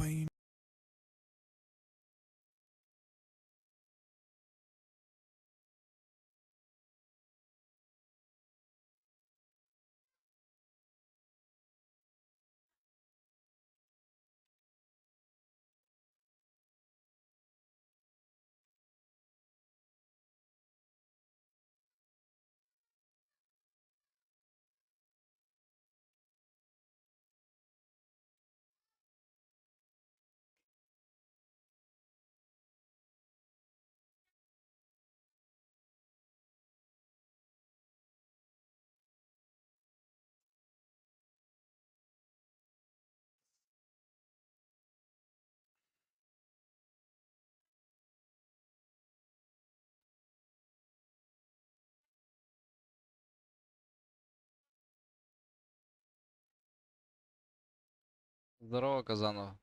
Wayne. Здорово, Казанова.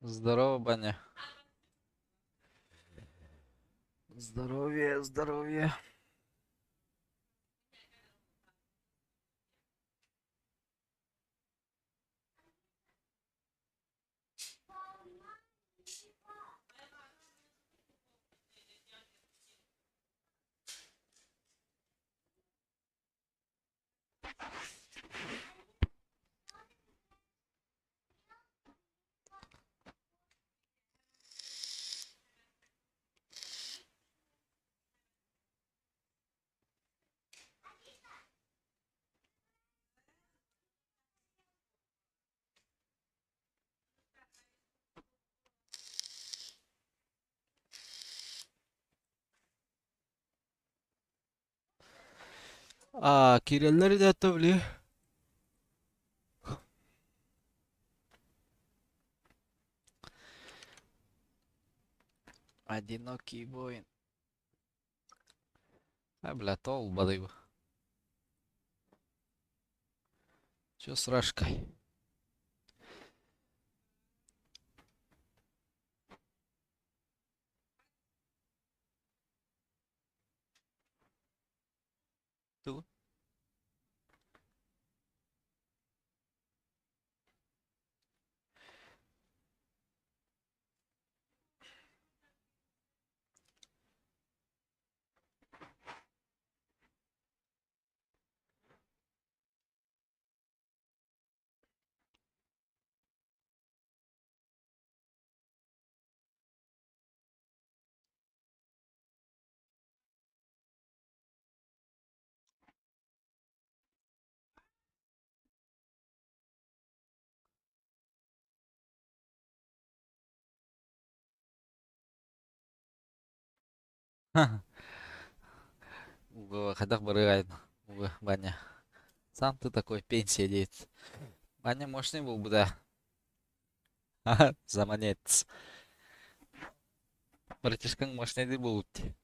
Здорово, Баня. Здоровье, здоровье. А, киирэллэр да били. Одинокий воин. А, бля, толбадый. Чё с Рашкой? Ту? Хайдах барыгайын Баня. Сам ты такой пенсия дейт. Баня мощный был бы да. Заманец. Братишкаң мощный буолбут дии.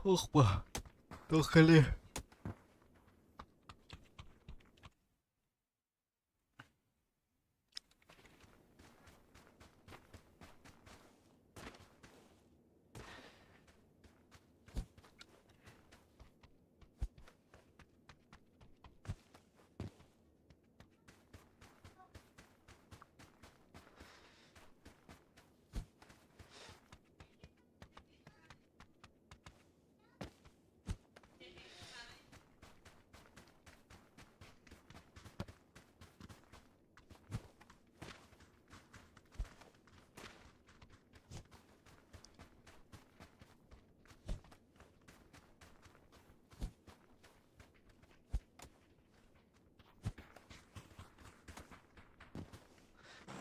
Ох ба, тохали.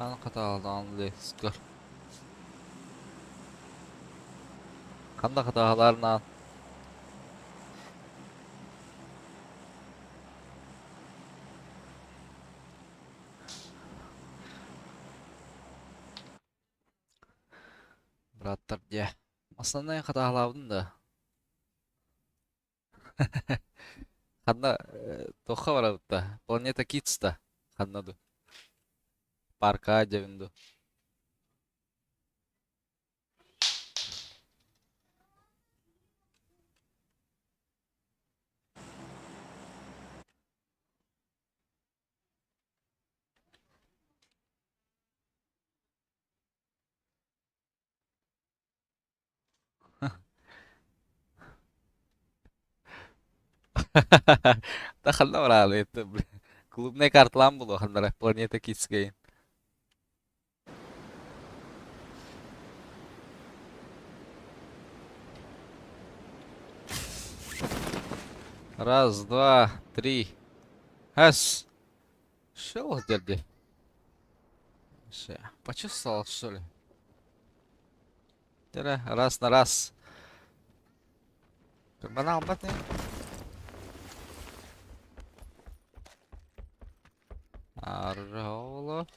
Хаан хатаалаан лескор. Ханна хатаалаарнаан Бырааттар дьэ, основной хатаалаабытым да Ханна туохха барабыт да? Планета Kids да? Ханна ду? Парка дьэбин ду? Да ханна бараалы это, бля. Клубная карталаан буолуо ханнара Планета Kids Game. Раз, два, три. Раз. Шел дерди. Почувствовал, что ли? Тера, раз на раз. Бана албат Аржаоло.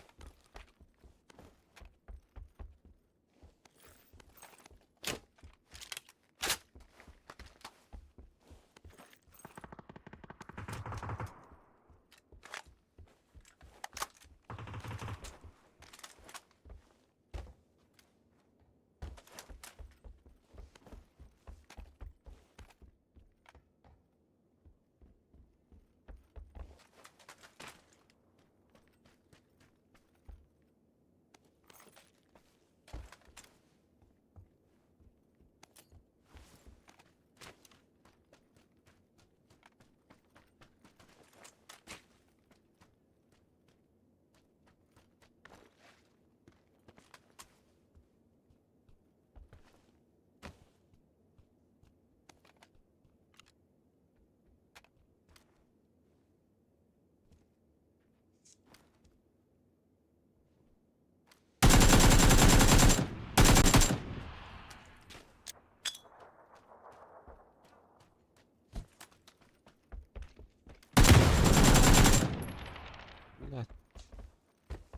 Блядь.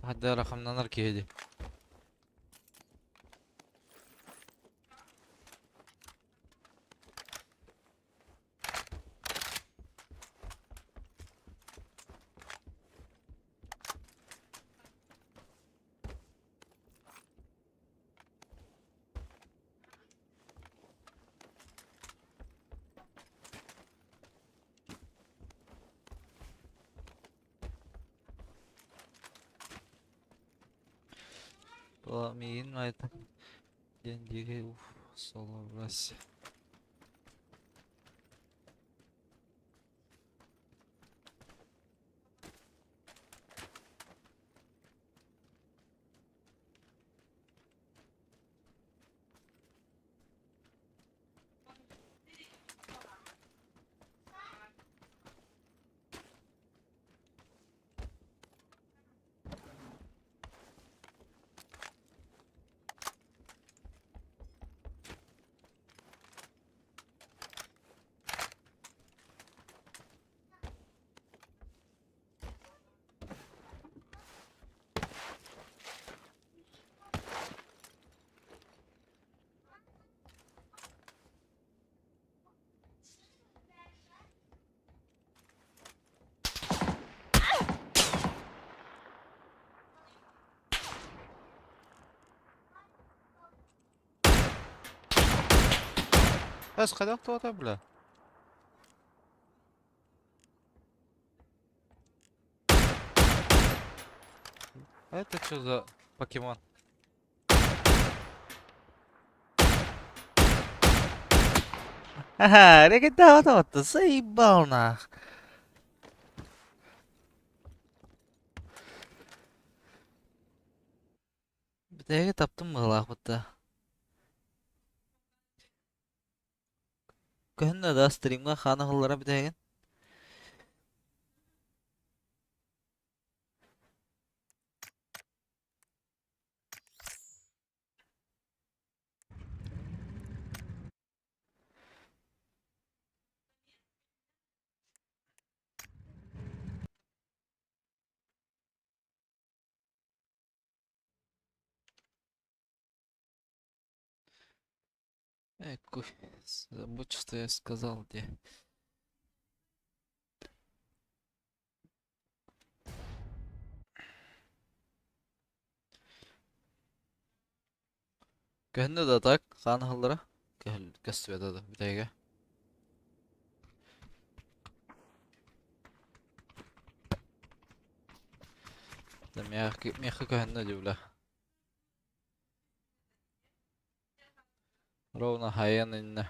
Хадда рахамнанар киһи дии. Миигин айта диэн диэки уф солобрась. Эс хайдах туота бля? А это что за покемон? Ага, регетаото, заебал нах. Бүтэһиги таптым быһыылаах бытта. Көһүннэ да стримҥа хаан аһыллара бүтэһигин. Ecco, забудь, что я сказал, где. Көһүннэ да так, хаан аһаллара? Көстүбэтэ да, бүтэйгэ. Да миэхэ көһүннэ дии, бля. Ровно хайан иннэ.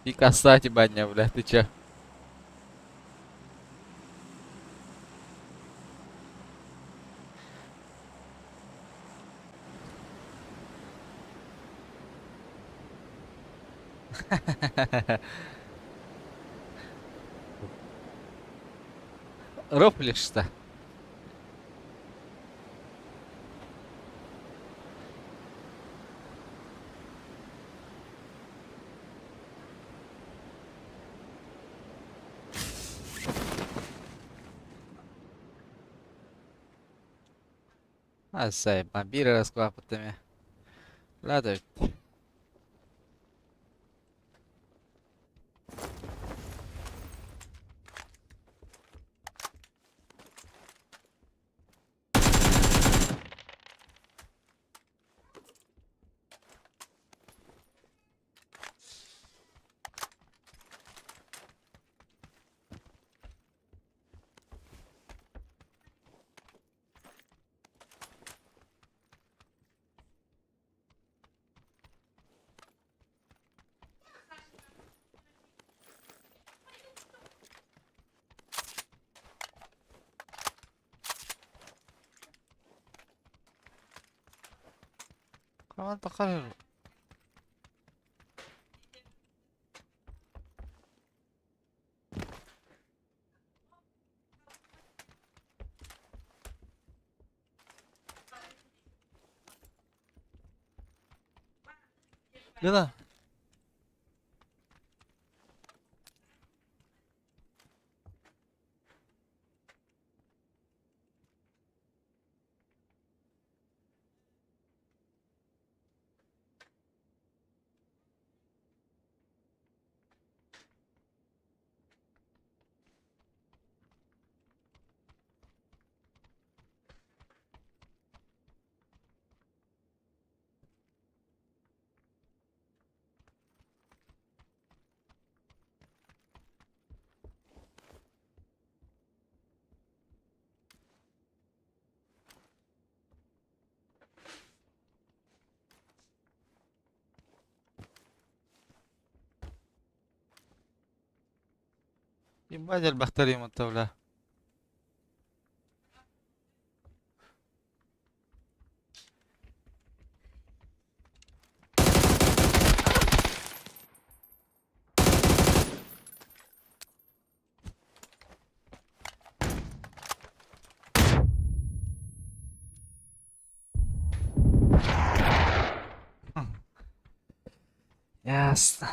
И коса тебя не, бля, ты че? Рофлишь-то. Асай, бамбира расквапытыми. Ладно. Ханан тахар. Лена. Ебать элбэхтэр им бля. Ясно.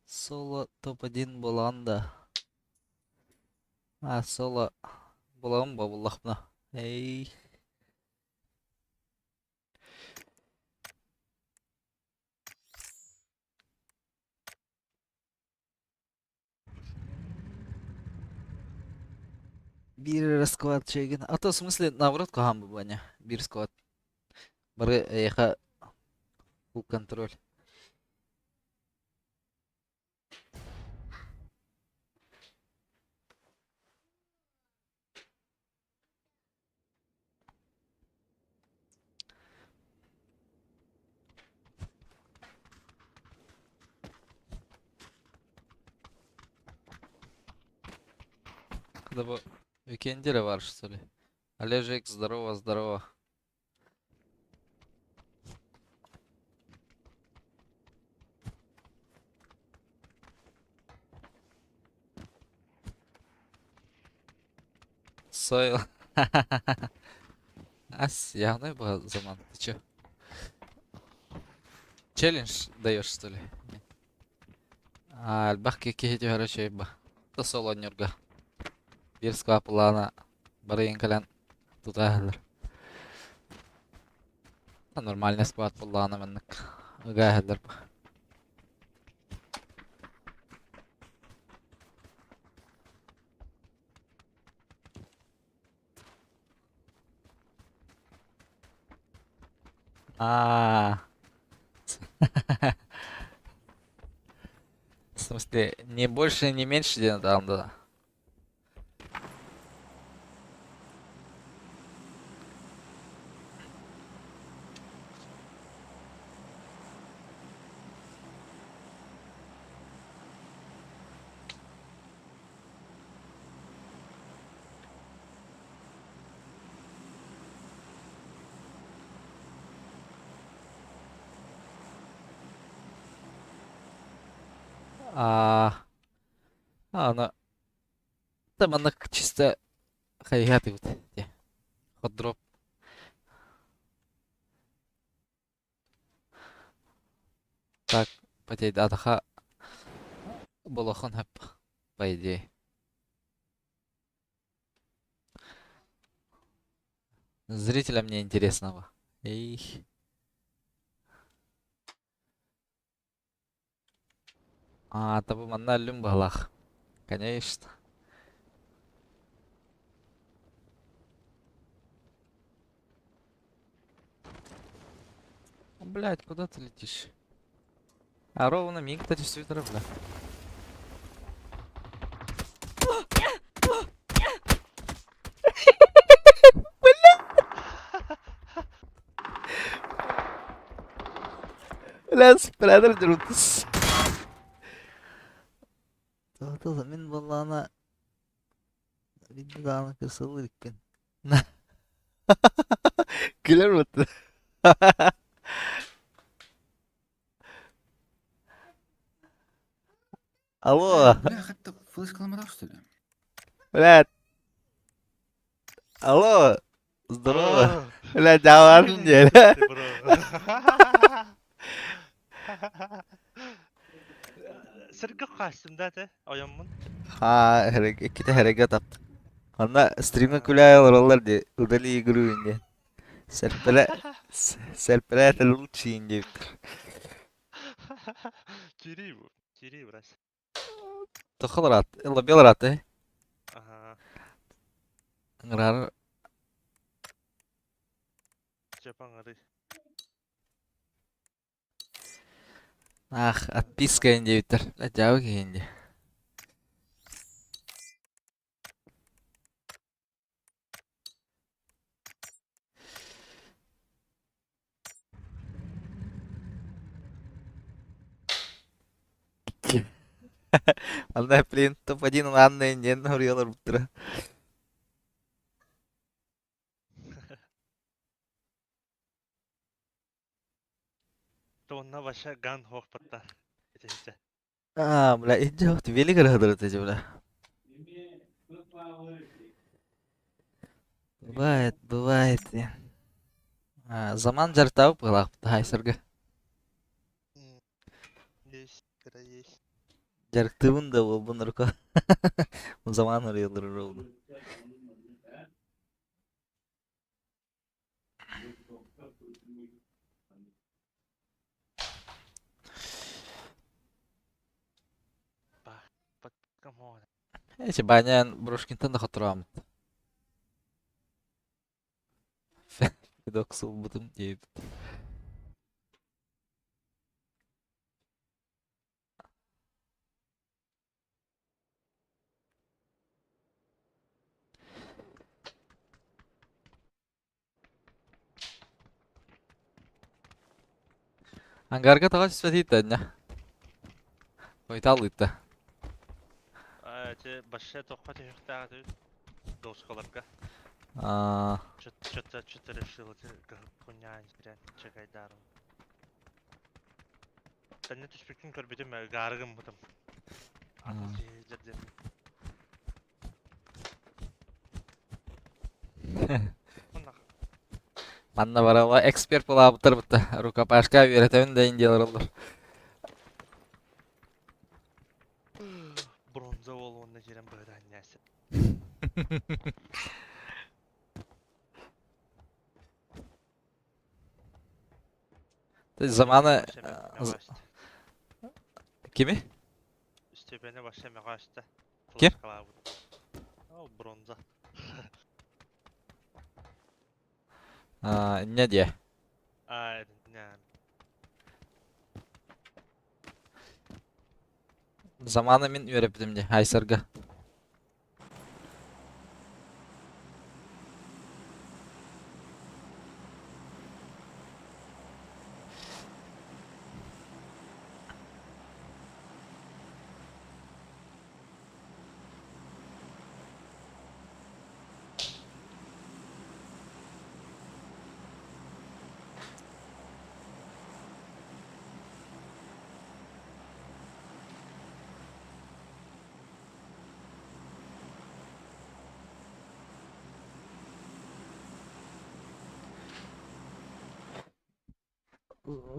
Соло топ-1 буолаҕын да? А, соло буолаҕын буоллахпына. Эй. Биир эрэ склад чэйгин. А то в смысле наоборот куһаҕан бу Биир склад. Бары эйиэхэ full контроль. Когда бы уикендере бар, что ли? Олежек, здорово, здорово. Сойл. Ас, явный был заман. Ты чё? Челлендж даешь, что ли? А, элбэх киһи түһэрэ үчүгэй ба. Да сол оонньуурга. Биир склад барыйын кэлэн тутааһылар. Нормальный склад буллаҕына маннык ыгааһылар ба. А, в смысле, не больше, не меньше диэн там да. А, аны да маннык чисто хайыһаатыбыт дии. Хот-дроп. Так, потейдаатаха болохун хөп, по идее. Зрителям не интересного. Эх. А, табы манна өллүм быһалаах. Конечно. Блять, куда ты летишь? А ровно миг кстати, свитера, бля. Бля, спрятали дерутся. Тоҕо мин буоллаҕына биирдэ даҕаны кырсылыы иликпин. Күлэр буолту. Алло. Бля, как-то флешка ломала, что ли? Блядь. Алло. Здорово. Блядь, а Ты, бро. Сэргэ хаастым да этэ, ойоммун. Ха, иккитэ хэрэгэ таптым. Онно стримҥэ күлэ олороллор дии, удали игру инде. Сэрпэлэ сэрпэлэ это лучший диэбиттэр. Кирии бу, кирии брат. Тохолораат, лобелораат э. Аха, Ыҥыраар чапаҥары. Ах, отписка диэбиттэр. Дьаабы киһи инде. Анда, блин, топ-1 Анна диэн хоруйаларбыттара. Тонна ваша ган хоохпатта. Итинчэ. А, бля, иди, ты велик ты, бля. Бывает, бывает. А, заман жартау пылақ, хайсырга. Есть, когда есть. Жарктыбын да болбун рука. Заман ырыялар oldu. Ба, come on. Эчи банян Брошкинтан да хотураамыт. Дохсулбутум диэбит. Ангарга тоҕо түспэтий да Хойтал ыытта. Аа, ити башша тохха түһүөхтээх этибит доскаларга. Аа, Что-то что-то решил эти хуйня чекайдарым. Тэннэ түспүккүн көрбүтүм гаары гыммытым. Атын киһи диэн. Манна барала эксперт буолаабыттар бутта. Рукопашка үөрэтэбин да индиялар олор. Бронза уол уонна киирэн быһыдаан ньээсэ. Замана кими? Степени вообще мегаста. Ким? О, бронза. А, не де. А, не. Замана мин үөрэппитим дии, Айсарга.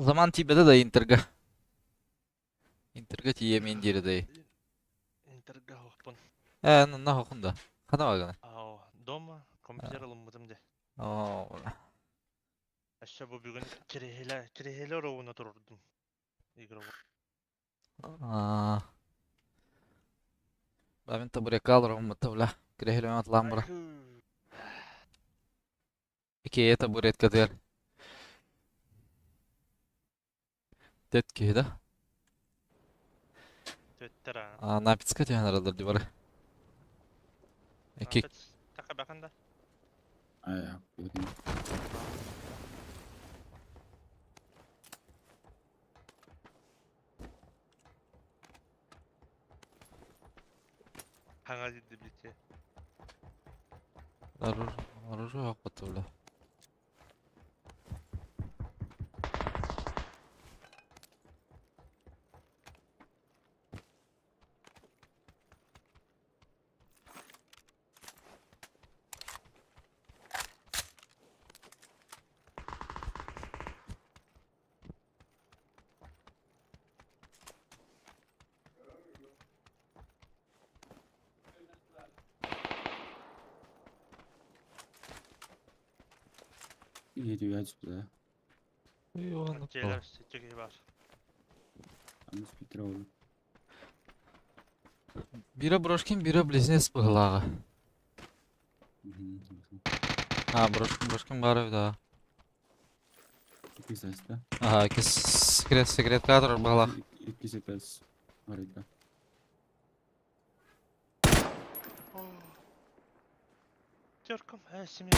Заман тиийбэтэ да Интерга. Интерга тиийэ мин диэри дэй. Интерга хоһпун. Ээ, на хохун да. Хана багана. Ау, дома компьютер ылыммытым де. Оо. Өссө бу бүгүн кириһилэ, кириһилэ оруобуна турурдум. Игровой. Аа. Бабин табурека олороммут бля. Кириһилэ атлаан бара. Икея табуреткатыгар. Тет киһи да. Төттөр аа. Аа, Напицка түһэн араллар ди бары. Ики Така бахан да. Ай, көрдүм. Хаңа дидди бите. оружие хоппут бля. Иһитигэр түспүтэ. Дьиэлэр сиччэ киһи баар. Аны спикер ол. Биирэ Брошкин, биирэ Близнец быһыылааҕа. А, Брошкин баар эбит аа. Иккис эста. Аха, иккис секрет секретка турар быһыылаах. Иккис этээс. Арыйда. Терком, э, семья.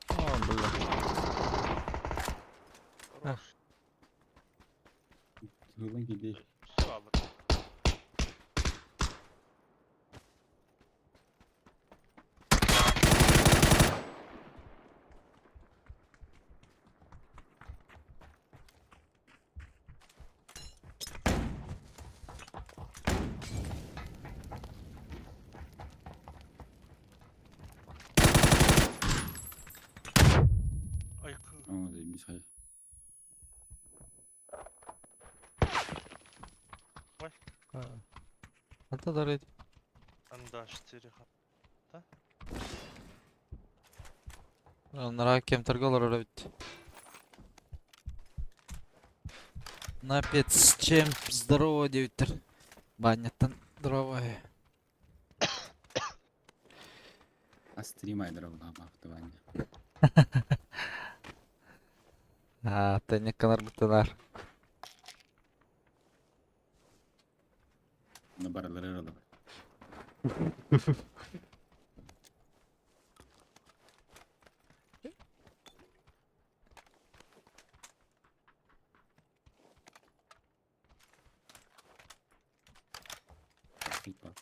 О, бля. Хорош. Тыгылан киирдэ. Все алыр. Ай, Аа, мисай. Ханта дарайд. Анда 4 Анараа кемтерге олорор эбит. Напец, чем здорово диэбиттэр. Баанньаттан дорообой. Стрим айдара булаабаахтыбаанньа. Аа, тэнньэкканарбыттанар. Оны барылары ыралабыт. Типа.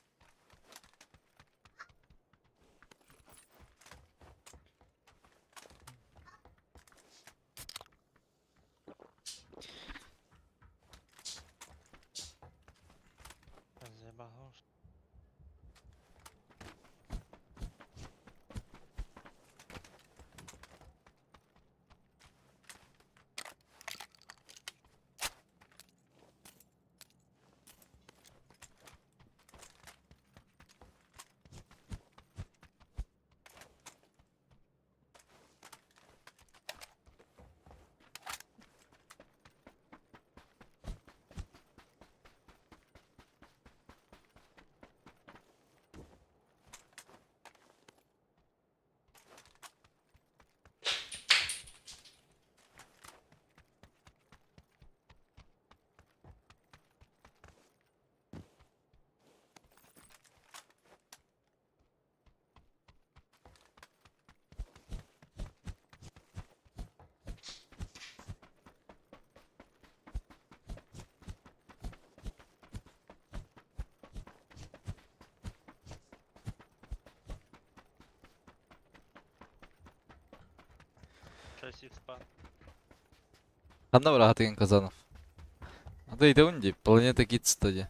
Заебался. Шесть экспа. Ханна быраатыгын Казанов. Ата итэун ди, Планета Kids ди.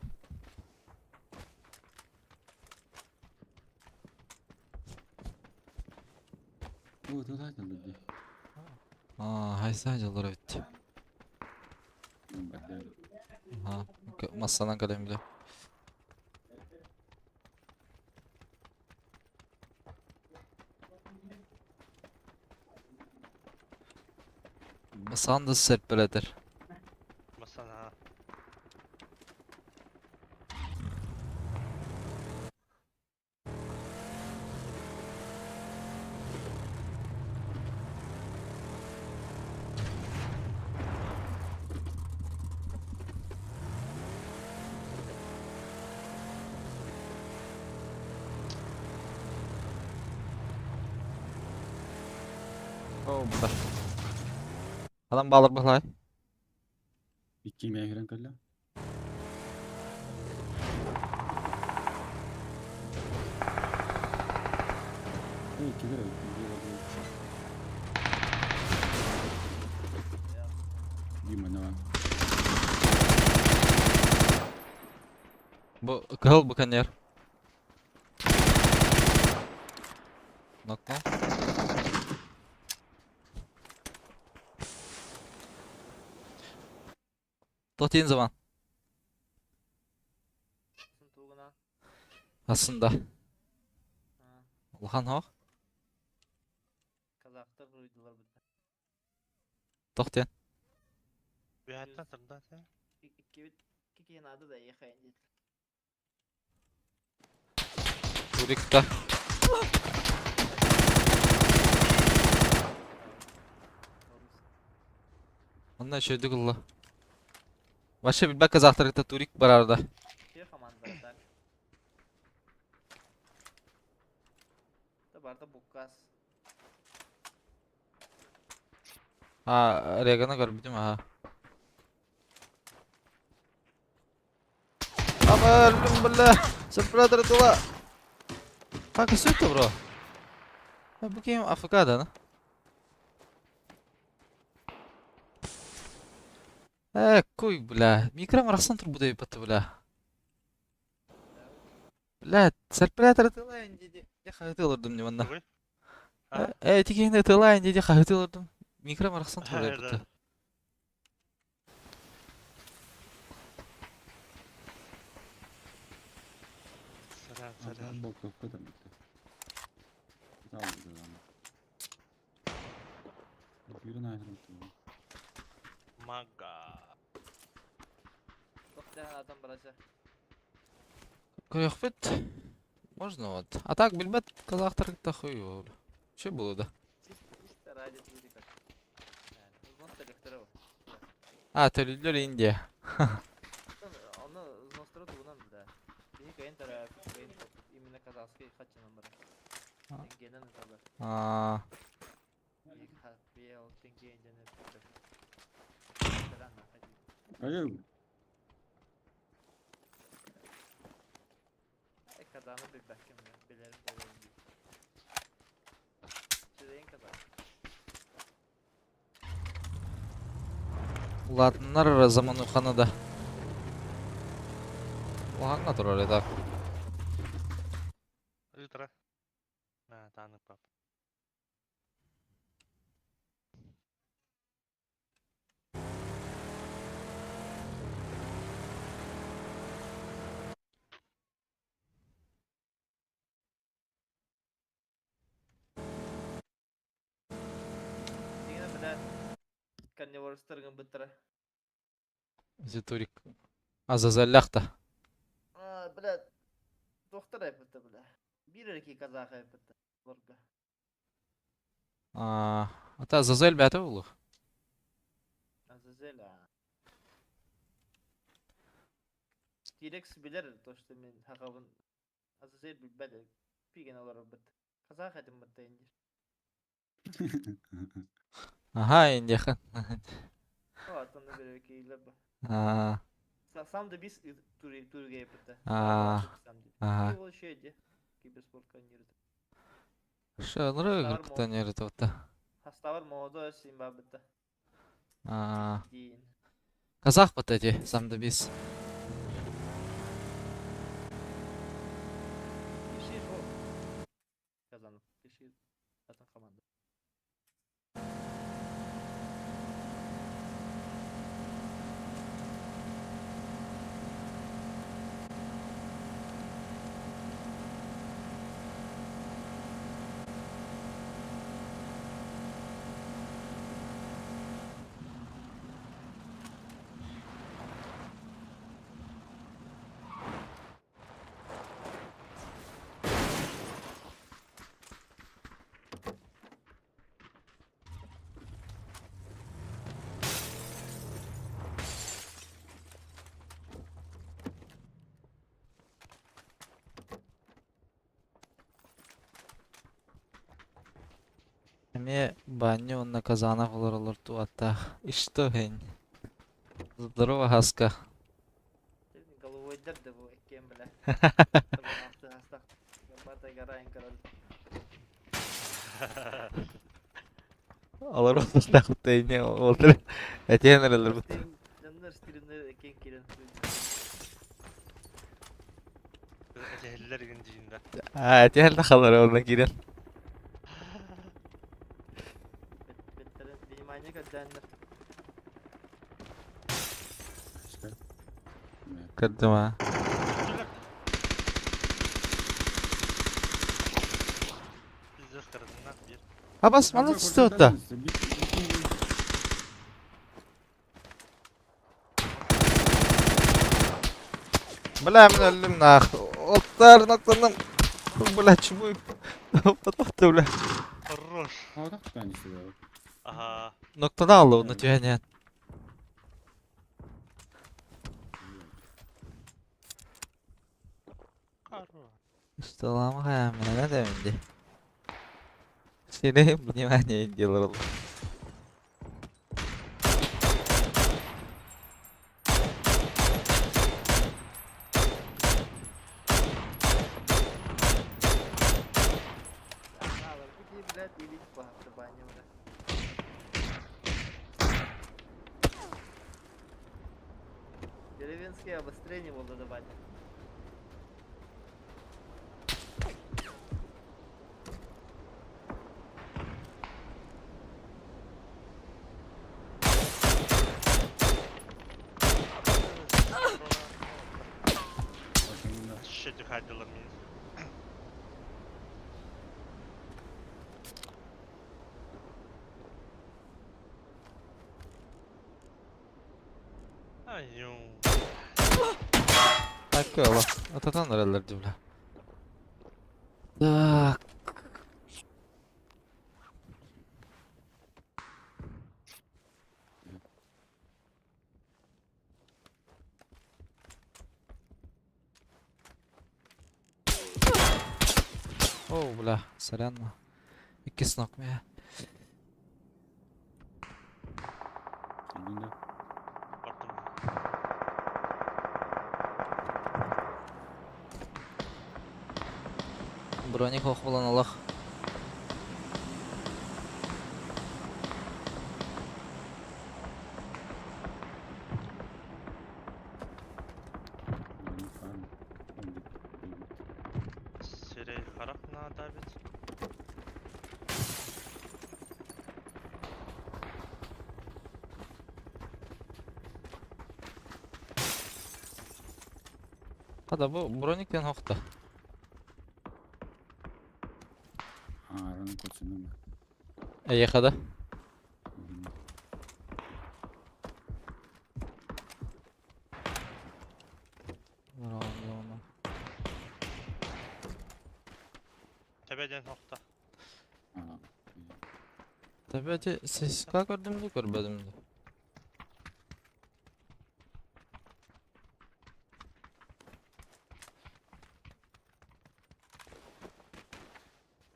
О, туда дии. Аа, хайса дьаллар эбит. Бардер. Аха, массанан кэлэн билэ. Массаан да сэрпэлэтэр. Масана. О, буда. Адам балыр бахлай. Икки мээхирен кэллэ. Эй, килер Дима, давай. Бу кыһыл буканер. Нокнул. Тотин zaman. Aslında. Улахан хоох. Казахтар руйдулар бит. Тохтен. Үһәттен сырда сэ. Икки икки надо да ехать дит. Турикта. Онна шөйдүк улла. Вообще билбэк казахтаргыта турик барарда. Все команда так. Да барда буккас. А, Регана көрбүтүм аха. Ама өлдүм бля. Сепаратор тула. Как это бро? Бу ким АФК да, Э, куй, бля. Микром арахсан турбудай батты, бля. Бля, серпелятор тылайын диди. Я хаһыты олордум не манна. Тугуй? А? Э, тикенде тылайын диди хаһыты олордум. Микром арахсан турбудай батты. Саран, саран. Болтовка там битте. Бирин айрым. Мага. Тохтан адам барача. Көрүөхпүт. Можно вот. А так билбэт казахтар кытта хуй ол. Че было да? Чисто ради турика. Взнос төлөхтөрө. А, төлүүллэр Индия. Оны взностору тугунан да. Биһи кайын тара кайын именно казахский хачынан бар. Теңгенен ыталар. А, Биһи ол теңге индияны Айыл. Казаны билбэккин билерим болуун дии. Сүрейин казах. Улаатыннар замануханы да. Улаханга турар это. Ытра. На, тааны пап. Дигене биле карниворстаргын быттыра. Зитурик. Азазаллахта. А, бля, доктор айпытты, бля. Бир эрки казах айпытты. Лорга. А, ата Азазель бәті улу. Азазель, а. Тирекс билер, то, что мен хақабын Азазель билбәді. Пиген олар бит. Казах айтым бітті инде. Ага, Индия. О, атаны бир кейлер ба. А, Сам да бис турге айпытты. А, ага. Ол шеде. Киберспортка нерді. Ша, нұры кытта нерді отта. Хаставар мода симба бітті. А, Дейін. казах вот эти, сам да бис. Киши жол. Казанов. Киши атын команда. Эме баню на казанах олар туатта. И что хень? Здорово, Хаска. Головой дерді бұл еккен біле. Бата гарайын король. Алар отурда куттайне олтыр. Этен бут. Жаннар стримнер екен келен. Эжehiller гин жиинда. А, этен да халар олна кирен. Беттерин внимание көддәннер. İşte. Кырдыма. Пиздец кырдыңнан бир. Абас, молодец отта. Бля, мен өлдүм нах. Оттар ноктаным. Бля, чумуй. Потохты, бля. Хорош. Havada ben işte ya. Ага. Ноктана алды, оны түйәнен. Хорош. Усталама хаямына да инде. Сине внимание делал. Алар бу блядь, илик бахты баня бля. Деревенское обострение болды да баня. Başında. Щети ходила минус. Аю. Такой олох. Ататан эрэллэр дии бля. Так. О, бля, сорян. Иккис нок мэ. Кэллиҥ да? Бардым. Броник ох булан олох. Броник баар ма? Өлбүт. Өлбүт. Сирэй харах наада эбит. Хата бу броник диэн хохто. Аарон куцунум. Эйиэхэ да? Тэбэ диэн хохто. Tabii ati SSK gördüm de görmedim de.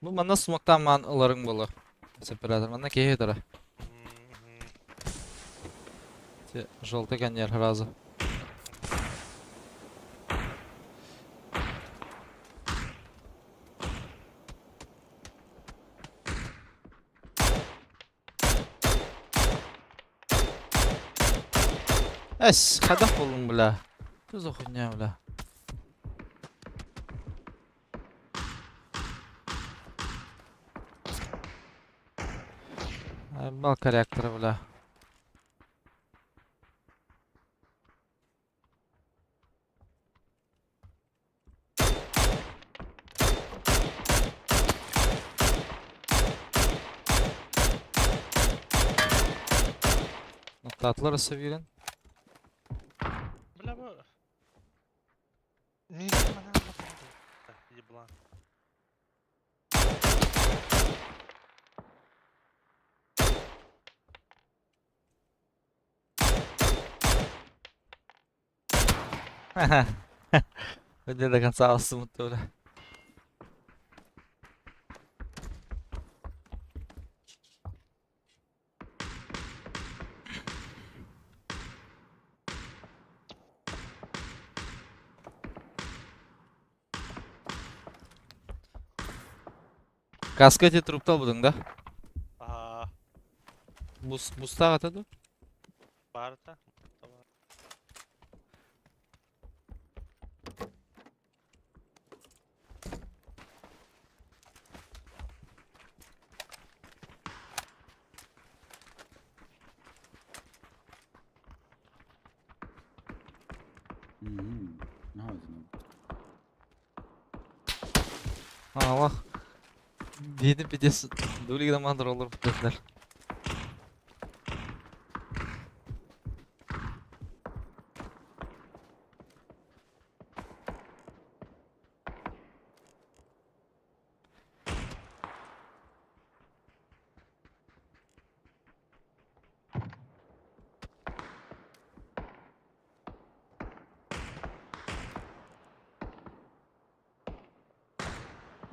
Бу манна смоктан маан ыларыҥ буолуо. Сепаратор манна киһи ытара. Те желтый коньяр сразу. Эс, хайдах буоллуҥ бля? Что за хуйня, бля? Бал корректора, бля. Нуктаатылар өссө биирин. Бля бу... Миигин манаан Еблан. Где до конца астымытты бля. Каска эти труптал будың да? Аа, Бус, бустаах этэ дуу? баарта. Аллах. Диэтин пиздец дулигынан мандыр олорбут этилэр.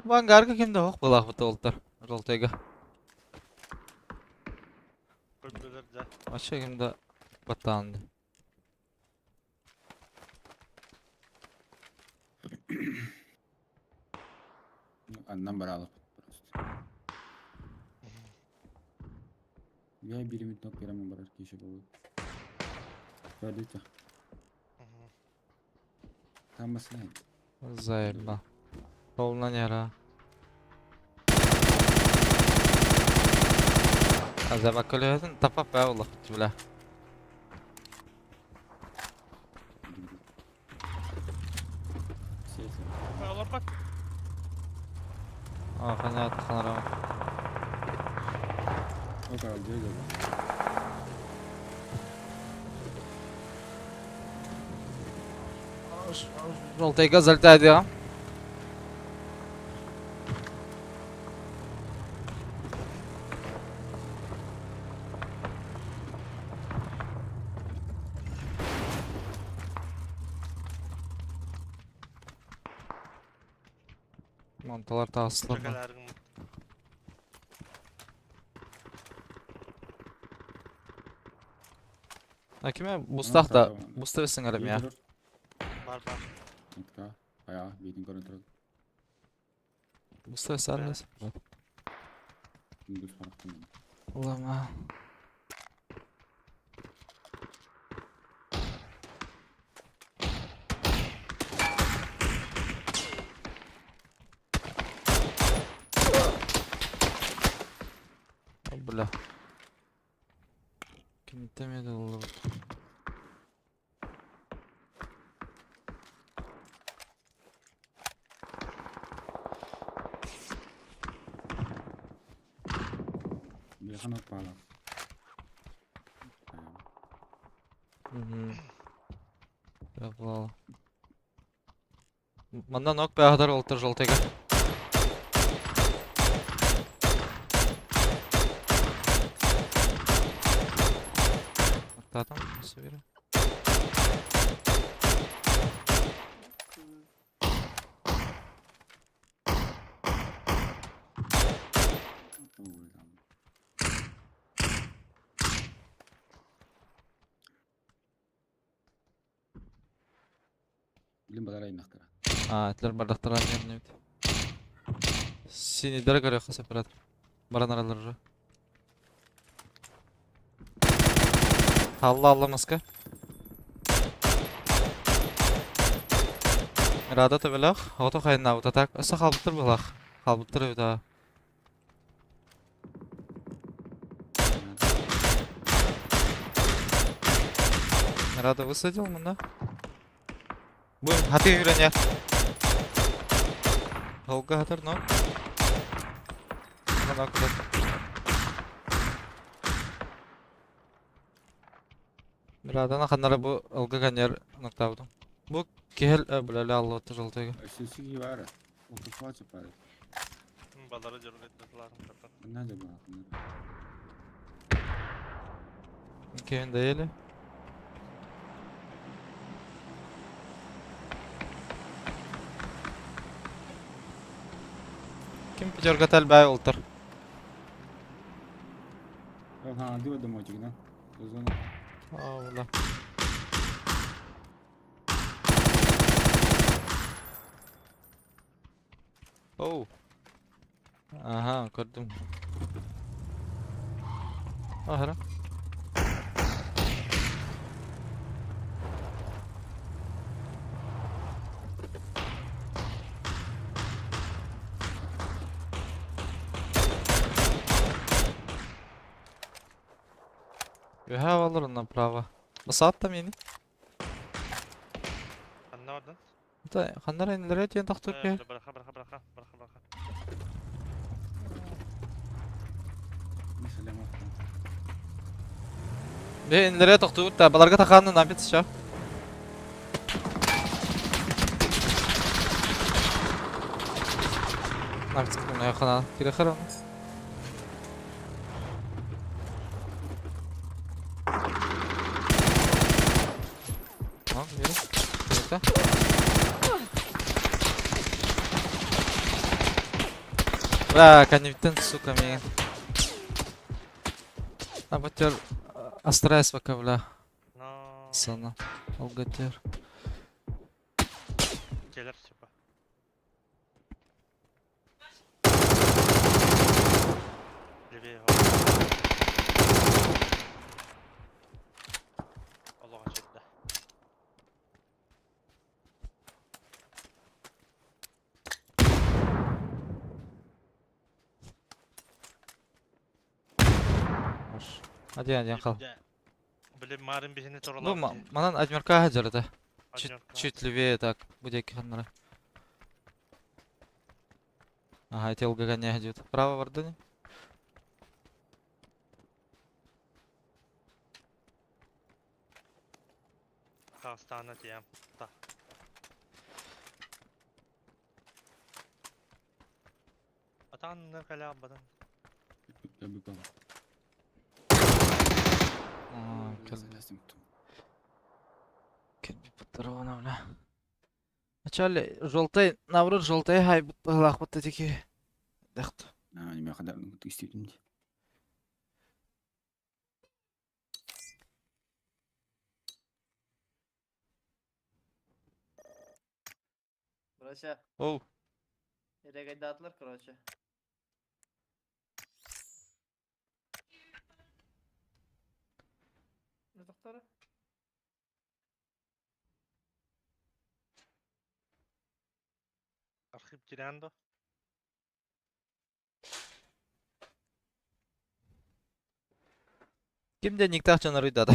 Бу ангарга ким да ох былаахпыт уолтар. Жолтойга. Көрдүлэр да. Вообще ким да баттаан Аннан бараалыппыт просто. Я биир минут керамын барар киһи буолуо. Көрдүтэ. Там басынан. Заебал. Полна нера. Азабакөлөһөтүн тапап баа олох бля. Олорбот. А, понятно, ханарам. Жолтайга залетает. Монталар таҕыстылар. А киме бустах да буста бесиңерим я. Бар бар. Отка. Ая, бейтин көрөн турар. Буста бесәрбез. Күндүз характым. Улама. Бля. Киниттэн ыллыбыт. Улахан оппаалаах. Мгм. Манна нок бэҕэһэр олтор жолтайга. Аттаатым, сөбүрэ. Билин балар аймахтара. А, этилер бардахтара нернебит. Синидер көрүөххэ сепарат. Баран аралар уже. Алла алла маска. Рада төбөлөх, ото хайнаабыта так. Өссө хаалбыттар быһылаах. Хаалбыттар эбит аа. Рада высадил мында. Бу хаты үйрәнә. Холга хатыр, но. Мына куда. Радана ханнара бу ылгы каньер ноктабытым. Бу кехел бүләле аллы жолтайга. Өссөсү бар. Отуфа чапар. Балары жөргөтүларын катар. Анна да бар. Кевин доели. Ким пятерка бай олтор. Ха, диба домочек, да? Зона. А, бля. Оу. Ага, көрдүм. Ахара. You have alır направо. Басаатта мени. Ханна бардан? Да, ханнар инлере тиен тахтыр ке. Браха, браха, браха, браха, браха. Mesela Бе инлере тохтур та баларга таханны напит ша. Напит кына хана. Кире хара. Tamam, yürü. Yürü. Бля, коннектен, сука, мне. Абатер астрайс пока, бля. Но. Сана. Алгатер. Келер типа. Левее. Аллаха чекте. Один один хал. Блин, Марин бихини Ну, торалар. манан адмирка хаджарда. Чуть, чуть левее так, будет ханнара. Ага, эти ЛГГ не идет. Право в Ордене. Казахстана тиям. Та. Анна кэлэ бадан. Кэлбит. Кэлбит. Кэлбит патрона, бля. Вначале желтый, наоборот, желтый хай быһылаах такие. Дехт. А, не меха истибитим дии. Братья, Оу. регайдатлар, короче. Ну, доктора? Архив Тирандо. Ким де никтах чанарыйдады.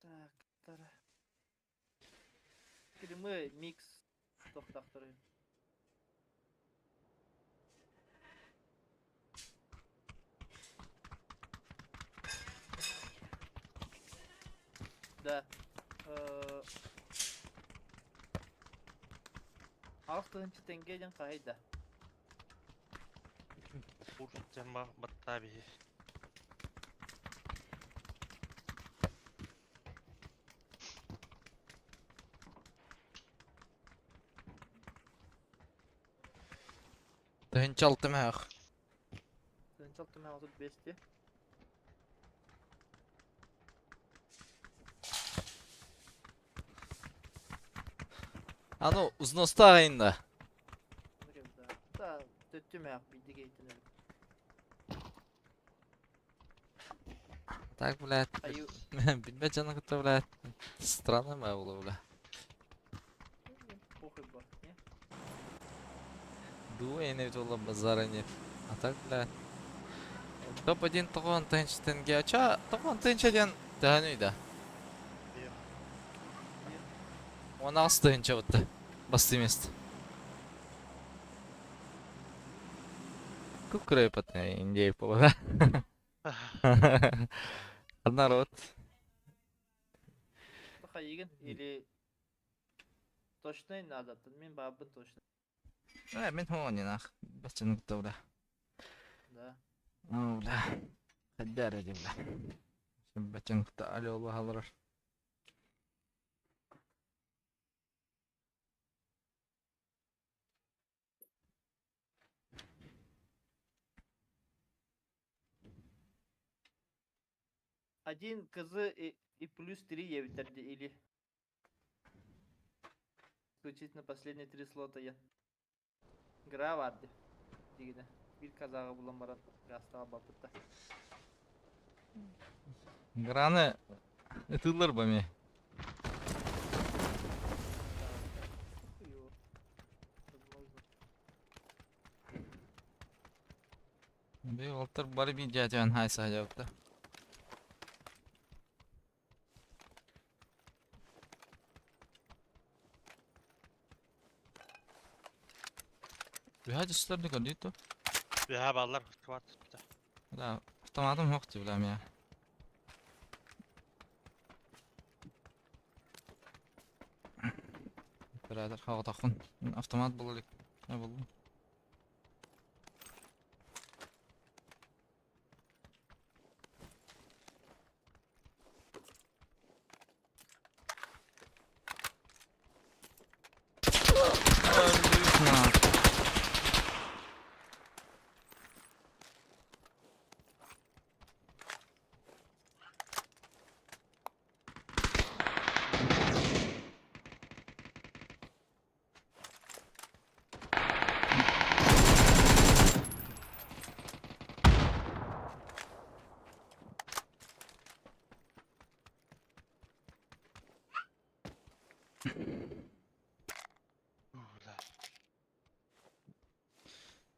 Так, тара. Кремы микс тохтахтары. Да. Алтынчы теңгеден қайда? Уржама баттаби. Тыһынча алты мэх. Тыһынча алты мэх 35-ти. А ну, узноста айында. Да, төттү мэх бидди кейтин Так, блядь. Аю. Билбет жаны кытта, блядь. Странно ма было, бля. Похуй ба, не? Дуэ не было базара нет. А так, блядь. Топ-1 тоҕон тыһынча тенге. Ача, тоҕон тыһынча диэн төһөнүй да. 16 тыһынча бутта. Басты место. Кукурай патна индей пола. Народ. Хайыгын или точно надо, мен бабын точно. Э, мен хони нах. Бачын кытта, бля. Да. О, бля. Хаддара ди, бля. Бачын кытта алё халырар. Один кызы и плюс 3 евтерди или исключительно последние три слота я. Гра варды. Дигине. Bir kazağı bulan баран гастаға бапытта. Граны ытылар ба ме. Возможно. Би олтар бары би жатян хайса жапта. Бихажыстар не көрдү? Бэха баллар кват. Да, автоматым yok ти билем я. Birader хагатахын. Автомат булыр. Не булды? На.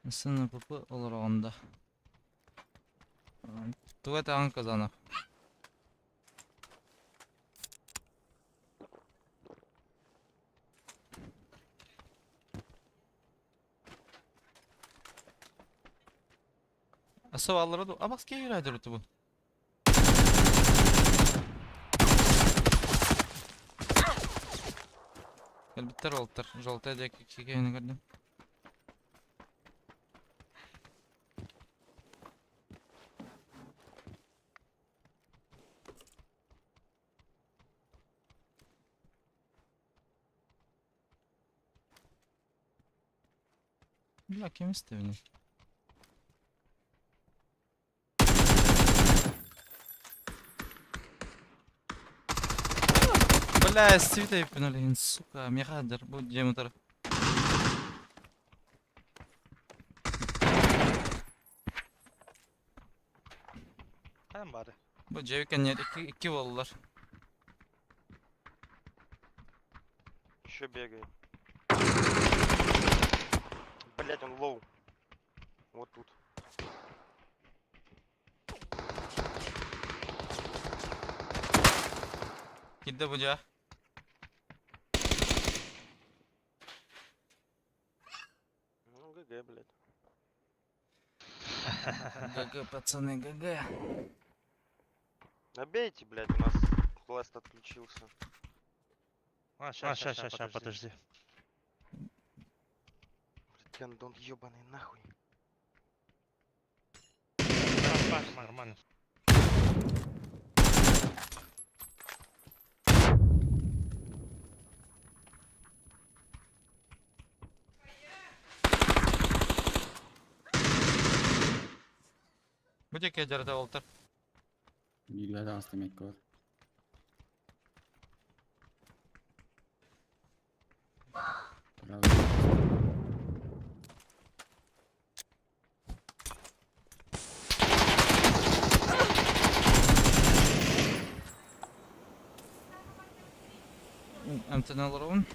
СНПП олороҕун да? Тугу этэҕин Казанов? Асабаллара ду абас киһи бу. Кэлбиттэр уолаттар. Желтая диэки киһини көрдүм. Бля, ким истэбиний? Бля, сивит эппин сука, миэхэ дьар бу дьиэм утары. Хайан баары? Бу дьиэбит кэннигэр икки, икки буоллулар. Еще бегает. Блять, он low. Вот тут. Киирдэ бу дьиэ. Ну, GG, блять. GG, пацаны, GG. Набейте, блять, у нас пласт отключился. А, ща, ща, ща, ща, подожди. Блять, гондон ебаный, нахуй. Нормально. Бу диэки дьарыта уолтар. Бииргэ таҕыстым эккэ бар. Эмтэнэ олоробун.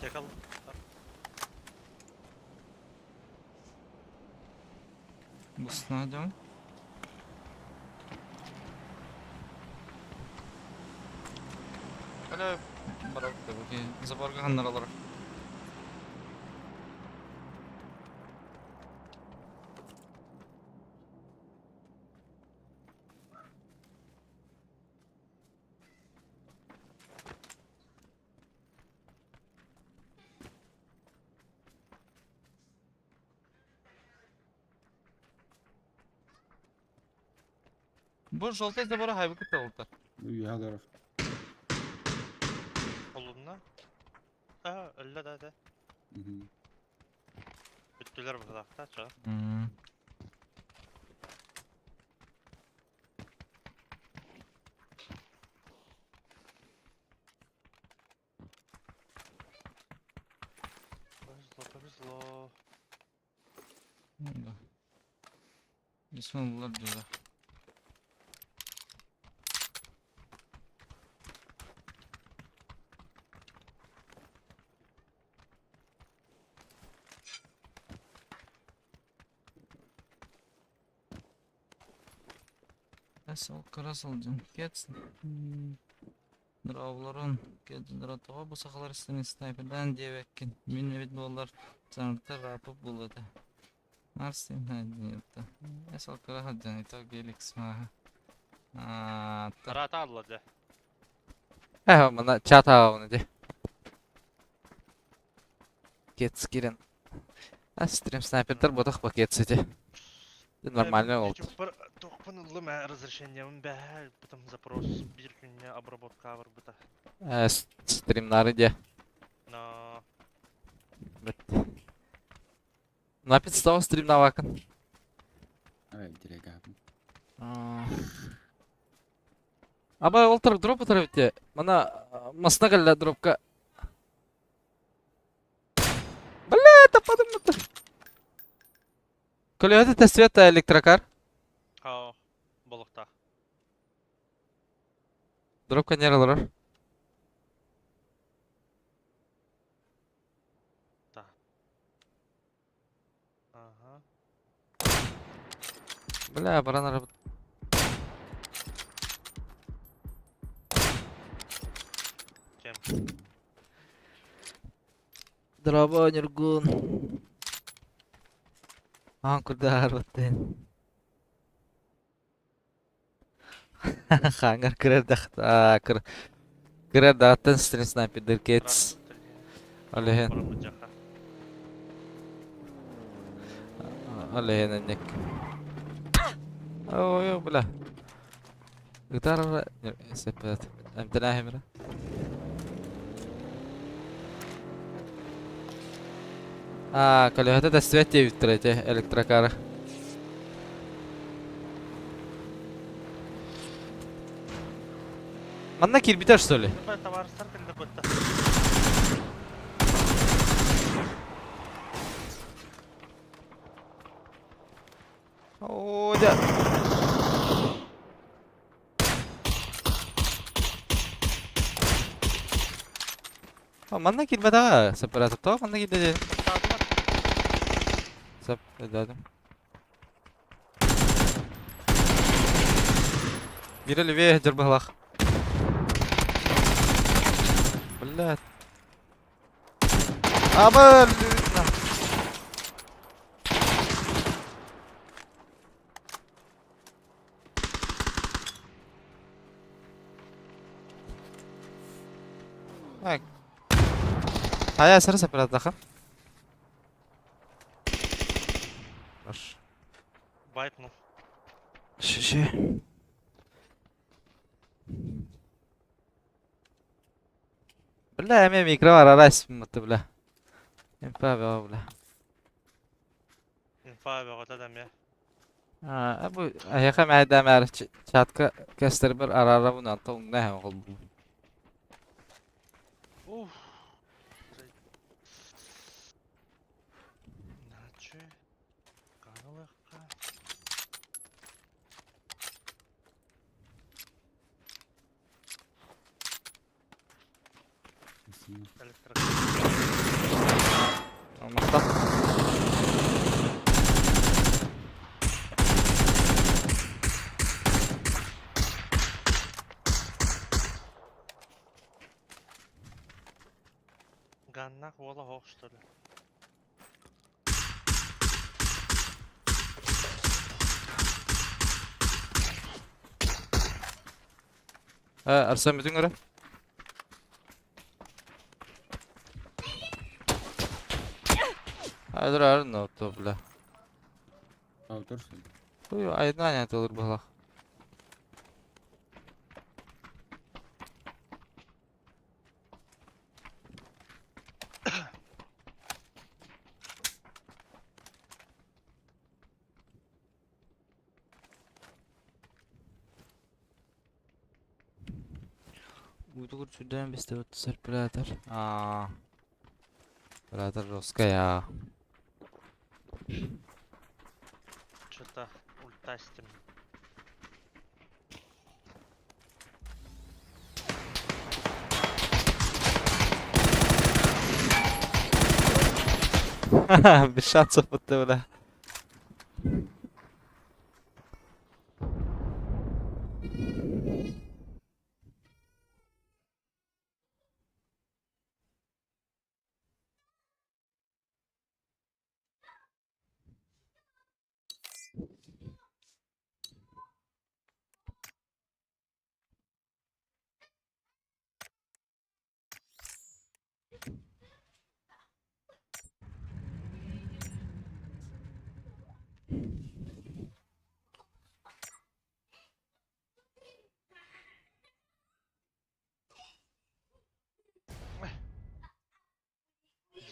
Текал. Бусна дьон. Бля, барабыт да бу заборга ханнаралар. Бу желтый забора хайбы кытта олта. Үөһэ олорор. Олунна. А, өллө да да. Мгм. Бүттүлэр быһылаахта, ча. Повезло, повезло. Да. Бисмиллах дела. Эс ол кыра сылдьан кец дроблорун кедратоҕо бу сахалар истэн снайпердаан диэбэккин мин эбит буоллар саҥарта рапып буолуо этэ Арсен Эс ол кыра сылдьан ито геликс maaha Рата алла дьэ. Э, мана чат аҕабын ити. Кец кирен. А стрим снайпердар ботах пакет сити. Нормально ол. Тохпун ыллым ээ разрешением бэһэ потом запрос биир күҥҥэ обработка барбыта. Э, стримнары де. Но Бит. Напит стал стримнавакын. Ай, телегабын. Аба ол тар дроп утар бите. Мана масна кэллэ дропка. Бля, таппадым мытыр. Көлөһөтө тэсвета электрокар. Аа, болуктаах. Дроп конер олорор. Да. Ага. Бля, баран арабыт. Чем? Драба Нюргун. Аан курдаар баттын. Хангар кырар дахта кыр кырар дааттан стрин снайпердер кец. Олehen. Олehen энник. Ой, бля. Ытар сеппет. Эмтэнээхимирэ. Аа, колеһата тэстибэт диэбиттэр ити электрокары. Манна киирбитэр что ли? Товарыстар кэллэ бытта. Оо, дьэ. Манна киирбэтэҕэ, сепаратор тоҕо манна киирдэ диэн. Сөп, өйдөөтүм. Биирэ левее сылдьар быһалаах. Блядь. Аба, Так. Хайа сара сапыратаха. Баш. Вайпнул. Шиши. Бля, эме микро бар арас мытты бля. Инфа бля. Инфа бөҕөтө да эмиэ. Аа, бу эһиэхэ мэһэйдээмээри чатка кэстэрбэр араарабын онтон умна иһэн холбуу. Уф. Иначе ханалыахха. Электро. Махтал. Ганнах уола хоох что ли? Арсен бүтүн көрө. Айдыр арын отто бля. Автор что ли? Хуй айдна не olur быһалах. Uydur сүрдээн бистебет серпилятор. Аа. Оператор жестко я. Что-то ультастим. Без шансов будто бля.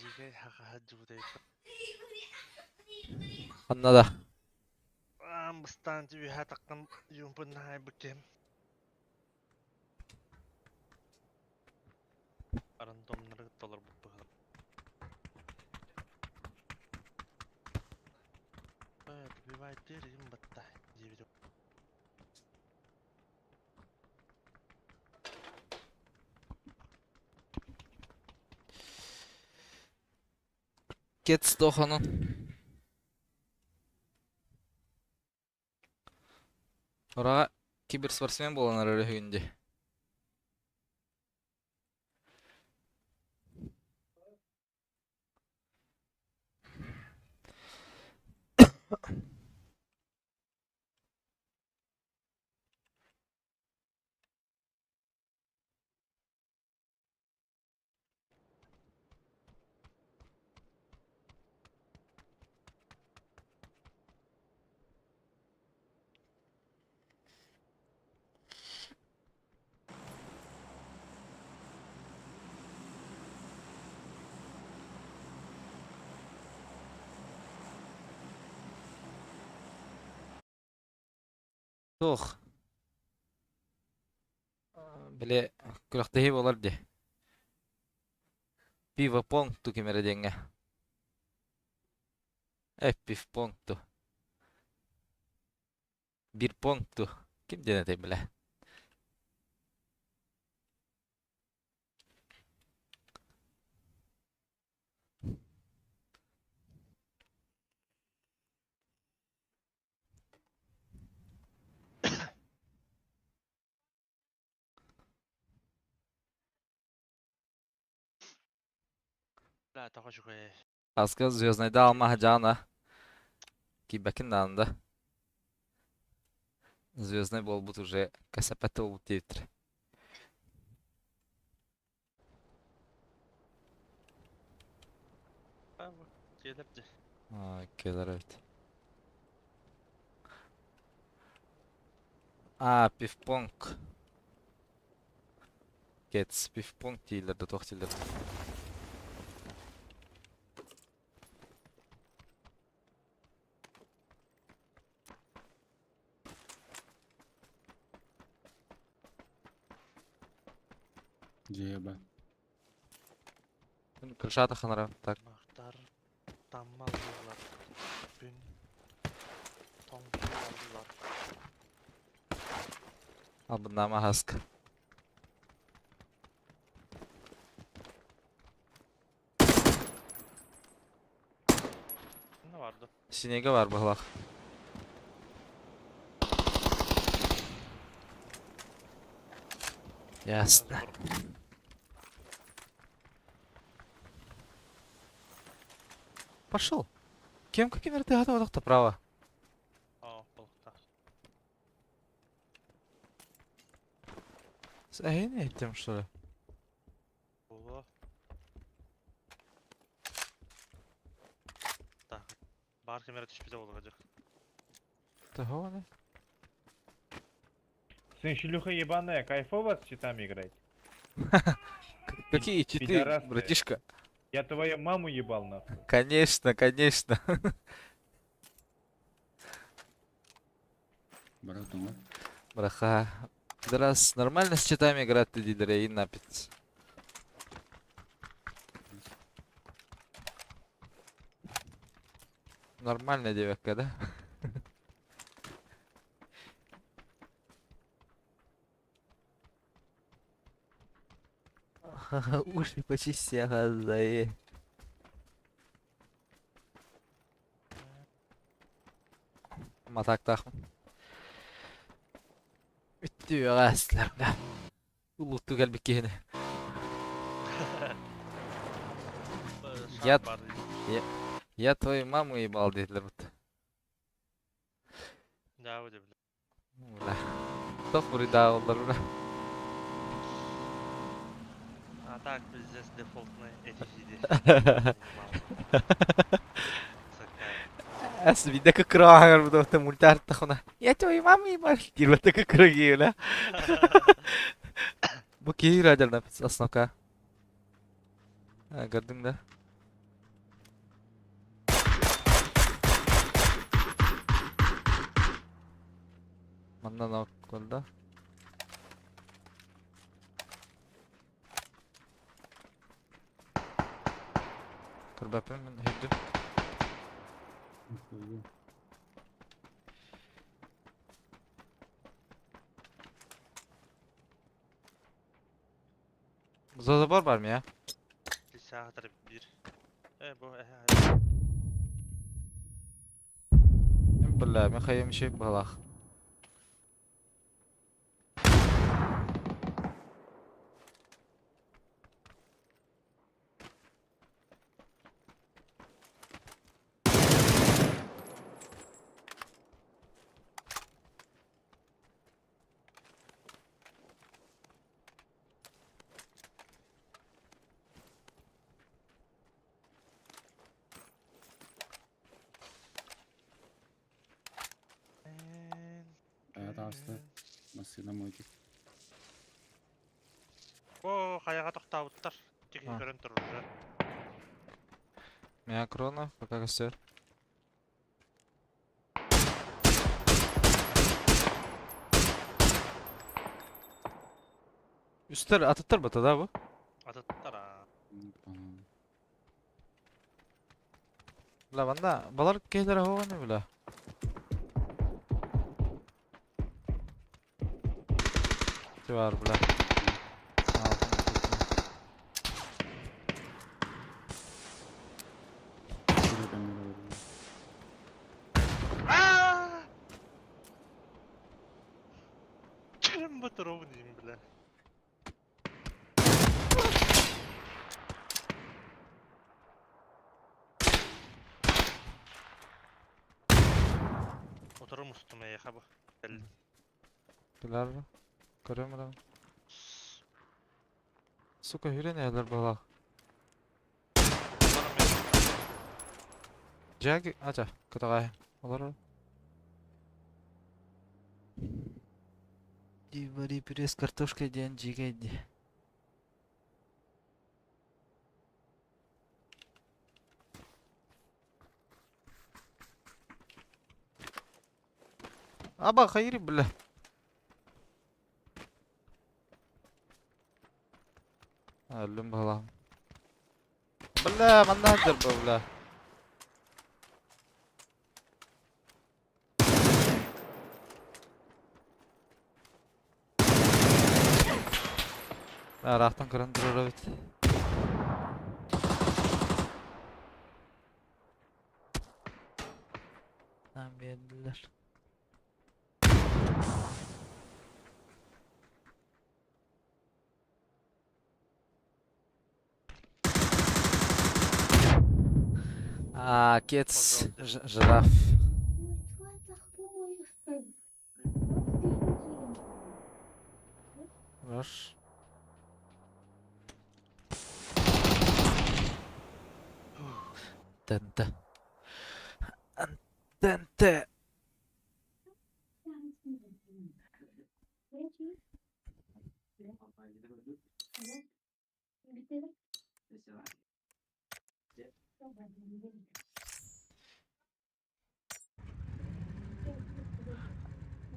Дьиикэй хаҕаһа дьыбытай. Анна да. Аан бастаан үһэ таххан юмпун наһайбыт киһим. Рандомнары толорбут быһылар. Э, добивает им батта. Диэбит. Кец тохонун. Ораҕа киберспортсмен буолан эрэр үһүгүн дии. Туох били күрэхтэһии буолар дии. Пиво понг ту ким эрэ диэҥҥэ. Пив понг ту. Бир понг ту. Ким диэн этэй билэ. Да, тоҕо үчүгэй. Аска Звезднайда алмаһа дьаана. Киирбэккин даҕаны да. Звездный буолбут уже кэсэппэт буолбут диэбиттэр. Кэлэр дьэ. Кэлэр эбит. А, пивпонг. Кец, пивпонг дииллэр да туох дииллэр. Дьиэба. Крышата ханара. Так. Махтар таммалыылар. Күн тоҥсуйаллар. Албыннаама хаска. Ne vardı? Синега бар быһылаах. Ясно. Пошел. Кем каким ты готов право? Aa, balıkta. С этим, что ли? Буолуо. Так. Баар кэмэрэ түспүтэ буолуо Того не? Сын, шлюха ебаная, кайфово с читами играть? Какие читы, Пидорасы. братишка? Я твою маму ебал нахуй. Конечно, конечно. Братан, Браха. Раз нормально с читами играть ты дидер и напец. Нормальная девятка, да? Уши почисти, ага, заe. Матактахмын. Үттү бля. Улутту кэлбит киһини. Я- Я твою маму ебал диэтилэр бут. Да, бля. Бля. Тох буруйдааллар бля. А так, пиздец, дефолтный эти Эс виде как крагар бу да мультар тахуна. Я твою маму ебал. Диир как краги бля. Бу киһи радио основка. Көрдүң да? Манна да. Көрбөппүн мин хүрдүм. Забор бар mı ya? Саатар бир. Э, бу эһэ. Бля, мин хайым иши быһалаах. Таҕыста. Массыына мойдук. О, хайаҕа тохтообуттар. Тиги көрөн турар. Меня крона, пока костер. Үстер атыттар бата да бу? Атыттар а. Бля, манна балар киһилэр оһоҕону бля. Бар, бля. Чем батыров дейм, бля. Oturum устум эйэхэ бу. Билэр бу. Көрөм эрэ. Сука, хүрэн эһэлэр быһалаах. Дьээги, ача, кытаҕай. Олорор. Вари пюре с картошкой диэн дьиикэй дии. Аба хайри, бля. Өллүм быһалаам. Бля, манна сылдьар бу, бля. Ыраахтан көрөн турар эбит. Биэрдилэр. А, кец, жираф. Хорош. ТНТ. ТНТ.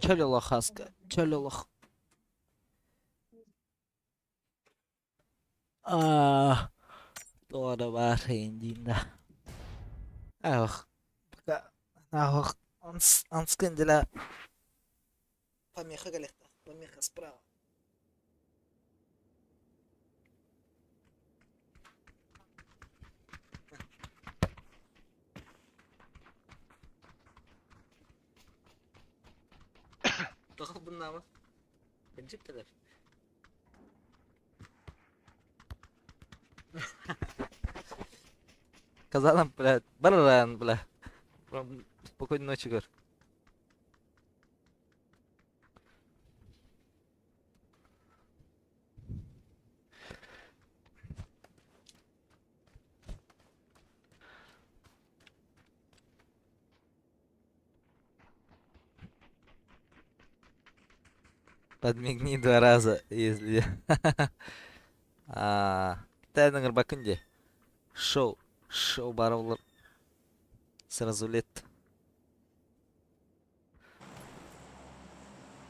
Чөл олох хаска, чөл олох. Аа, тоҕо да баар диин да. Ах, пока нахуй анскын дела помеха кэлиэхтээх, помеха справа. Тоҕо буннаама? Кырдьык кэлэр. Казанам, бля, бараран, бля. Спокойной ночи, говорю. Подмигни два раза, если... А, Тайна Горбакынде. Шоу. Шоу баровлар. Сразу лет.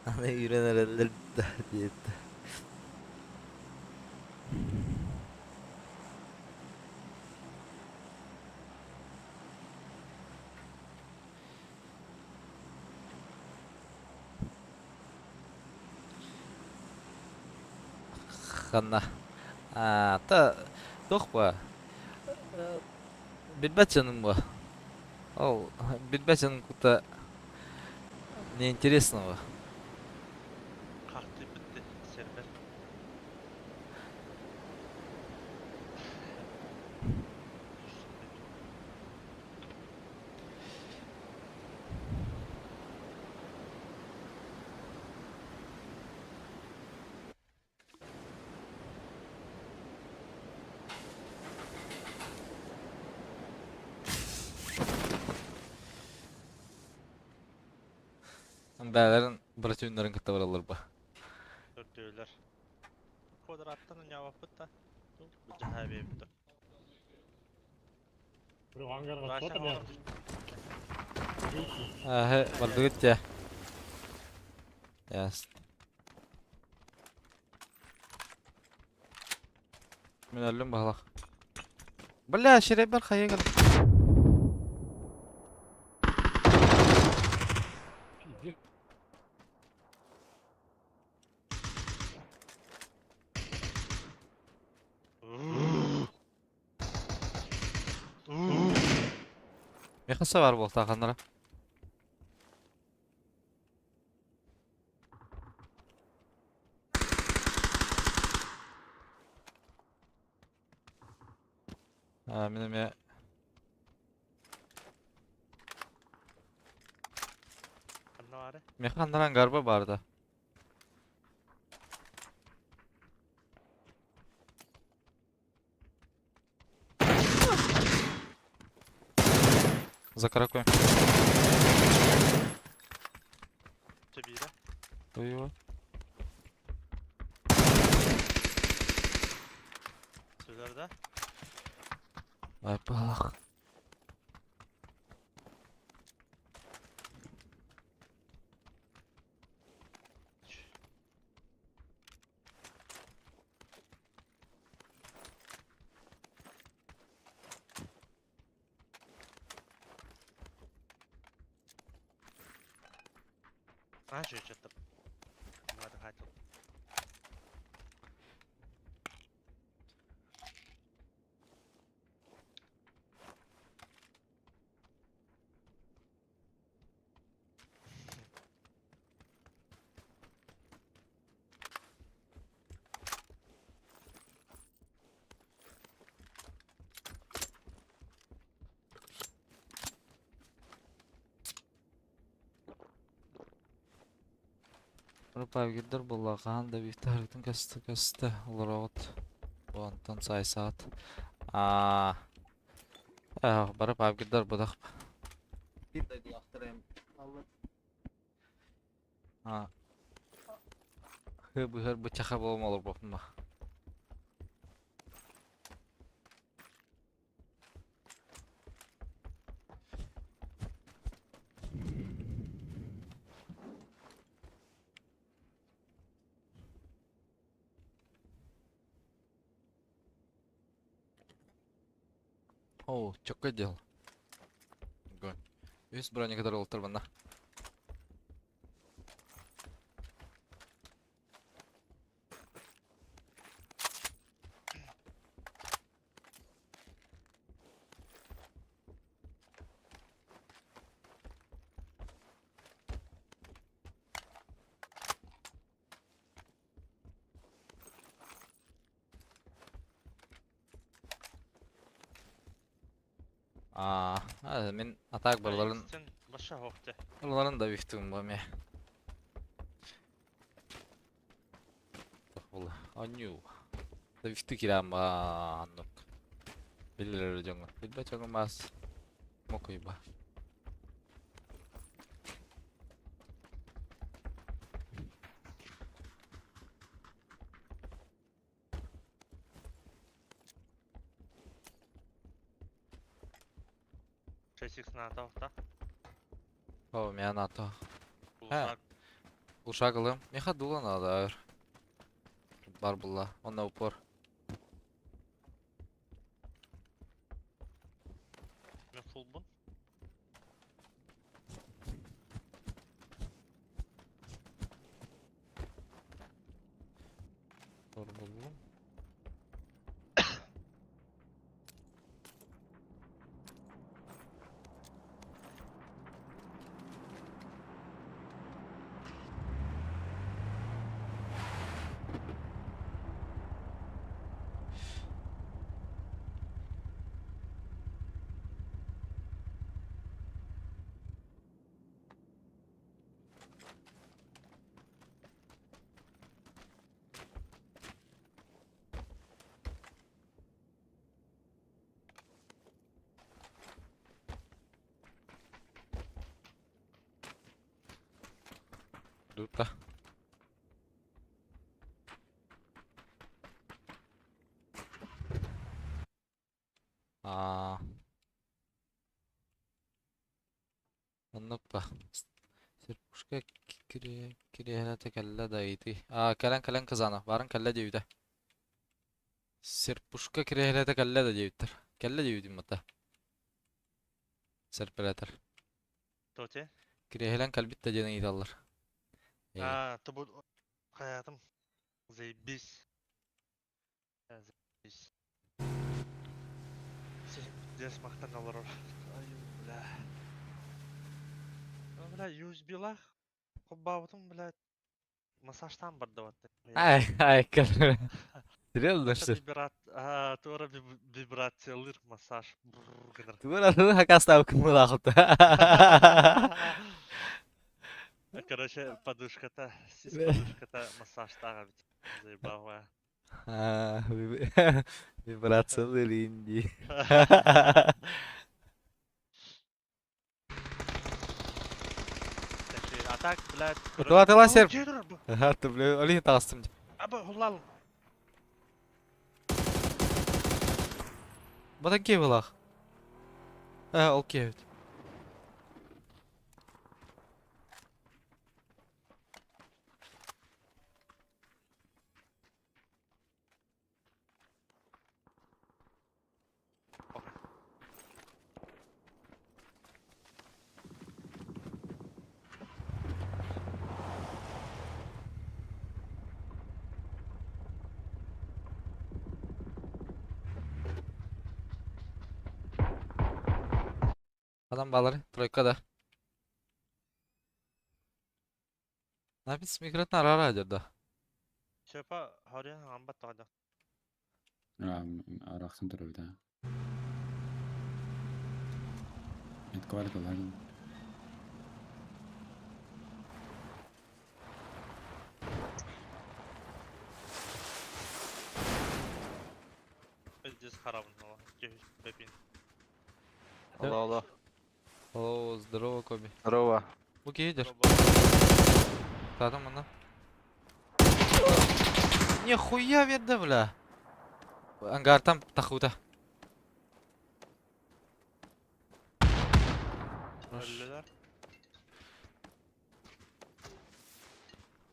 Аны үйренер диэт. Ханна. А, та туох ба? Билбэт дьонум буо. Ол билбэт дьонум кытта неинтересного. Хахтыы бүттэ сервер. Бээлэрин братюннарын кытта бараллар ба. Көрдүөлэр. Квадраттан оҥообоппут да. Былдьаһаа биэбит. Вася Аһы бардыгыт дьэ. Ясно. Мин өллүм баһылах. Бля, шеребер хайа гын. Мехаса бар болта ханара. А, мин эмиэ Ханна баары? Меха ханнаран гарба баарда. За каракой. Төбиирэ. Ой-ой. Сүлэр да? Ай, балах. Аа шүчэттэ. Мады хайтыл. Рупавгирдер буолла хаһан да бииртэ көстө көстө олороҕут. Онтон саайсаҕыт. Аа бары павгирдар будах. Биир дойдулаахтар эм Аа Хы-быһыр бычаха буолан олорбоппун ба. О, чокко дел. Огонь. Үс броня который олтыр банна. Аа, мин атак барларын Сен баша хоқты. Барларын да бифтүгүм бу эме. Була. Аню. Да бифтү кирам ба аннук. Билер дьоҥҥо. Билбэт дьоҥҥо маас мокуйба. 6x НАТО та. О, меня НАТО. Улушак. Ушагалым. Меха дула надо. Бар була. Он на упор. Мен фулбун. Упор буллум. Дута. Аа. Оннук ба. Серпушка кириэһилэтэ кэллэ да ыйытыы. Аа, кэлэн кэлэн Казанов. Барын кэллэ диэбитэ. Серпушка кириэһилэтэ кэллэ да диэбиттэр. Кэллэ диэбитим бата. Серпелетер. Тоте? Кириэһилэн кэлбит да диэн ыйыталлар. Аа, тобу хаятым. Заебись. Заебись. Здесь махтан олорор. Ай, бля. Бля, USB-лах. Холбаабытым, блядь. Массажтан бардыбат. Ай, ай, кэл. Серьезно, что? Вибрат, туора вибрациялыыр массаж. Гынар. Тугун аны хакастаабы кымылаахыта. Короче, подушката, сис подушката массажтаах эбит. Заебал. Вибрациялыыр инди. А так, блядь... Тыла тыла сер. Ха, бля, олин таҕыстым. Аба, хуллал. Бата киһи былаах. Э, ол киһи эбит. Адам баалары тройка да. Напис микротна арара дьордо. Сөпа, хорьян амбат тоҕо. Арахсан турар да. Метка бар. Пиздец харабын бэпин. Алло, алло. О, здорово, Коби. Здорово. Бу киһи дьор. Татым мына. Нихуя ведда, бля. Ангартан тахута. Өллүлэр.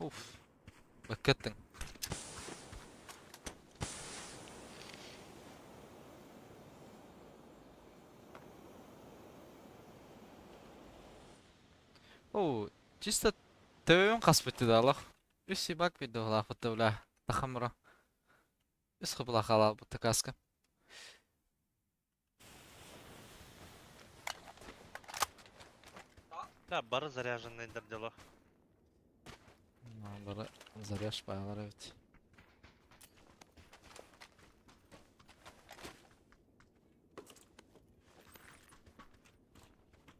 Уф. Баккаттың. О, чисто төбөбүн хаспыт да алах. Үс сибак бидде улаахпытта бля. Тахамра. Үс хыбыла халаабытта каска. Да, бары заряженный дело. Бары заряж баялар эбит.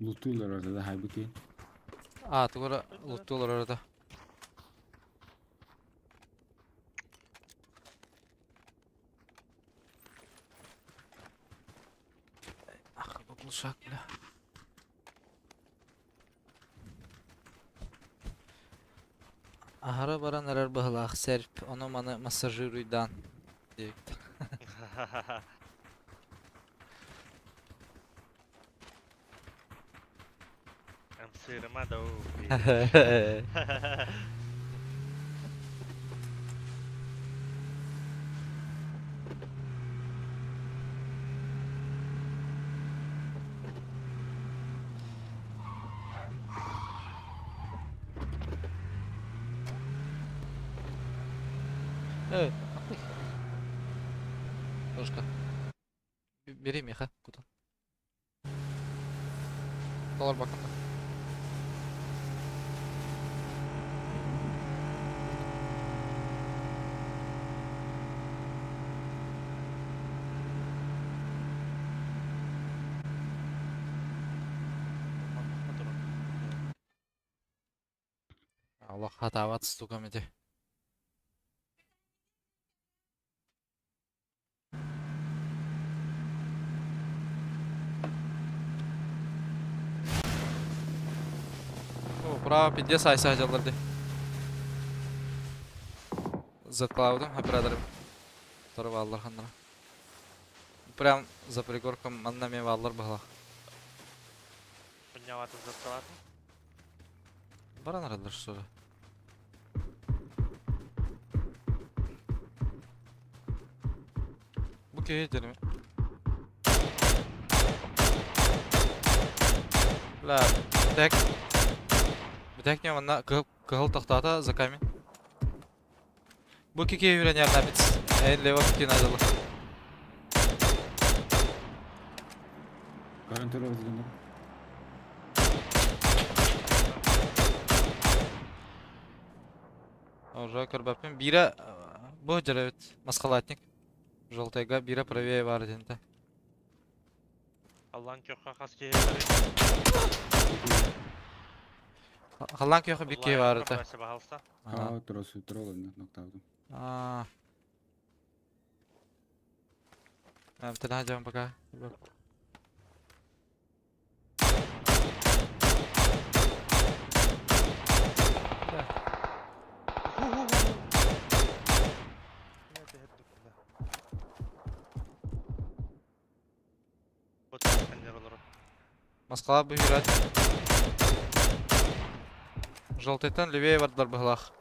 Лутуйлар orada halbuki. А, тугара луттуулар orada. Ах, бу глушак, бля. Аһара баран эрэр быһылаах серп, ону маны массажируйдаан диэбиттэр. Ымсыырыма да уу. Эй, Тошка. Бери меха, куда? Доллар бакында. Allah hatavat stukameti. О, браво, пиздец, айса жалларды. Заклаудым операторым. Второй бааллар ханнара. Прям за пригорком манна эмиэ бааллар быһалаах. Поднялатын заткалатын. Баран араллар что ли? Бу киһи дерим. Бля, так. Бүтэк не манна кыһыл тохтоото за камень. Бу кики үйренер набит. Эн лево кики надо. Гарантер oldu. Уже көрбөппүн. Биирэ бу дьэрэбит маскалатник. Желтайга биирэ правее бар дента. Аллан көххө хас киһи барый? Халлан көхө бир киһи бар это. Пожалуйста. Аа, турасы тура ноктаудым. Аа. Тына жам пока. Москва быгырат. Желтыйтан левее бардылар быһылаах.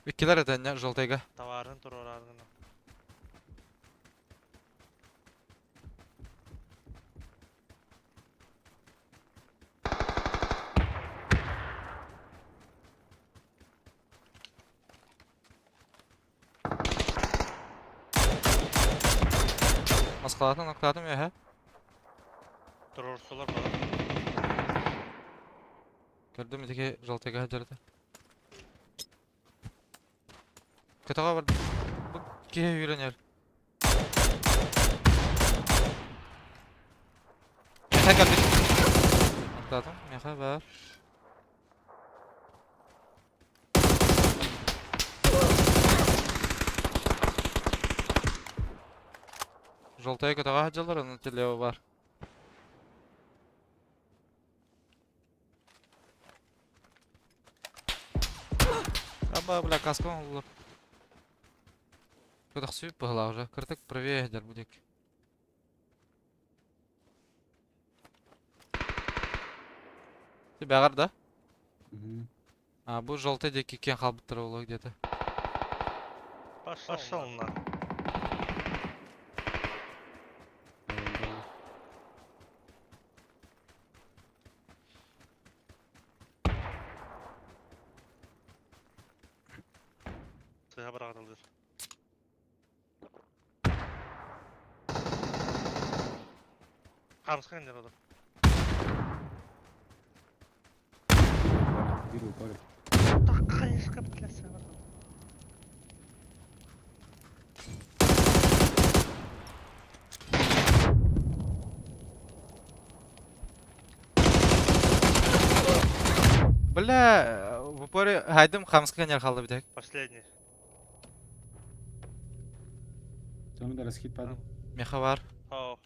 Иккилэр этэннэ желтыйга. Товарын турараргына. Москвадан ноктадым эһэ. Турурсулар бар. Көрдүм итики желтыйга сылдьар. Көтөҕө барды. Бу киһи үйренер. Меха кэлбит. Ноктадым. Меха бар. Желтая көтөҕө сылдьаллар, онон лево бар. Аба, бля, каска оҥоһуллар. Көтөхсүйүп быһылаах уже. Кыртык правее сылдьар бу диэки. Ты бэҕэр да? А, бу желтый диэки киэн хаалбыттара буолуо где-то. Пошел на. Сыга бырагатылдыр. Хамска кендер олор. Bir упор. Такайышка бля Бля, в упоре хайдым хамска кенер халды битек. Последний. Там да расхит падал. Меха бар. Хау.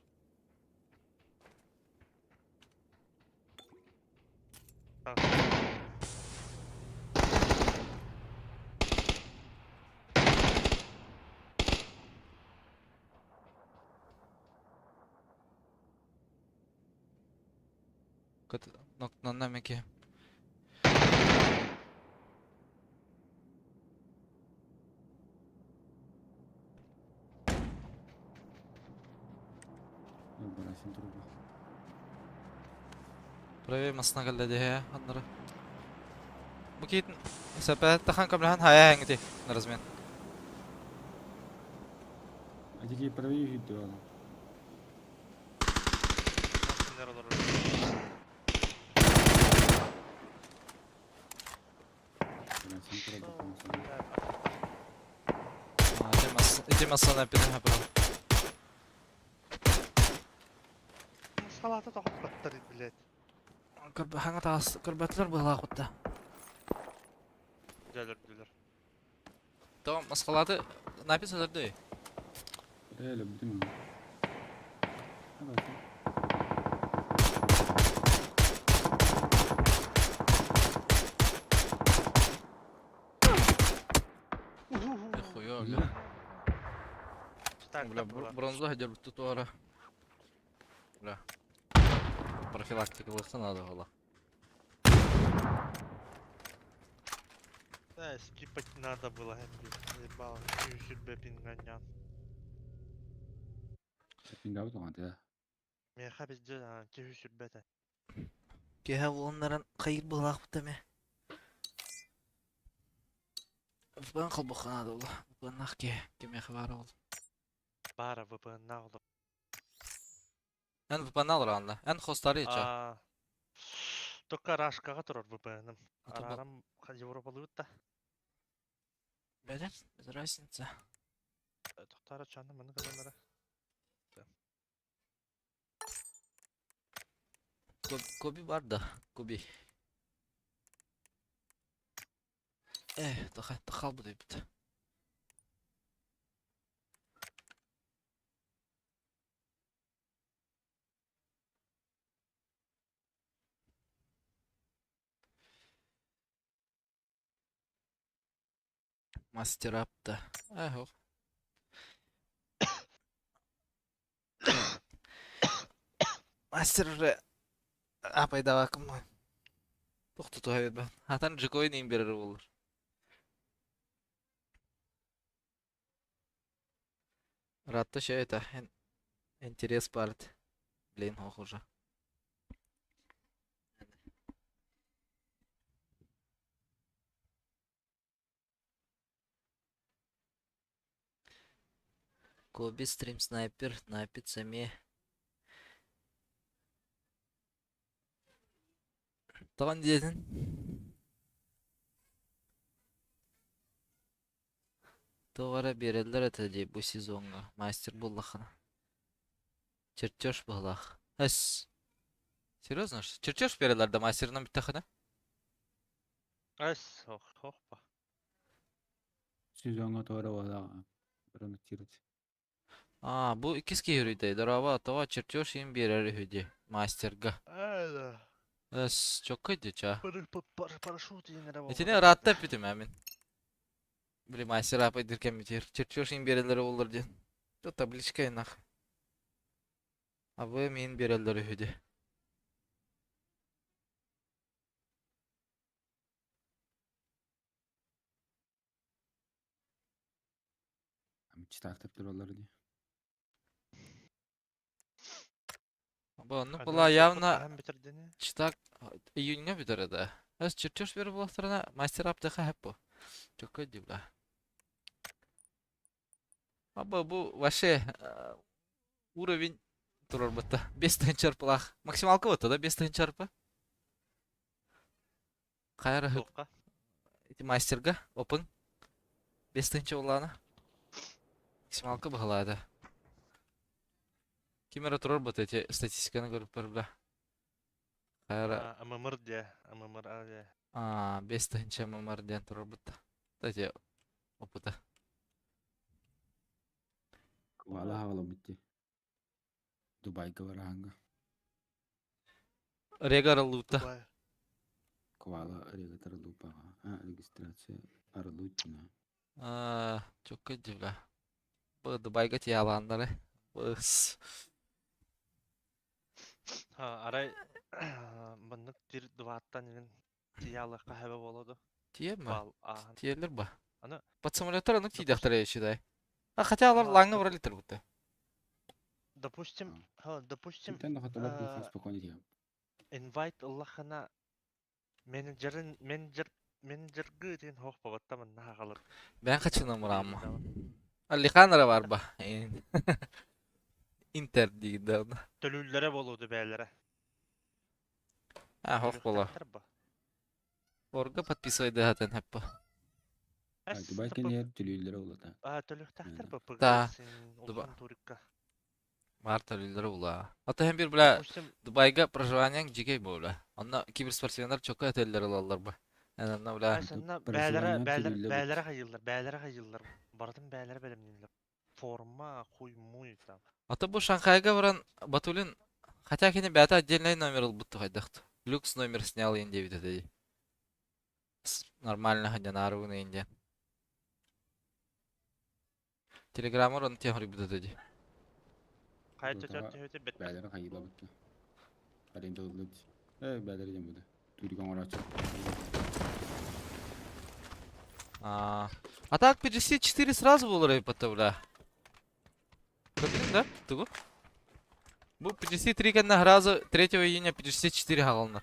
Нокнанна меки. Правее масна кэллэ диһэ аннары. Бу киит сәпә тахан кабрахан хая хәңити размен. А тики правее хит дуала. Кендер олор. Ити массана пиден хапыра. Салата тохтаттар блядь. Хаңа таас көрбәтләр була кутта. Дәлер дәлер. Том маскалаты написано дөрдө. Эле бүтүн. Бля, бронза дьөрбүттү туора. Бля. Профилактикалыахха надо было. Да, скипать надо было, заебало. Сүрбэ пинганян. Пингабыт оҕонтэ да. Миэхэ биздэ киһи сүрбэтэ. Киэһэ буоланнаран хайыр быһалаахпыт эмэ. VPN холбохха наада буолла. VPN-наах киһи кимиэхэ баара ол. Баара VPN-наах олор. Эн VPN олорон да. Эн хостары ича. А, Только Рашкаҕа турар VPN-ым. А то Араарам Европалыыбыт да. Бэдэр, без разницы. Тохторо чанна маны гыннара. Коби бар да, Коби. Э, тоха, тахал бит. Мастер апта. Эх, Мастер уже апайдавакым. Тохтотуha бербен. Хатан жикой нейм берер болur. Ратта şey это интерес барт. Блин, ох уже. Коби стрим снайпер напит сами. Таган диэтин. Тоҕо биэрэллэр этэ дии бу сезоҥҥа мастер буоллаххына. Чертеж быһылаах. Эс. Серьезно? Чертеж берелер да мастерынан бүттэххинэ? Эс, ох, хохпа. Сезоҥҥа тоҕо буоллаҕа. Бронотировать. А, бу иккис киһи үрүйдэй. Дороба, тоҕо чертеж им биэрэр үһү дии мастерга. Э, Эс, чоккай дии чаа. Парашют Итини ыраатта эппитим ээ мин. Били мастер апайдыр кэммитигэр чертеж им биэрэллэрэ буоллар диэн. То табличка нах. Абы мин биэрэллэр үһү дии. Читактар тураллар дии. Бу оннук була явно читак июньҥа бүтэр да. Эс чертеж биэрэр буоллахтарына мастер аптыха хэп бу. Чоккай дии бля. Аба бу вообще уровень турар бытта. Без тыһынчарпылаах. Максималка бытта да без тыһынчарпа. Хайара Туохха? ити мастерга опын. Без тыһынча буллаана. Максималка быһалаада. Ким эрэ турар быта эти статистиканы көрүп бля. Хайара ММР диэ, ММР а диэ. а без тыһынча ММР диэн турар бытта. Эти опыта. Квала хаҕаламмыт дии. Дубайга бараһаҥҥа. Рега арыллыбыта. Дубай. Квала регатар лупаҕа. А, регистрация арыллыбыт А, чокка дии бля. Бу Дубайга тиялааннары. Быс. Ха, арай маннык тир дваттан иҥин тиялыахха хэбэ буолуо дуо? Тиийэр ме? Бал ааһан. Тиийэллэр ба. Аны Под самолеттар ону допустим, тиийдэхтэрэ считай. А хотя алар ха, лаҥҥа барар литр бутта. допустим, ха, допустим, Тэн да хотолор спокойно тиийэ. инвайт ыллаххына менеджерин менеджер менеджергы диэн хоох бабатта манна хаалар. Бэйэн хачына мураама. Алиханара бар ба. Интер диир да. Төлүүллэрэ буолуо бээлэрэ. А, хох буола. Төлүөхтээхтэр ба. Орга подписывайдыһатын хэппа. Эс Дубай ТП кэннигэр төлүүллэрэ улата. а төлүөхтээхтэр ба Да. ПГС Дуба. улахан турикка. Бар төлүүллэрэ була. Ата һэн бир бля Допустим, Дубайга проживаниең дьикэй буола. Онно киберспортсменнар чокка отеллер ылаллар ба. Эн онно бля эс онно бээлэрэ Проживание бээлэр төлүүллэ бут. бээлэрэ хайыыллар, бээлэрэ хайыыллар. Барытын бээлэрэ бэлэмнииллэр. Форма, хуй-муй там. Ата бу Шанхайга баран Батулин хотя кини бэйэтэ отдельный номер ылбыт хайдахт. Люкс номер снял иин диэбит этэ дии. Нормально хадьанаарыбын иин диэн. Телеграммар ону тиһэн хоруйбут этэ дии. Хайа чөчөр түһүтэ бэт. Бээлери хайыылабыт. Аренда ыллыт. Э, бээлери диэн буду. Турик оҥорооччу. А, а так 54 сразу буолар эбит бля. Көрдүҥ да? Тугу? Бу 53 кэннэ сразу 3 июня 54 хаалынар.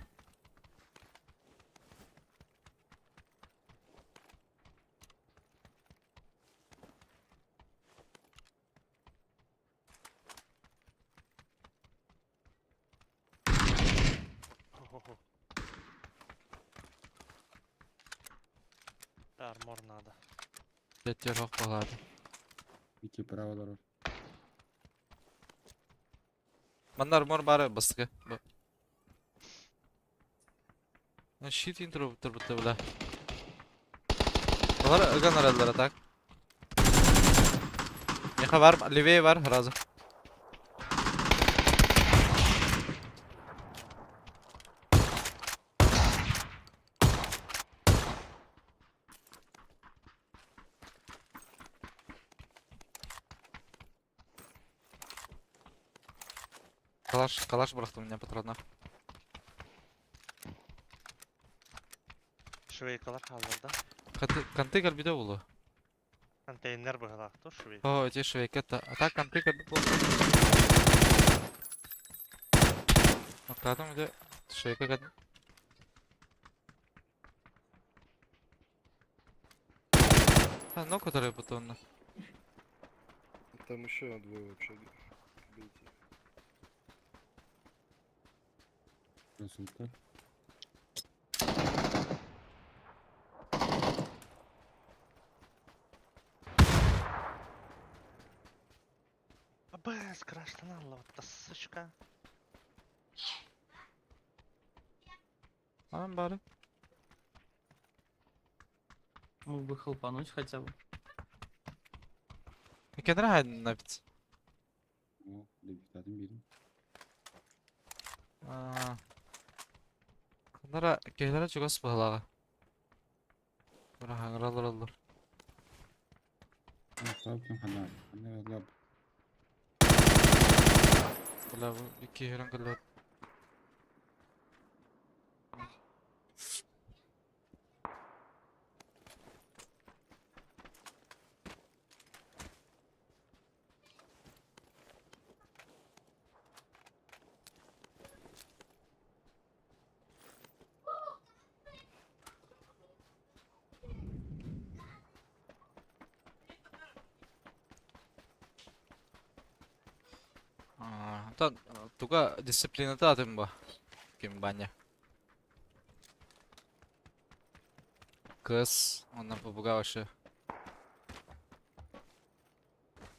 Армор надо. Дьэ ох балаады. Ики право олорор. Манна армор бары бастыкы. Щит интеррупtor бутта бля. Олар ыган араллара так. Меха бар, левее бар, сразу. Калаш, калаш бырахтым у меня патронов. Швейкалар хааллар да. Конты кэлбитэ буолуо. Контейнер быһалаах тур швей. О, эти швейка та. А так конты кэлбит буолуо. Оттаатым где швейка кэлбит. А, ну, который потом. Там еще двое в общаге. Бейте. Консультар. Абэс, краштан алла, вот сучка. Анан бары. Мог бы хелпануть хотя бы. Кенре хайдын напит. О, депутатым бирим. Канара кеһлere чугас быһалаҕа. Бара хаҥыралар оллор. Саап ким хана. Хана лаб. Бля, бу икки иһэрэн кэллэр. Оттон туга дисциплината атын бу. Ким баня. Кыз, оннан попуга вообще.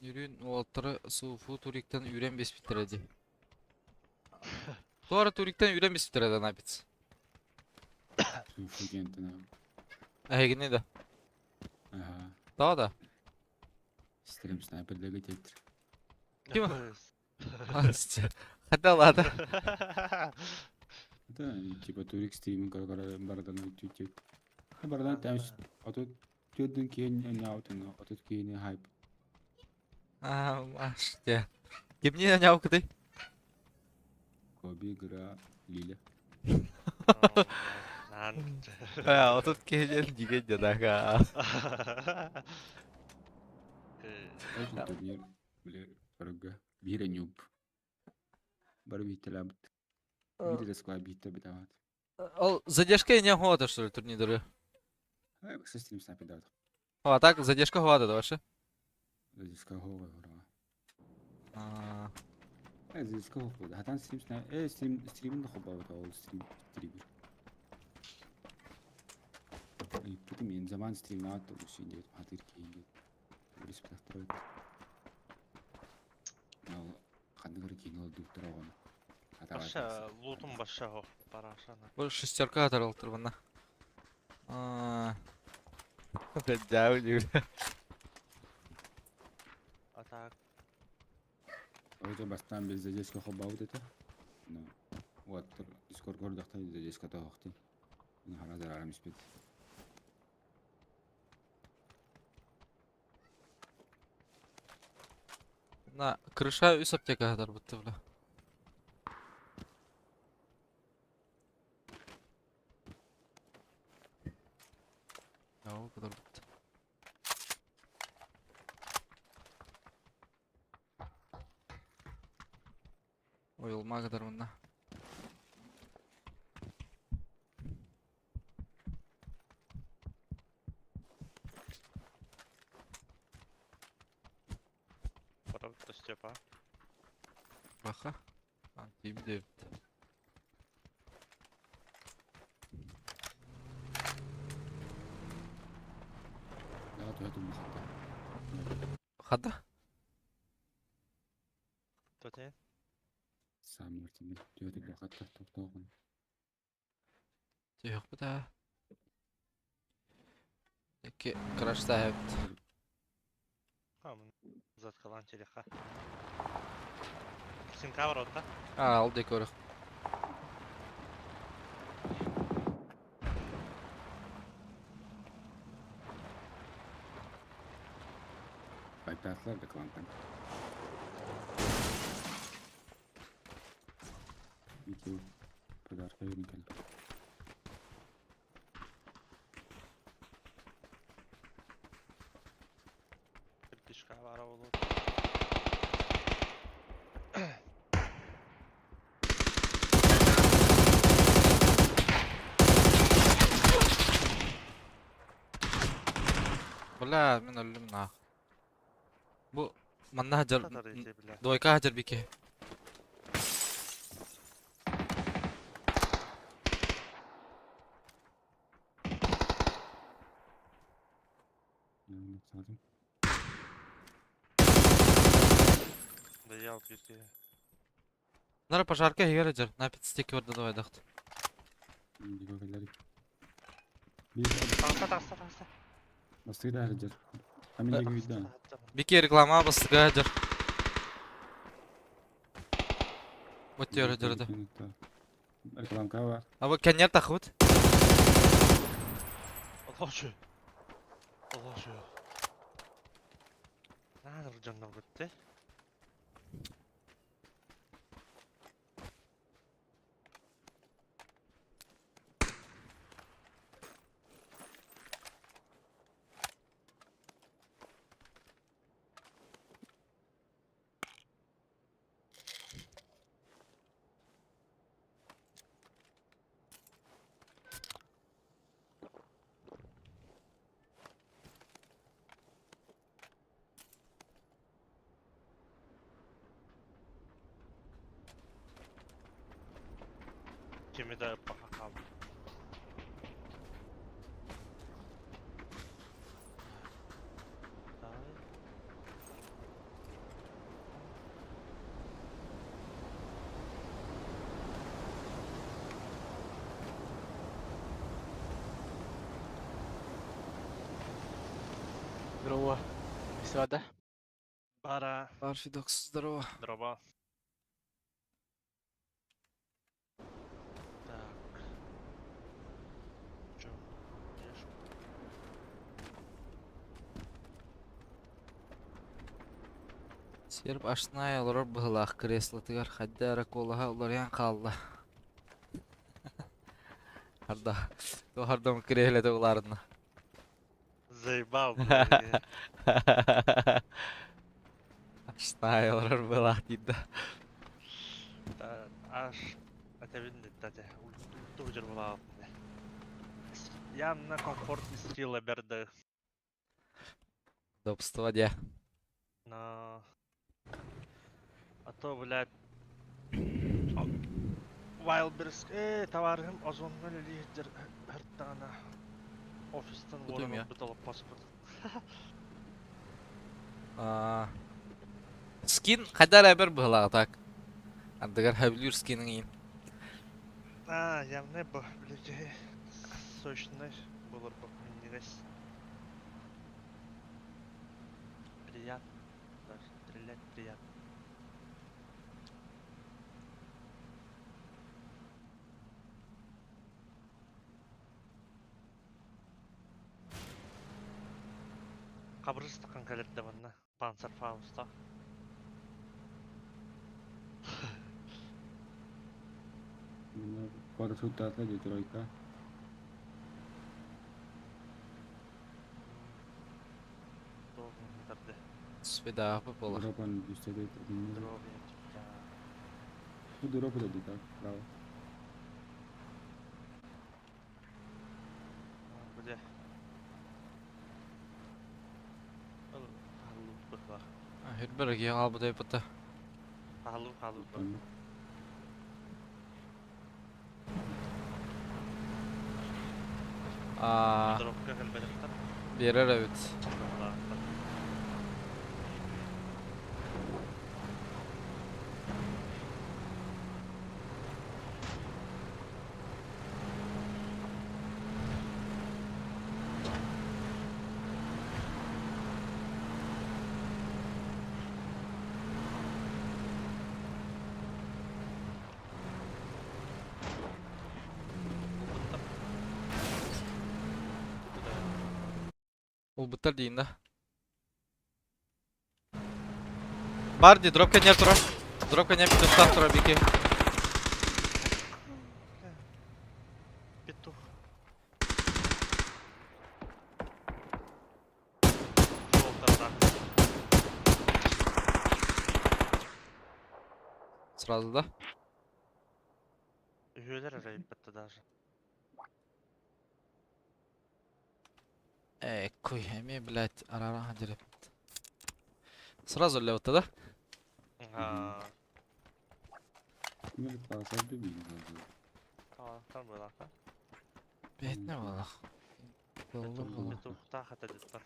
Үрүн уолаттары Суфу туриктан үүрэн биэспиттэрэ дии. Туора туриктан үүрэн биэспиттэрэ да напец. Суфу диэнтэн аҕа. Эһигини да. Аха. Тоҕо да? Стрим снайпердеги тиэттир. Ким? Хата лада. Это типа турик стриминг көрө бардан үтү Бардан тәмс отут төрдүн киһин ньаутын отут киһини хайп. А, маш, те. Кимни ньаукыты? Коби гра Лиля. А, отут киһи диген дьадака. Очень турнир бile көрөгө биир нюб. Бары бийтелабыт. Биир ресква бийте битават. Ол задержка не хода, что ли, турниры? Ай, бакса стрим снайпер дават. А так задержка хода, да, вообще? Задержка хова гра. А, Э, задержка хова. Хатан стрим снайпер. Э, стрим стримин хобба ол стрим стример. Иппитим мен заман стримнаат болушу индет хатыр кейинге. Респектор. Ол ханныгар кейин ол дуктор оҕону. Баша, лутум баша хо, парашана. Бу шестерка атарылтыр бұна. А, Блядь, дяу, А так, Ойто бастан без задержка хоббабыт этэ. Но вот Дискорд көрдөхтө задержка тоохты. Хара зарарым испит. На крыша үс аптека хатарбытты бля. Ол кытарбыт. Ойулма кытар мында. Барабыт Степа. Баха. А, тиийбит эбит. Да, то это махата. Хата? Тоте. Сам мартин. Төһө бахатта тоқтоғын. Түһүөхпүт аа. Икки крашта эбит. Амын. Заткалан телеха. Синка бар отта. А, ол дек көрөх. Байтаслар да клантан. Ики подарка берин кел. Кирпичка бар болу. Бля, мин өллүм нах. Бу манна хажар Татар ете бля. двойка хажар бике. Садым. Да я бирге. Нара пожарка егер хажар. На пятстеки барда давай дахт. Дигогелери. Bir Таста таста таста. бастыгы да хажар. Амин деги үйден. Бике реклама бастыга хажар. Вот тер хажар да. Рекламка бар. А вот кенер тахут. Аллах Аллах Надо жаннар бітті. Kimi de bakalım. Давай. Здорово. Свада. Бара. Арфидокс, здорово. Здорово. Так. Чё? Ешь? Серп ашнай олорор быһылаах креслотыгар хадда колаха уларыйан хаалла. Харда туохардам креслете уларына. Заебал, блядь. Ашнай олорор быһылаах диир Да, аж это видно, кстати. Тоже была. Я на комфорт стила берді. Удобство дьэ. На... А то, блядь... Wildberries, товарым озонга лидер хырттана. Офистан Кутуйм я. ворон быталып паспорт. Аа. Скин хайда эрэ бэр быһылаах так. Ардыгар хөбүлүүр скиниҥ иин. А, явно бу, блядь, сочный булыр бу миннигес. Приятно. Даже стрелять приятно. Кабырыстакан кэлэрдэ манна. Панцерфауста. Парашюттаата дии тройка. Дробин Свидаапы буолар. Дропан үстэтэ Дробин. Бу дроп да дии так, право. Бля. Ол халу быхлах. Хүрбер киһи хаалбыт эппитэ. Халу халу. Аа, Дропка кэлбэтэр. биэрэр эбит. Улбуттар диин да. Бар дии, дропка нер турар. Дропка нер петухтаах турар бики. Петух. Сразу да? Үһүөлэр эрэ даже. Э, куй, эми, блядь, арара дереп. Сразу левта, да? Аа. Мен паасарды билбейм. Там была. Бетне балах. Доллар була. Петухта хата диттар.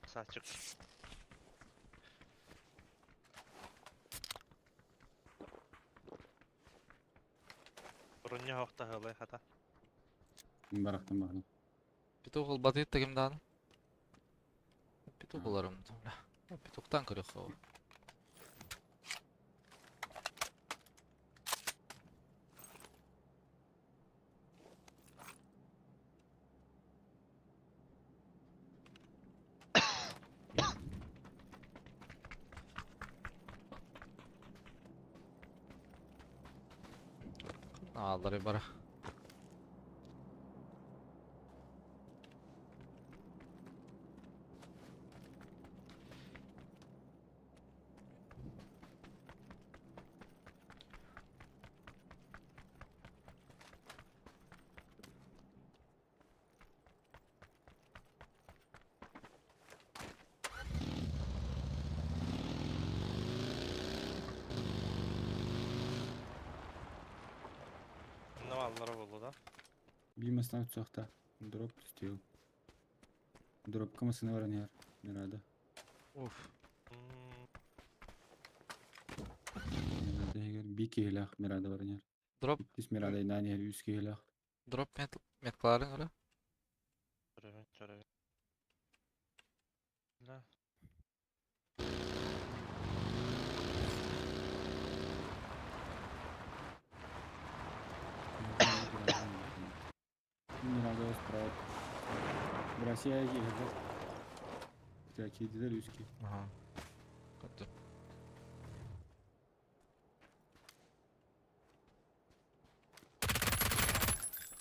Сачык. Броня хохта хылай хата. Барахтан бахна. Петух ол батыт ким дааны. Петух оларым. Петухтан көрөх ол. Ааллары бара. Ну аллара болду да. Бимастан сохта. Дроп стил. Дропка масына баран яр. Мирада. Уф. Мирада егер би киһилэх Мирада баран яр. Дроп, Иккис Мирада инан яр үс киһилэх. дроп мет меткаларын öyle. Чөрөбүн, чөрөбүн. Да. Мирада справа. Россия киһилэх. Киһилэр үс киһи. Ага. Kötü.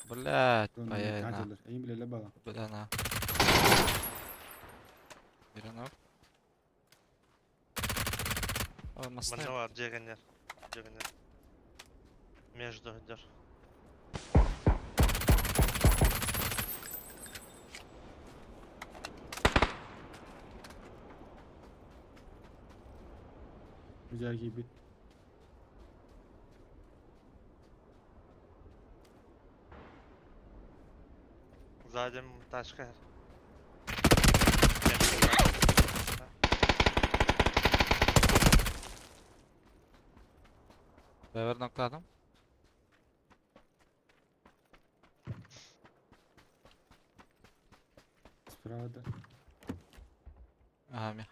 Блять, понятно. Эйм биле бала. Бля, на. Бирена. О, масны. Манна бар жегенер. Жегенер. Между дер. Güzel gibi. Задем ташка. Бэвер noktadım. Справа да. Ага, ми.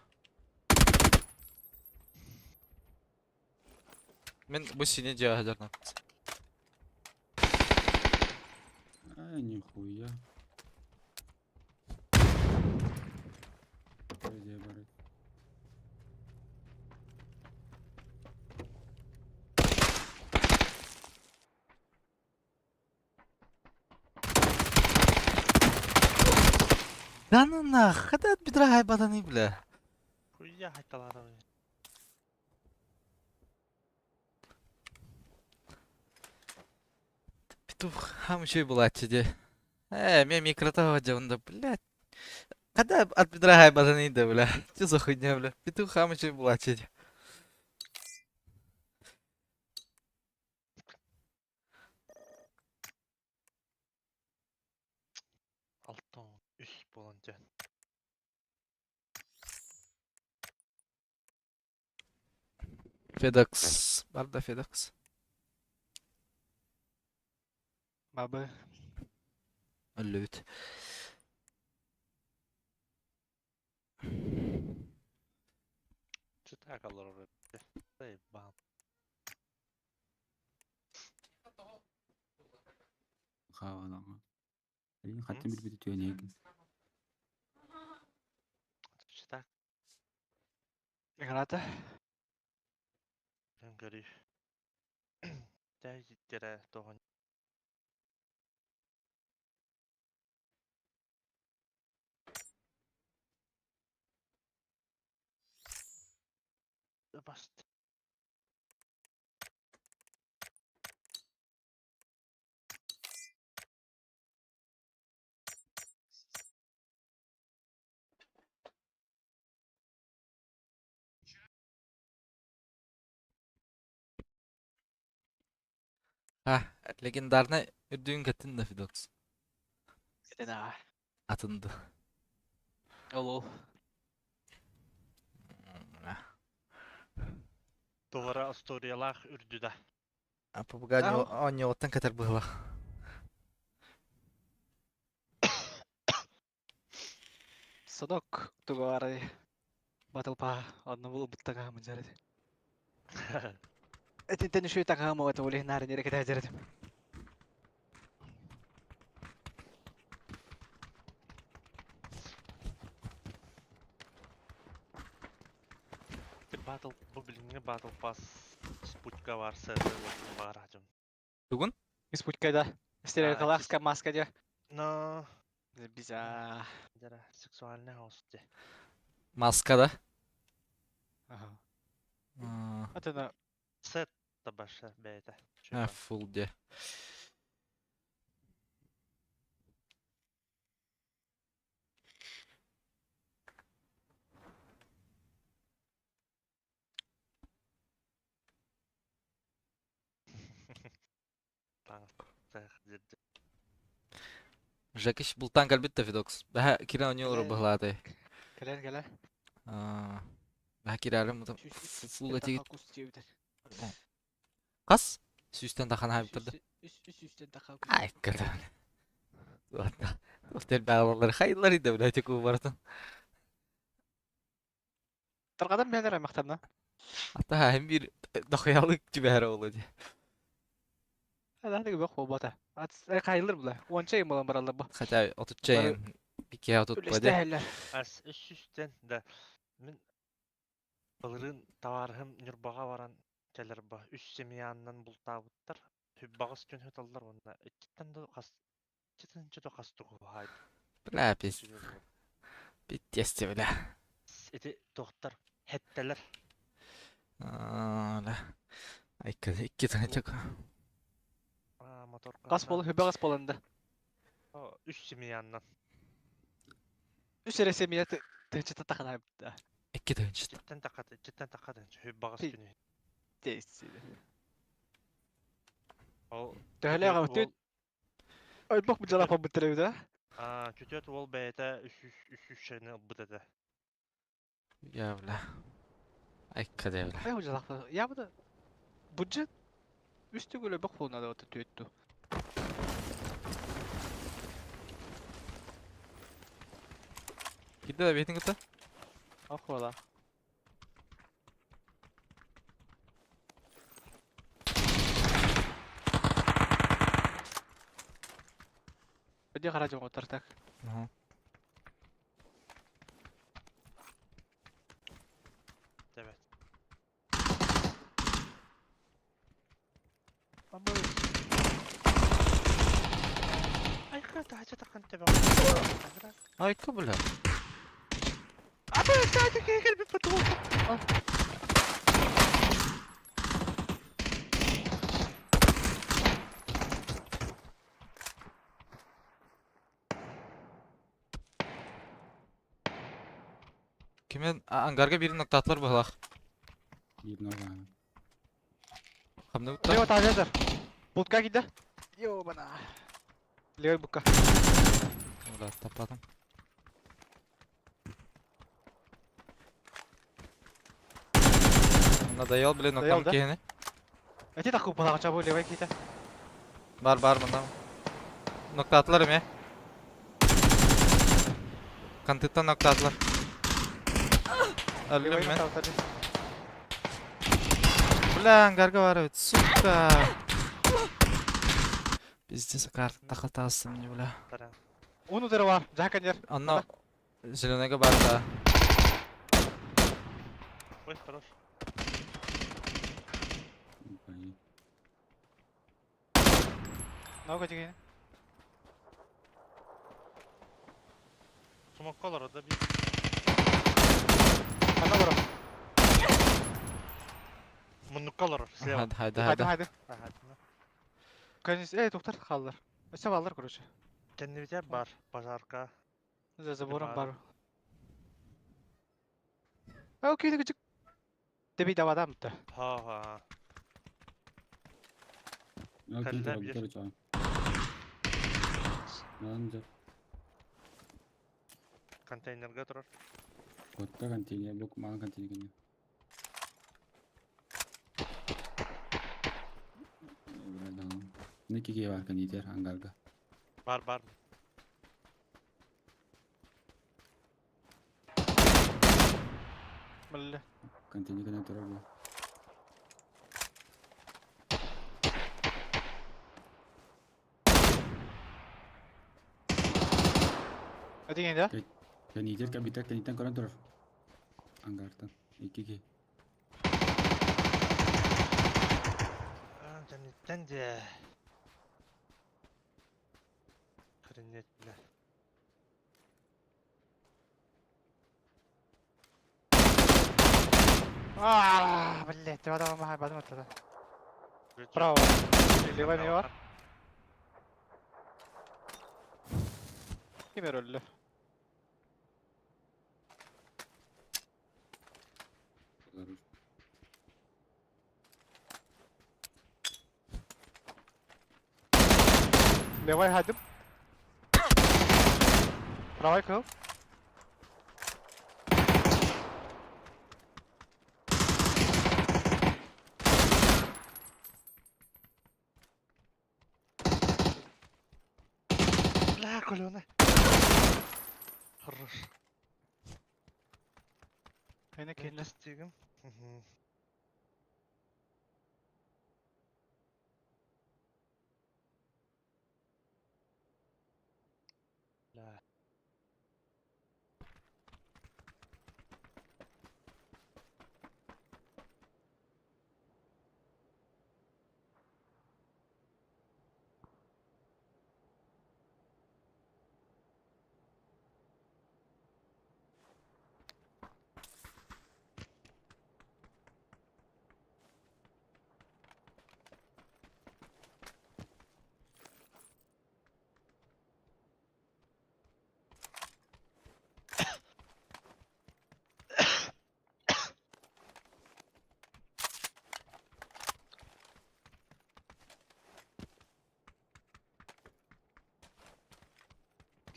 Мен бу сине жаһадар нокт. Ай, нихуя. Где барыт? Да ну нах, хата от бедра хайбатаны, бля. Хуя хайталаатабын. Петух, хам еще и была де. Э, меня микротова да, блядь. Когда от бедра хайбатаны, да, бля. Че за хуйня, бля? Петух хам еще и была де. Алтан үс буолан дьэ. Федекс. Барда Федекс. Бабы. Өллүбүт. Чытаак олорор эбит. Баам. Хаалаҥа. Хаттан билбити түөнэйгин. Чытаак Играта. көрүү. Тээ тоҕон. Баст. Ha, легендарный үрдүгүн кеттин да Федокс. Этена. Атынды. Ол ол. Тугара историялаах үрдүдэ. А попугай оттан катар быһыла. Садок тугары. Батыл па онно бул буттага мынжары. Этинтен үшүй тагам ота оле нары нере кете жердим. Батл бу билиҥҥи Battle Pass спутка бар сэрэ бар ажым. Тугун? Испуткада. Стереокалахска маска де. Но Биза. Жара сексуальный хаос де. Маска да? Ага. А, Атана Сет табаша бэйэтэ. А, фул де. Жекиш бултан калбитте Федокс. Баха киран оñолору быһлааты. Кэлэн кэлэ. А, баха кирарым фул этигит. Кас? Сүүстэн тахан хайбыттарды. Үс үстен таха. Ай, ката. Ладно. Отел баалар хайлар иде блядь, ку бартын. Таргадан бәлер аймактарна. Ата hem bir дохуялык түбәр олу ди. Ада бок болбата. Ат кайылыр була. Онча юм болан баралар бу. Хотя отуччайын пике отут Үлесте бади. хәлләр. Ас үс үстен да мин былырын товарым нюрбаға баран келер ба үс семьяннан бултаабыттар. Багыс күн хөталлар онна. Ичтен да кас читинче да кастугу хай. Бля, пиз. Пиздец, бля. Эти доктор хеттелер. А, бля. Айка, икки таңчак. Мотор. Газ бол, хөбө газ боланда. Үс семьяннан. Үс эре семья тычыта тахана. Икки таңчак. Читтен такат, читтен такат. Хөб багыс күнү. Тейси. Ол Төһөлө гавтыт. Ой, бок бу жалапа бутыры да. А, чүтөт ол бэйэтэ үс үс үс үс шене бутата. Я, бля. Айка де, бля. Ай, бу жалапа. Я бу да. Бюджет үс төгөлө бок болна да төттү. Кидде да бетин кыта? Охола. Өдө кара жон отыр так. Ага. Evet. Ama Айка тахача такан тебе. Айка, бля. Ата, ата, кэлбит потом. Кимен ангарга бирин ноктатлар быһылах. Биир нога. Хамны Лево бутта. тазер. Будка кида. Ёбана. Левый будка. Бля, таппатым. Надоел, блин, Надоел, ноктам да? киһини. Эти такой балаҕача бу левый кита. Бар бар мында. Ноктатлар эме. Кантыттан ноктатлар. Өлдүм Левый мен. тавтар. Бля, ангарга бар эбит, сука. Пиздец, карта тахатасым не, бля. Таран. Уну дыры бар. Жаканер. Анна зеленыйга бар да. Ой, хорош. Блин. Наука деген. Сумокка да bir. Ана бар. Муннукка олорор, слева. Хайда, хайда, Хайда хайда. хайда. Ага, Конец, эй, доктор қалдыр. Өсіп алдар, короче. Кэннибитэ бар, пожарка. За забором Бар. бар. А, окей, күчік. Деби давадам да. Ха-ха. Ну, Кэллэ ким биир. тура чаа. Нанжа. Контейнерга турар. Котта контейнер, бук маан контейнер кенне. Неки ке бар контейнер ангарга. Бар бар. Мілі. Контейнер кенне тура бу. Өтеген да? Контейнер кабита контейнер көрөн турар. Ангартан. Ики ке. Кэнниттэн де. Охренеть, бля. Ааа, блядь, давадам махай бадым аттада. Право. Левый ми бар. Ким өллө? Левый хайдым. Правый кыл. Бля, колёна. Хорош. Мені кейінді. Кестигим. Мгм. Бля.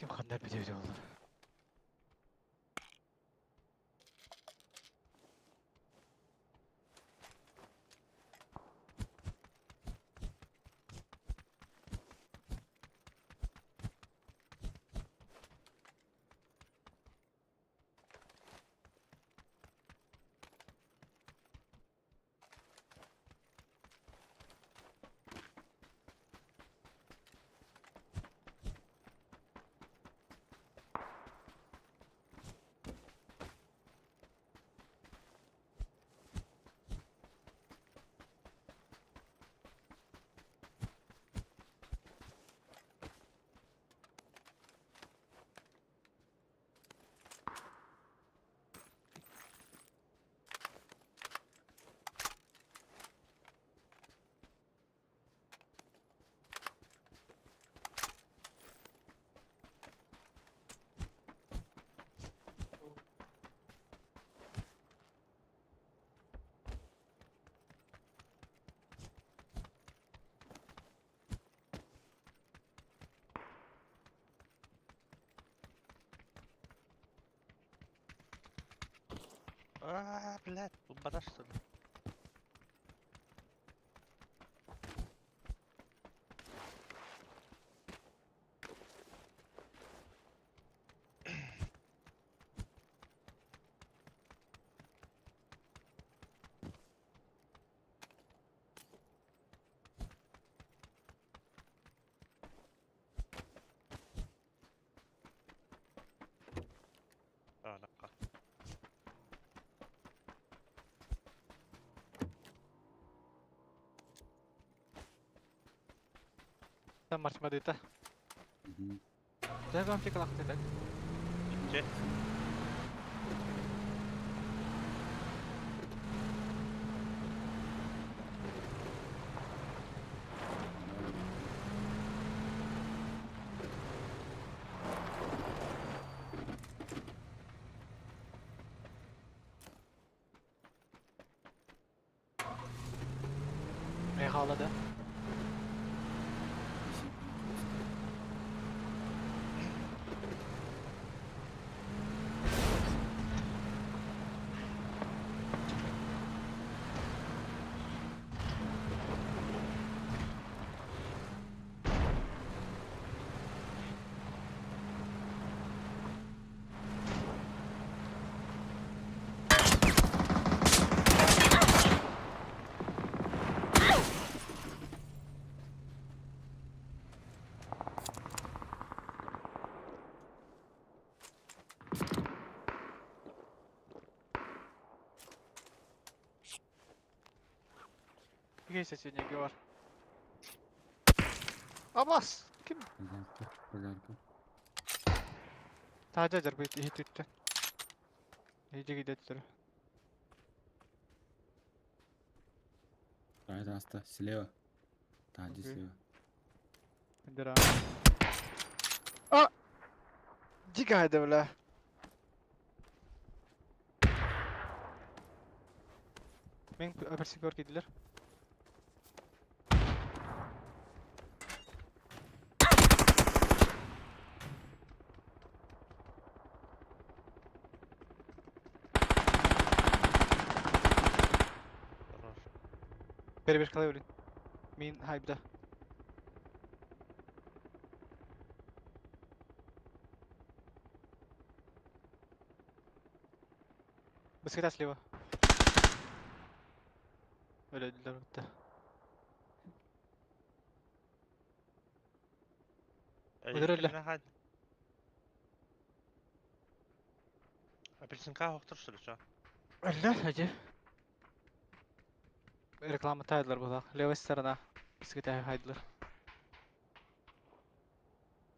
Ким қандай бітеуде олар? А, блядь, булбата что ли? Alaka. Там марчмадыта. Дэ вам фиклахты так. Икки. Михайло, да? Двигайся сегодня, Гевар. Абас! Ким? Пожарка, пожарка. Таажа жарбайт иһитүттэн. Иһдьиги дэттэр. Таһа таста, слева. Таһа Окей. слева. Дыра. А! Дико хайда, бля. Мен апельсин кидилер. Хорош. Перебежкалай блин. Мин хайбда. Быстрее слева. Өлөдүлөр бітті. Өлөр өлө. Апельсинка хоқтыр что ли, чё? Өлө, әже. Реклама тайдылар бұлақ. Левая сторона. Бізге хайдылар.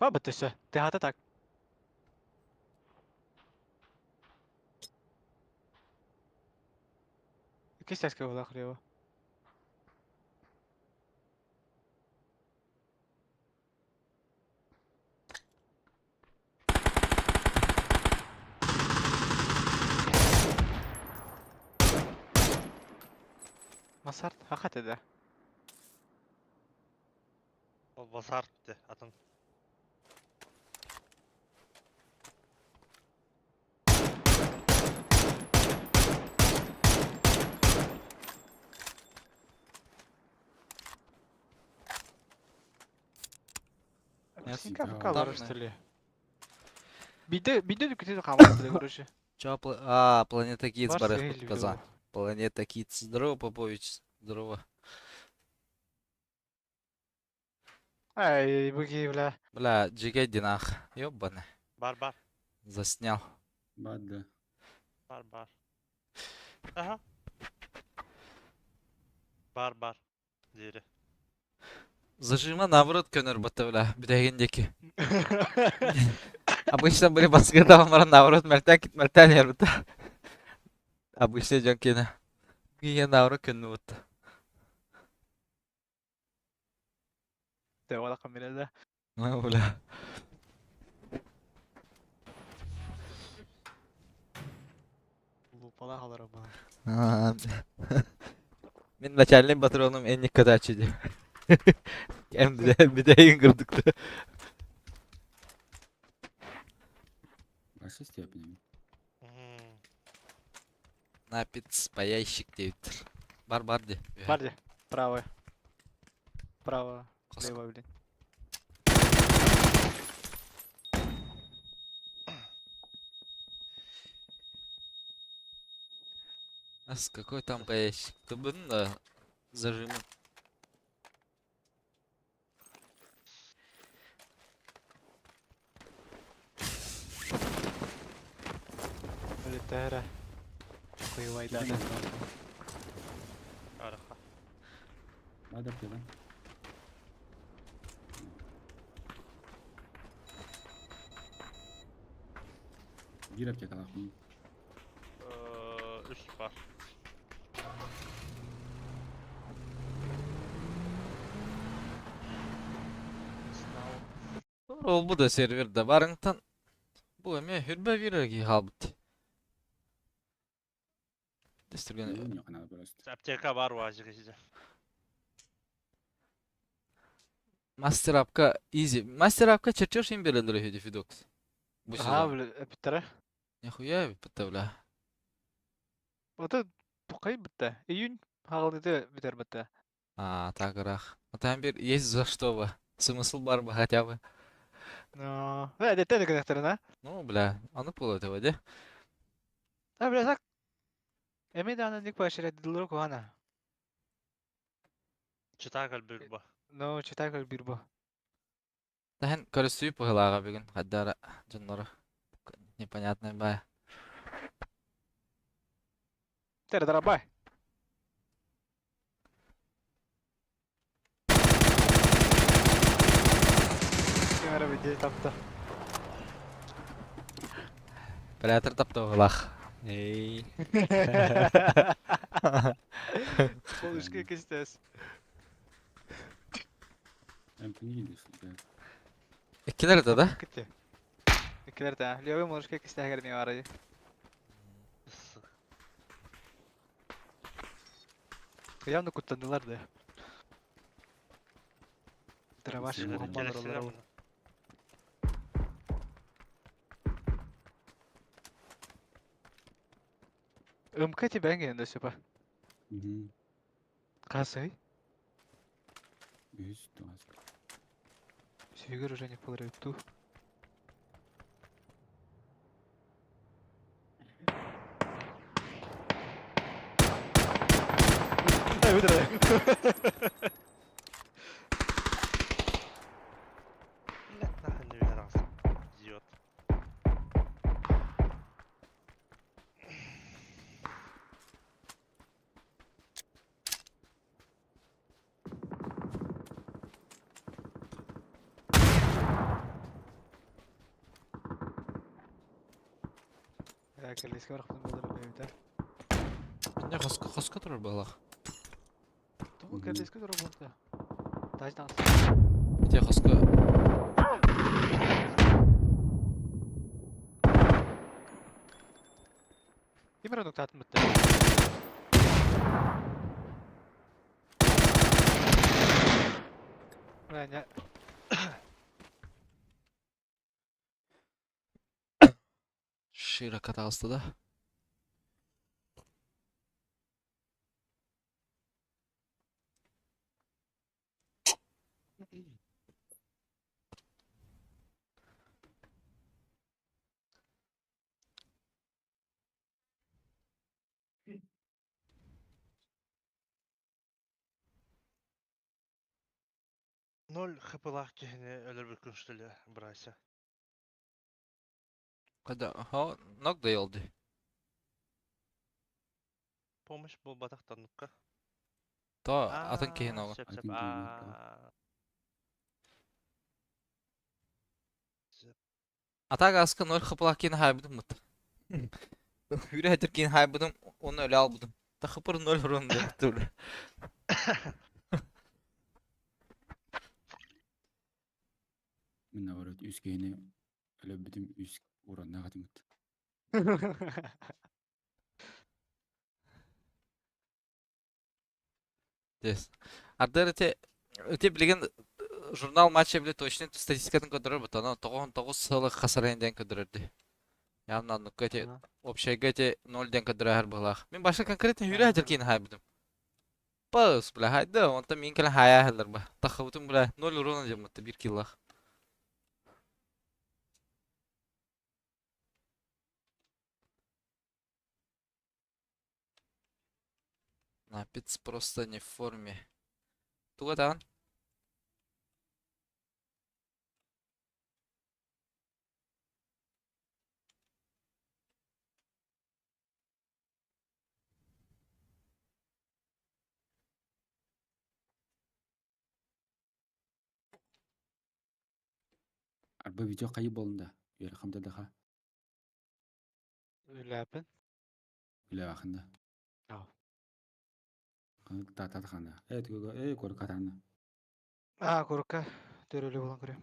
Ба бітті все. Ты так. Кистяшка бұлақ лево. Масарт хақат еді. Ол базар бітті, атын. Апельсинка Там, фк бар, да. что ли? Биде, биде дүкете қамады, короче. Чё, а, Планета Китс, Барс барых или Казан. Львов. Планета Китс. Здорово, Попович. Здорово. Ай, буги, бля. Бля, джигай динах. Ёбаный. Бар, бар, Заснял. Бад, да. бар, бар. Аха. Бар, бар. Дири. Зажима наоборот көнөр батта, бля. Бүтәгендеки. Обычно были баскета, наоборот, мәртән кит мәртән ярбыта. Обычно жон кене. Гия наоборот көннү бутта. Те, вала камера, Ну, бля. Лупала халара ба. А, Мин начальный патроном энник катачы ди. Эм бидейин кырдыкты. Большой степени. Мгм. Напиц, паяйщик диэбиттэр. Бар бар ди. Бар ди. Правая. Право. Лево, блин. Ас, какой там паяйщик? Ты блин, да, зажимы. Өлүтээрэ. Куйвайдады. Араха. Бадар кэлэн. Биир аптекалаахпын. Үс бар. Ол бу да серверде барыҥтан бу эмиэ хүрбэ биир киһи хаалбыт. Дэстирген Аптека бар уазик сидя. Мастер апка изи. Мастер апка чертеж им берелер үһү Фидокс. Бу Аха, сезон. били эпиттэрэ. Нихуя битте бля. Ото тухай битте. Июнь хаалыты битер битте. А, так рах. А там бир есть за что бы. Смысл бар бы хотя бы. Ну, э, деттен гынахтарына. Ну, бля, аны пол этого, де? А, бля, так. Эми дааны ник башыра дилер куана. Читай кэлбир ба. Ну, читай как бирбо. Таһын көрүсүү пыһылааҕа бүгүн хаддара дьоннору непонятный бай. Тер дарабай. Кемера виде тапта. Оператор таптыгылах. Эй. Полушка кистес. Эмпини десен. Иккилер это, да? Китте. Иккилер да. Левый молушка кистес не бар. Явно куттандылар да. Дробаш Силер кухонман Келесилер МК тебя ген да сюпа. Касый. Үс тугас. Сүйгер уже не полреп ту. Ай, выдрай. Блять, нахуй не раз. Идиот. Я керлеске барып болдыр бейбит. Не хоско хоско турар балах. Туу керлеске тура болду. Таждан. Те хоско. Кимер нуктатын битти. Бля, не. Широко таҕыста да. Ноль хплах киһини өлөрбүккүн что ли, брася. Когда ха ног да елди. Помощь буолбатах таннукка. То атын киһин оҕо. Сөп сөп. Атын киһин оҕо. Аа. Атак аска ноль хпла киһин хайбытым мыт. Үрэ хэтир киһин хайбытым, оны өлө албытым. Та хпыр ноль урон деп тур. Мин наоборот үс киһини өлөбүтүм үс ураннаах этимит. Дес. Ардыр эти эти билген журнал матча биле точно статистикатын көдөрөр бут. Ана 99 сылы хасарайын ден көдөрөрдү. Явно оннукка ити общайга ити ноль диэн көрдөрөһөр быһылаах. Мин баша конкретно хүрэ сылдьар киһини хаайбытым. Пас, бля, хайда, онтон мин кэлэн хаайа ба. Таххабытым, бля, ноль урона дьаммытта биир киллах. Напец просто не в форме. Туга даҕан? Арба видео хайы болында. Үөрэ хамдадаха. Үлэпин. Үлэбахында. Аа. Татат хана. Э түгө э кор катана. Аа, курка. Төрөлү болан көрөм.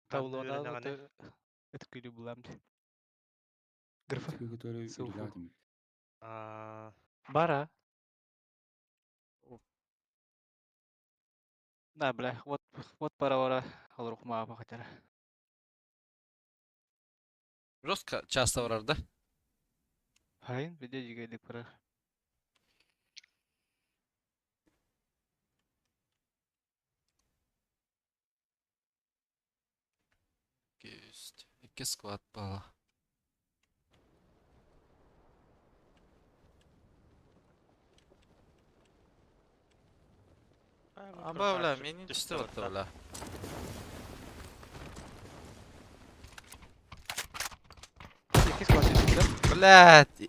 Таулона өткүлү булам. Грифа. Түгө төрө Суфу. үлэбатым. Аа, Бара. Да, бля, вот, вот пора вара алрухма бахатара. Жестко часто барар да? Хайын, биде жигедик пора. Есть. Икки склад бала. а, бу Аба, бля, красавчик, мени түстэ түсті барда. батта, бля. Икки склад да? Блядь.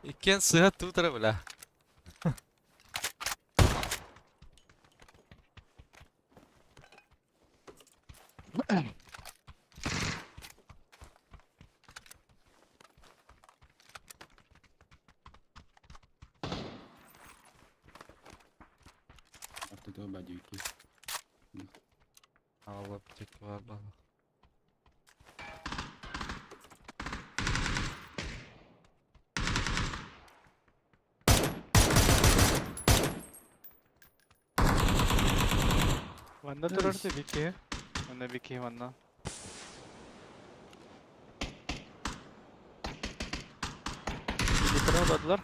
Иккен сыха тутара, бля. Ортото бадюки. Алла, птик бар бала. Ванна турарты бики. Ванна бики, ванна. Бикini uladılar.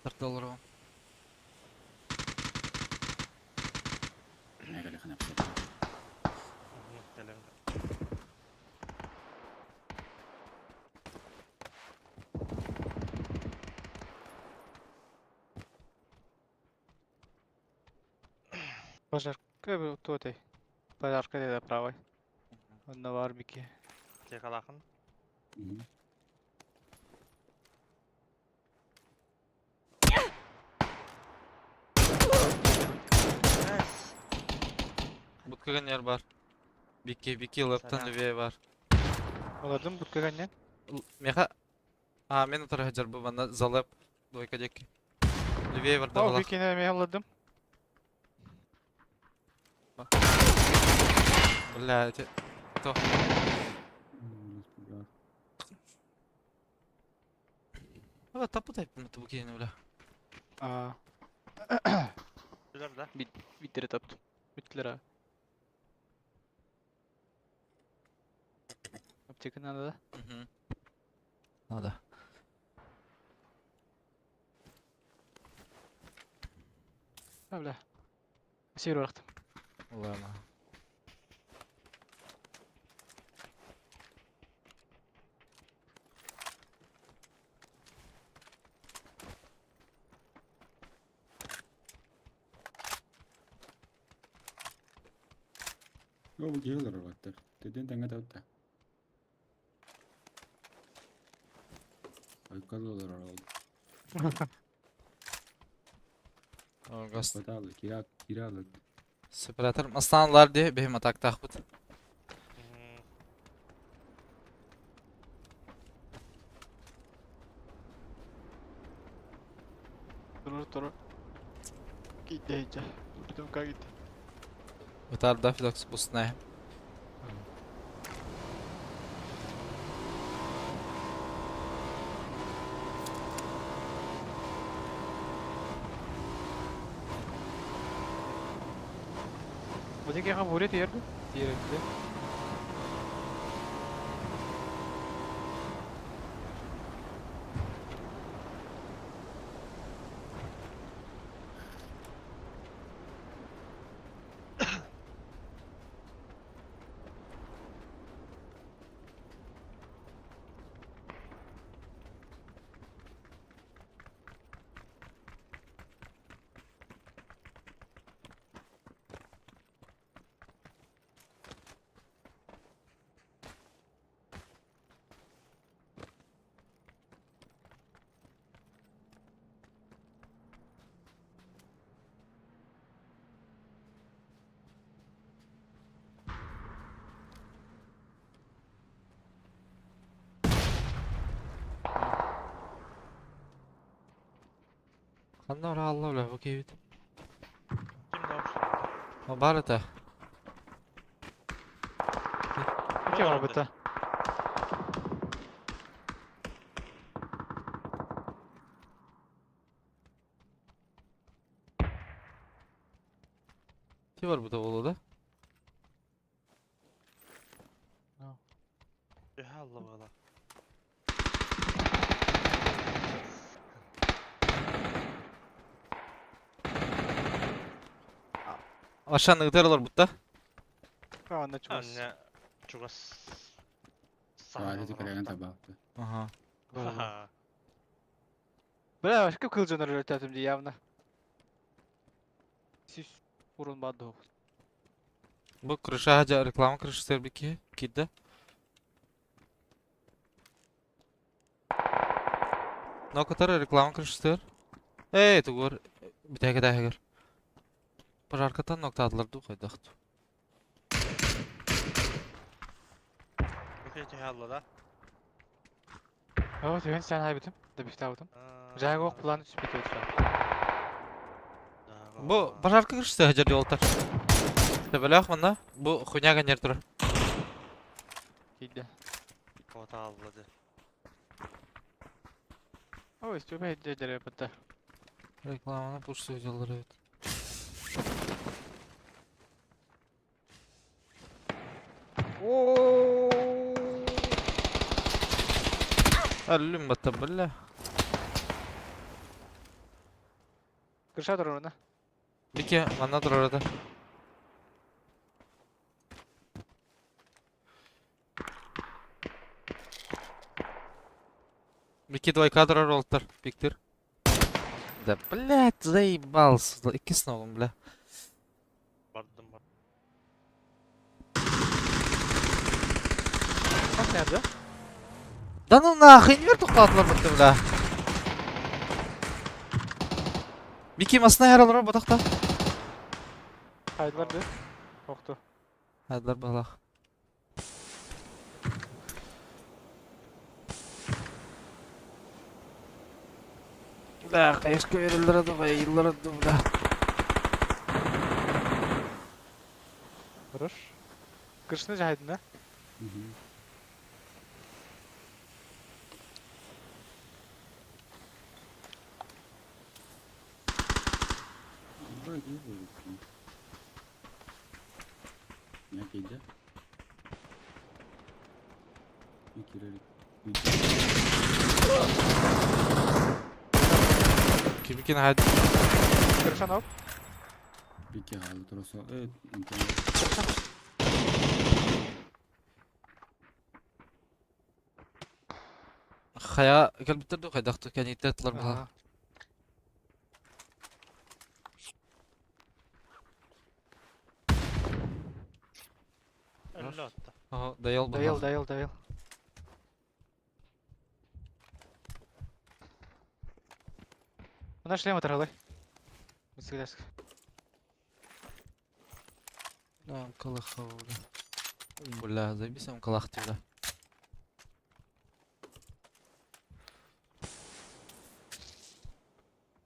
Тарталар вам. Nägele хана псет. Мгм, кэлэн. Пожарка туотай. Пожарка деда правой. Онна бар бики. Текалахын. Буткаган яр бар. Бики, бики, лаптан Сарам. левее бар. Оладым буткаганнен. Меха. А, мен отыра хаджар бу бана залып. Двойка дек. Левее бар да О, бала. бикини мен оладым. Бля, эти... То. Аба, тапы тайп мыты бу кейini, бля. Аа, Билер да? биттери таптым. Биттилер а. Аптека надо да? Мгм. Надо. А, бля. Север барахтым. Ладно. О, бу киһи олорор баттар. Төдөн тэҥэ таутта. Ойкал олорор ол. Газ. Баталы, кира киралык. Сепаратор. Астанлар де, бехим атак тахпыт. Мгм. Турur турur. Gitti hiç. Bütün ka gitti. Бытар да фидокс бусна. Bu dakika buraya tiyerdi. Tiyerdi. Ханна ора бля, бу киһибит. Ким да О, бар это. Ким var bu Kim var bu da? Allah Allah. Aşağıda ытырылар бутта. Anda чугас. Анне чугас. Саалити кэлэн табаапты. Ага. Бля, başka kılıcını öğretetim diye явно. Siz vurun бады. Бу крыша жа реклама крыша сербики кидде. Нокотар реклама крыша Эй, тугор. Битәге дәһәгер. Пожаркатан ноктадылар ду кайдакт. Алла да. О, түйін сен хайбытым. Да бифтабытым. Жайго план түспейт өтсө. Бу пожарка крыша хаҗар юлтар. Тебелях мында бу хуйня ганер тур. Кидде. Кота алла ди. Ой, стөбе дедере бытта. Рекламаны пуш сөйләләр evet. Әллүм батта билла. Крыша турар она. Бике манна тур арада. Бике двойка турар олтар. Биктир. Да, блядь, заебался. Икки сновым, бля. Бардым бар. Как nerede? Да ну нахуй, не тоқтатылар бітті, бля. Бике масына яралар батақта. Хайдылар ды. Оқту. Хайдылар балақ. Бля, қайышқа берілдір ады, yıllar ады, бля. Хорош. Крышны жайдын да? Кидде. Кирер. Кимикин хайд. Крыша нок. Бики халы турасо. Хая кәлбиттер хайдақты кәнитте бала. Ага, даял Даял, даял, даял. Мына шлем атыралай. Мисгилеск. Да, калаха, бля. Бля, заебись ам калах бля.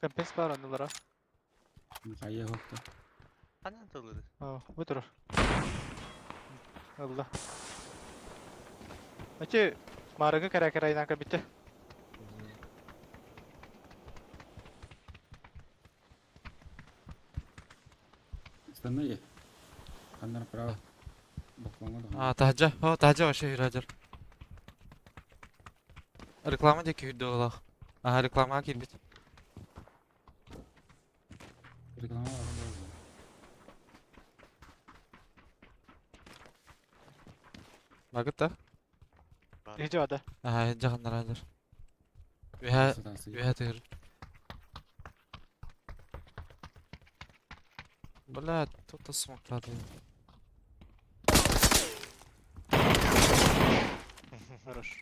Компенс бар онылара. Хайа хопта. Ханан тылыр. О, бу турар. Алла. Ачы марыгы кара кара инан битте. Станна. Ханнар право. Бокоҥҥо да. А, таһдьа. О, таһдьа вообще юрадер. Реклама диэки күүрдэ олох. Аха, рекламаҕа киирбит. Реклама бар буолла. Багыт да? Иһдьэ бада. Аха, иһдьэ ханнараадыр. Үһэ, үһэ тыгыр. Бля, тут смоктады. Хорош.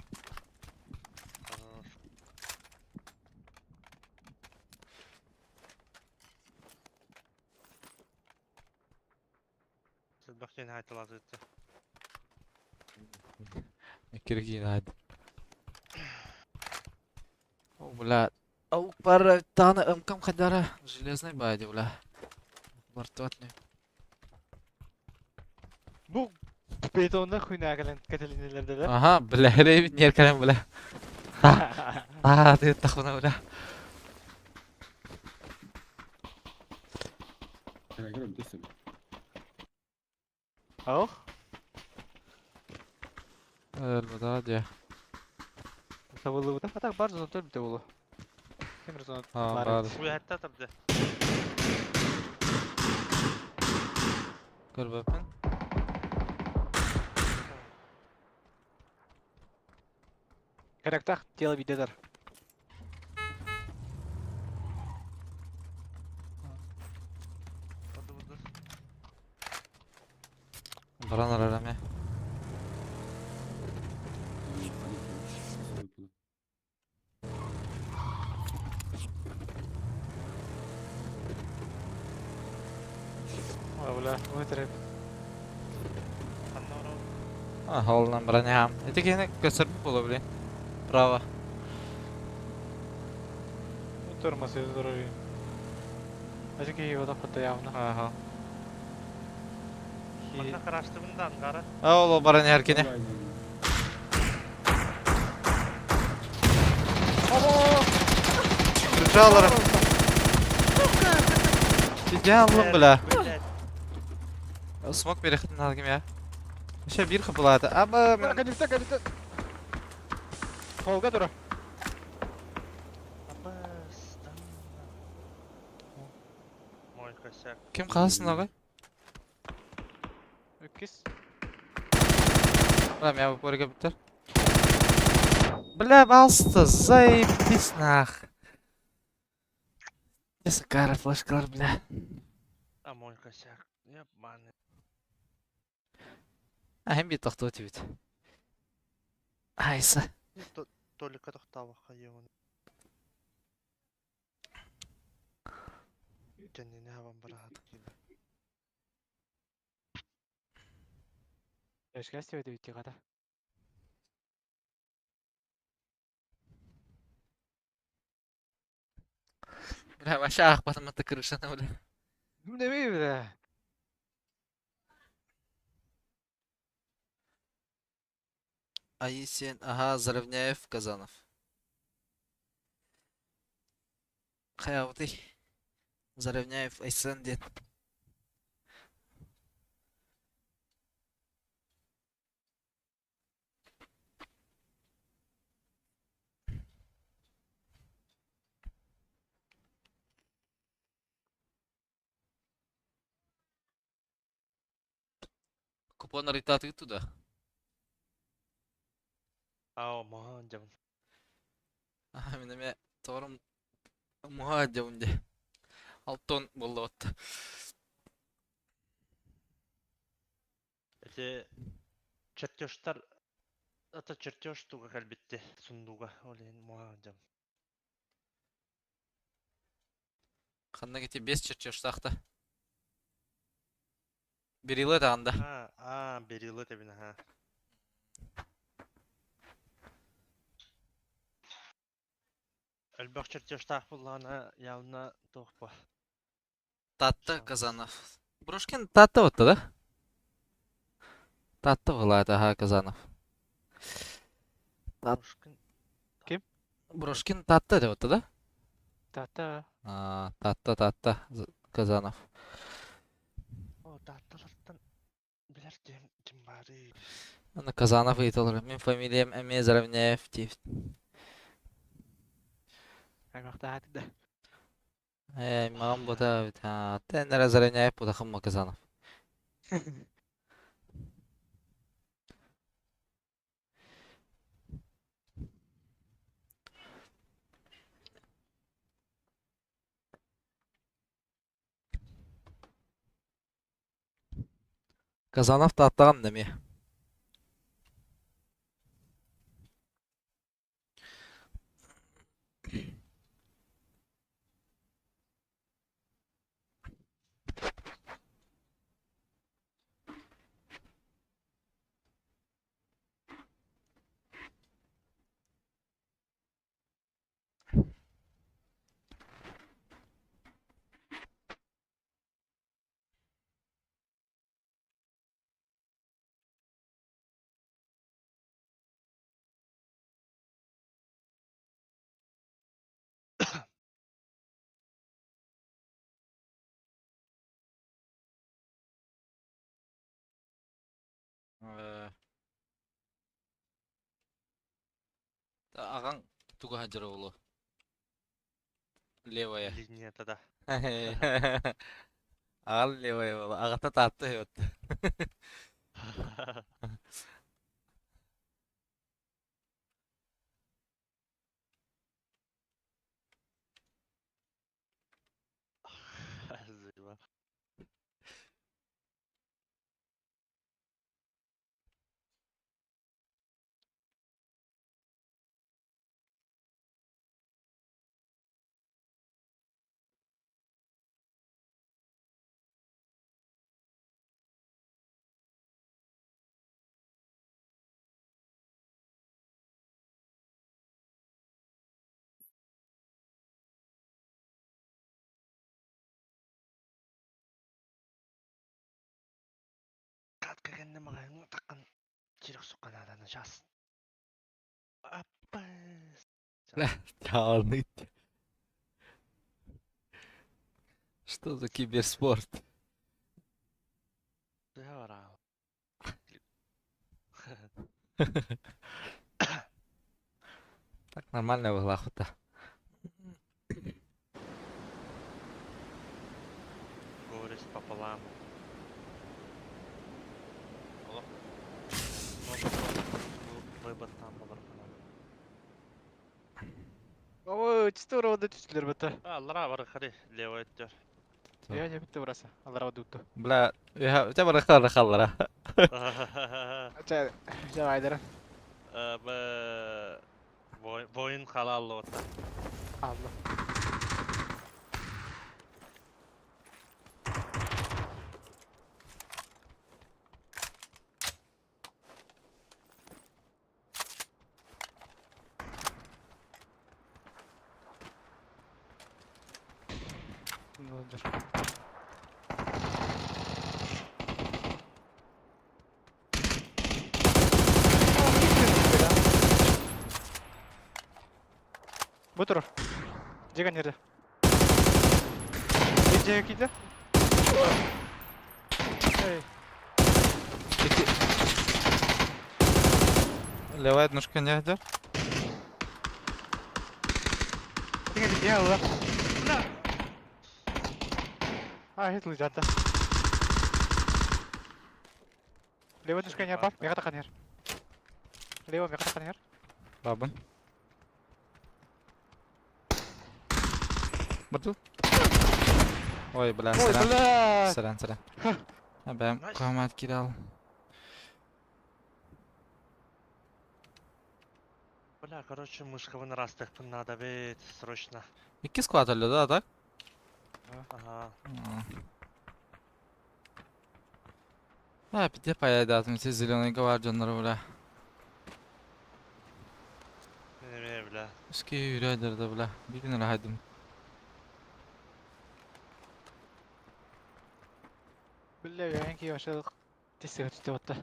Хорош. Сылбах диэн хаайталаатыытта. Киргин hadi. О, бля. Ау, пара тана ымкам хадара. Железный бади, бля. Бартуатный. Бу бетонда хуйна кэлэн кэтэлинилэрдэлэр. Ага, бля, рейбит неркален, бля. А, ты тахуна, бля. Ох. Өлбөтө дьэ. Табыллыбыта хатак бар зона төлбүтэ болу. Темир зона А, бар. бар. Уйхатта табды. Көрбөппүн. Керектах тело видедар. Барды барды. Баран арараме. О, бля, өтіріп. Ханна орал. А, холнан броням. Эти кene көсөрбүт боло блин. Право. Тормоз здоровье. Ажыки его да явно. Ага. Манна караштыбын да ангара. А, ол баран эркене. Кричалар. Идеаллым, бля. Блядь. Смок берехтин алгым я. Вообще бир хапылады. Аба, мен Кадикта, кадикта. Холга тура. Абастан. Мой косяк. Ким қаласың ағай? Өккес. Бля, мен bu бітір. Бля, басты, заебись нах. Несі флешкалар, бля. А мой косяк. Ебаный. Ахем бит тоқту өтіп. Айса. Толика тохтабаха ебаный. Кеннини хабан барахат кида. Эшкәс деп өтіп қата. Бля, вообще ақ батым крышаны, бля. Неме бля. Аисен, ага, Заровняев, Казанов. Хаябытый. Заровняев, Айсен дед. Купон аритаты туда. Ау, махан жамын. Аха, мен эме торум муха дьабунде. Алтон болду отта. Эти чертежтар Это чертеж туга калбитти сундуга. Олин махан жам. Ханна кете 5 чертеж тахта. Берилы да анда. А, а, берилы тебин, ага. Элбэх чертеж тах буллана явно тохпа. Татта Казанов. Брошкин Татта вот да? Татта была это, ага, Казанов. Брошкин. Ким? Брошкин Татта деп вот да? Тата. А, Татта, Татта, Казанов. О, татталартан. Три. Аны Казанов ыйыталар. Мин фамилиям эмиэ Заровняев диэбит. Аймахтаах да. Ээ, аймаҕым бута эбит. Аттен эрэ Заровняев бутахым Казанов. Казанов тааттаҕын да эмиэ. Аҕаҥ тугу сылдьар уолу? Левая. Линията да. Аҕал левая буолла. Аҕата Таатта үһү Зыба. Катка кэннэ маҕаһыыҥҥа таххан киирэ охсукка нааданы чаас. Аппас. Чаалный. Что за киберспорт? Тыа бараал. Так нормально была охота. Горесть пополам. Олох. Выбор там болар Ой, чисто уровня түстүлэр бата. Аллара бар хари левый өттөр. Я не битте бураса. Аллара дутту. Бля, я тебя барахтар халлара. Ча, ча айдара. Воин халал ота. Алла. Dur. Bu tur. Жеген жерде. Bir жеге кийди. Эй, Левая ножка не идет. тиңе бит алла. А, хит лыжата. Лево түшкен жер бар, мега таққан жер. Лево мега таққан жер. Бабын. Бутыл. Ой, бля, Ой, сорян. бля. Сорян, сорян. Бэм, Nice. комат кидал. Бля, короче, мышкабын растыкпын надо бит, срочно. Икки склад өлді, да, так? Ага. Да, пиде поедатым, все зеленый гвардионнар, бля. Неме, бля. Үске үйрәдерді, бля. Bir gün haydım. Бля, яңки башалык тесеге түстө батта.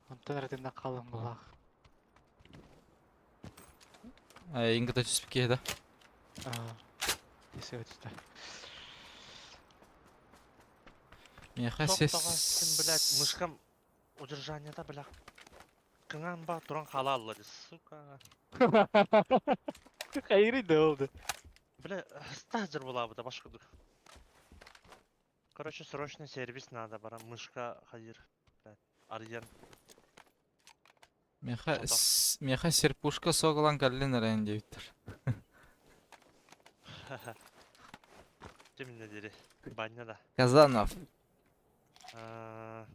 Онтон ретинде калым булак. Инга да түспек еді. Тесеге түстө. Меха Тоқтаған сес... сен, блядь, мышкам. Удержаниета, бля. Кыҥаан ба туран хаалаалла дии, сука. Хайырый да oldu. Бля, стазер была бы да башка курдук. Короче, срочный сервис надо, бара мышка хайыр. Блядь, Арьян. Меха, Сотох. меха серпушка соғылан кәллен әрәйін дейбіттір. Ким не дири? Баня да. Казанов. А,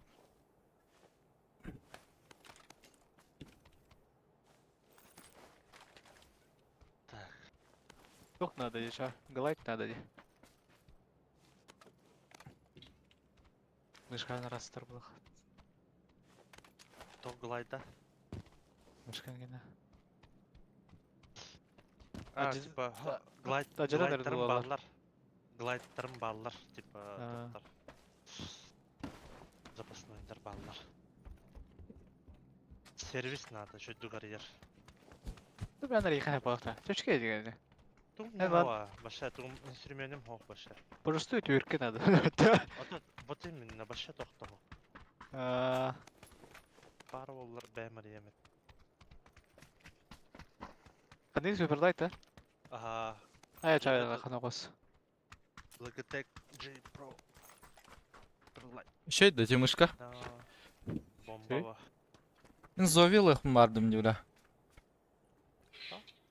Так, Тух надо еще. Глайд надо. ди. Мышкан растер был. то глайда. Мышкан гена. А, Адьы- типа, глайд, Адьыдан эрэ глайдтарым буолаллар. бааллар. Глайдтарым бааллар, типа, А. тоқтар. Запаснойдар бааллар. Сервис надо, чөйдү карьер. Dur ben nereye yıkanıp balıkta. Çocuk geldi. Тугум Э, не баша, тугум инструментим хоох баша. Просто это үрке надо. Ото, вот именно, баша тохтоһу. А, Баар буоллар бэйэм арыйам этэ. Қандай суперлайт, а? Аха, Ая чай Это- қанағос. Logitech G Pro. Superlight. Şey да мышка. Да. Бомбаба. Мен зовил бардым дейбіля.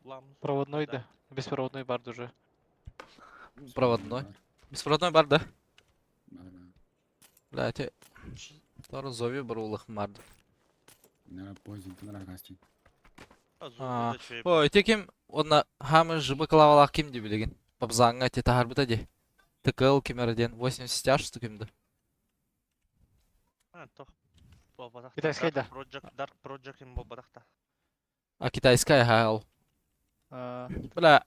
Лам. Проводной Да. да. Беспроводной барды уже. Проводной. Беспроводной бар да? Бар. Бля, те... Тора зови бар улых барды. На пользователь ракасти. А, Ой, те ким онна хамы жыбы клавалах ким деп билеген. Бабзаңа те тахарбыта де. ТКЛ кемерден 80 аш кимді. А, тох. Болбадахта. Китайская, да. Project, Dark Project им болбадахта. А китайская хайл. А, Бля,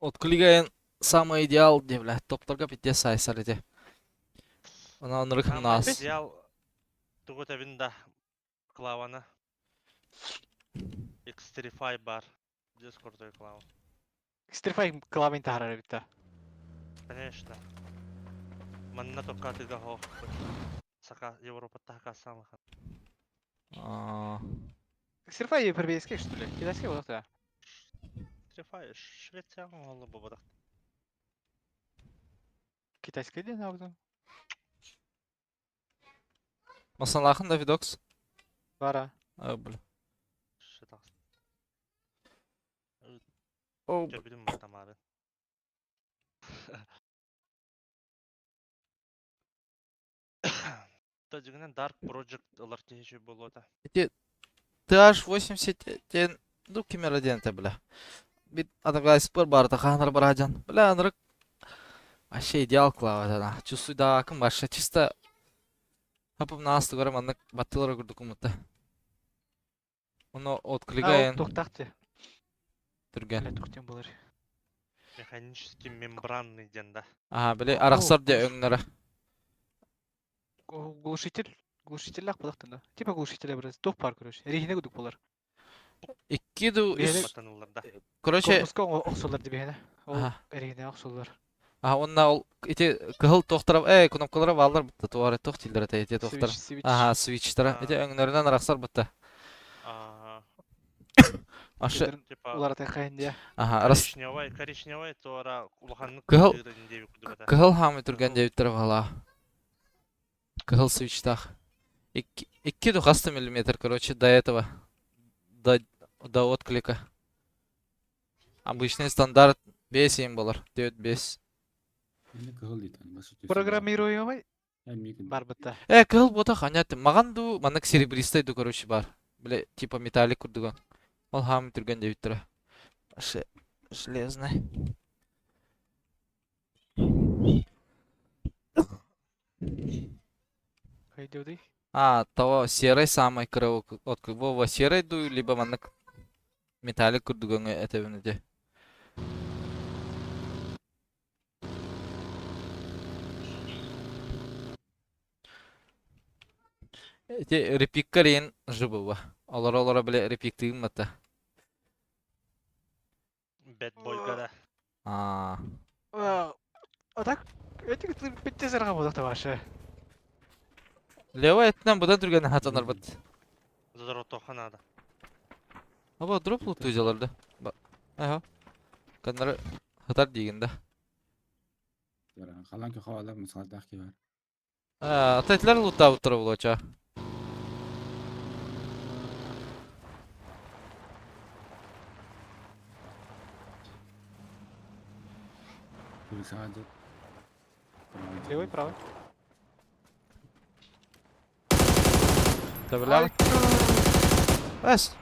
от клигаен самый идеал де, бля, топтарга пите сайсар эте. Она он Самый нас. идеал тугу тэбин да клаваны. X35 бар. Здесь крутой клава. X35 клавин тахарар битта. Конечно. Манна только тыга хох. Сака Европа така самых. А, X35 европейский, что ли? Китайский вот да. X35 Швеция оңолу бободах. Китайский ден алдым. Масалахын да видокс. Бара. А, бля. Шытак. О, Төбүдүм батамары. Тажыгынан Dark Project ылар киһи болуота. Эти TH80 ден ду кемерден те бля. Бит адамга спор бар та ханар баражан. Бля, анрык вообще идеал клава да. Чувствуй да акым вообще чисто Хапым насты көрем аннык баттылар көрдүк умутта. Оны от клигаен Тоқтақты. түрген. Бля, тоқтен болар. Механический мембранный ден да. Ага, биле арахсар де өңнөрө. Глушитель. Глушитель лақ болақтан да. Типа глушитель образ. Тоқ бар, короче. Рехіне күдік болар. Икки ду Бери- үс. Батанылар да. Короче, Корпуска оқсолар деп ехіне. Ол Аха. рехіне оқсолар. а онна ол эти кыһыл тохтара, э, кнопкалары балдар бутта, туары тох тилдер эти эти тохтар. Свич, свич. Ага, свичтара. Эти өңнөрүнөн арахсар бутта. А, Ашы, типа Олар атайқайын ага, рас коричневый, коричневый туара улаханнык Кыһыл- кыырын диэби курдук этэ. Кыһыл хаамы түргэн диэбиттэр бала. Кыһыл свичтах. Икки, икки ду хаста миллиметр, короче, до этого. До, до отклика. Обычный стандарт 5 болар. 4-5. Эми кыһыл дейт, аны башы Программируемый Эми бар бітті. Э, кыһыл бота ханят. Маган ду маннык серебристый ду, короче, бар. Биле, типа металлик курдуган. Ол хаамы түргэн диэбиттэр. Ше, железный. Хайдеуды. А, того серый самый кырыл отклик. Вова серый ду, либо маннык металлик курдуган это де. Эти репиккарин жыбыва. Олар олара биле репиктыгын мата. Bad Boyга да. А, А так, эти бітте сырға болдық та башы. Левай өттүнэн быдан түргэнник хатанарбыт. Задоротуохха наада. Аба дроп лутуйдалар да. Аха. Каннары хатар диигин да. Халан көхө мусалдаах ки бар. Атайтылар лутаабыттара булуоча. Левый, правый. Да бля. Эс.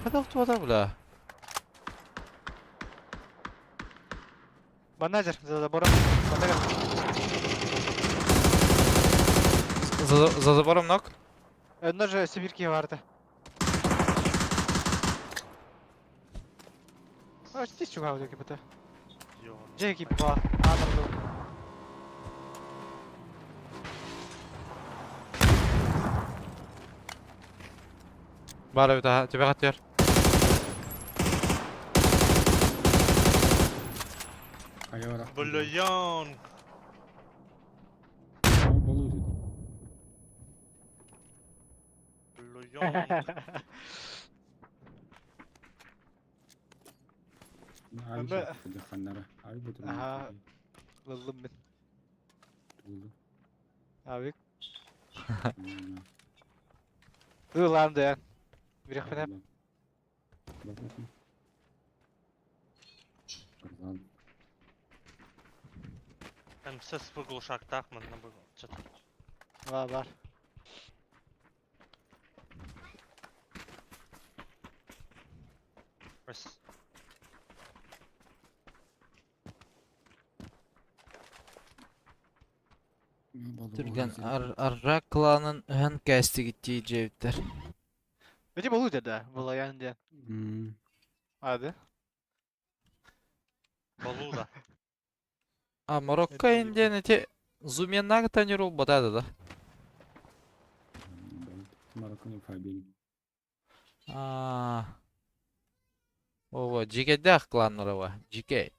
Хата туда бля. Баназер за забором. Баназер. За забором ног. Одно же сибирки варта. А, здесь чуга вот это. Джеки па. Адам был. Баар эбит аха, тебе хатыар. Блоян! Блоян! Аха. Лыллым мин. Авик. Ылан да. Бирехпенеп. МСС глушактаах манна бу чат. Бар бар. Эс. Түргэн арра кланын өһөн кээстигит дии Эти болу да, Балаян диэн. Ады. Балуда. А Марокко индиэн эти Зуменнаг танирул батада да. Марокко Фабин. А. Ова, жикедах кланнарова, жике.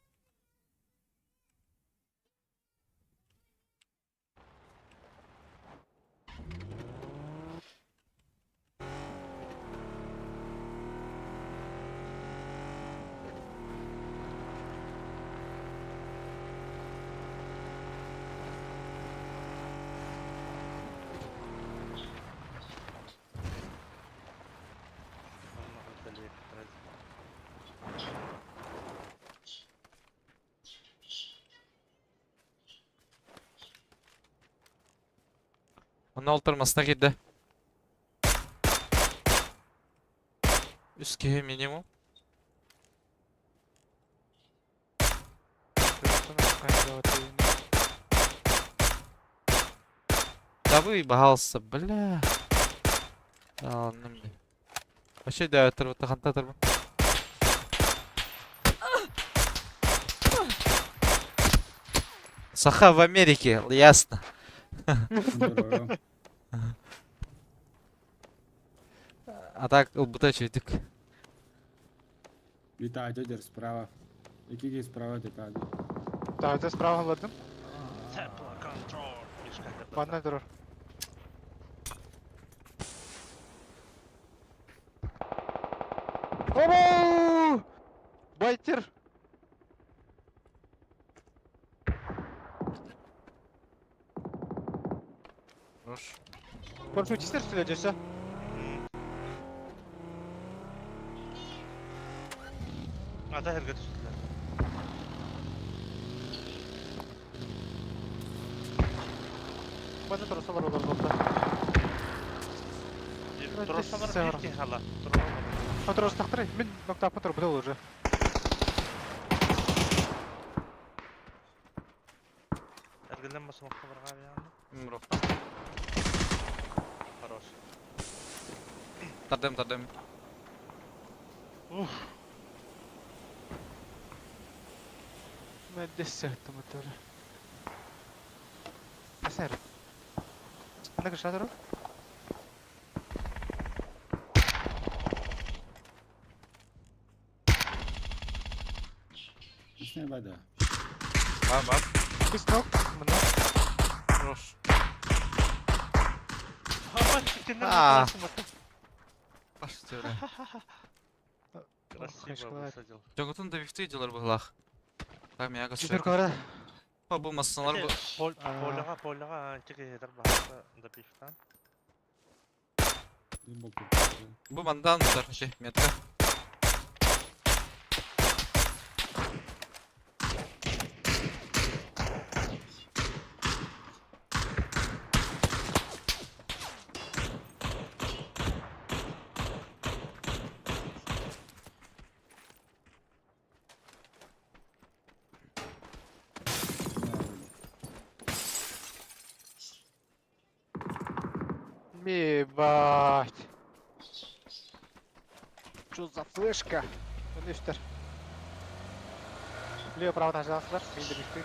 Оны алтырмасына кирде. Үс киһи минимум. Да вы баһалса, бля. Ладно мне. Вообще да, это хантатыр. Саха в Америке, ясно. А так, ылбыта чөйдүк. Витадер справа. Икиги справа детади. Да, это справа ладно. Банна durur. Оу! Байтер! Хорош. Парашютистер что ли, Ата herге түстүлөр. Банна турсалар олар болду. Турсалар бир хала. Моторос тактыры. Мин ноктап мотор бул уже. Эргелен басым барга яны. Мро. Хорош. Тардым, тардым. Уф. Мен десерт мотор. Десерт. Ана кыша туру? Не бада. Бар, бар. Кис нок, мына. Хорош. Иккиннен А. атыласың Пашты, бля. Красиво Хашкалар. высадил. Жоңгутун да бифты дьылар быһылаах. Так, меня Четверка бара. Бу массыналар бу. Поляға, поляға антик ехетер бахта да бифтан. Дым болду. Бу мандан тар, метка. Ебать. Что за флешка? Оны үстер. Лево право таждасылар, мен де бифты.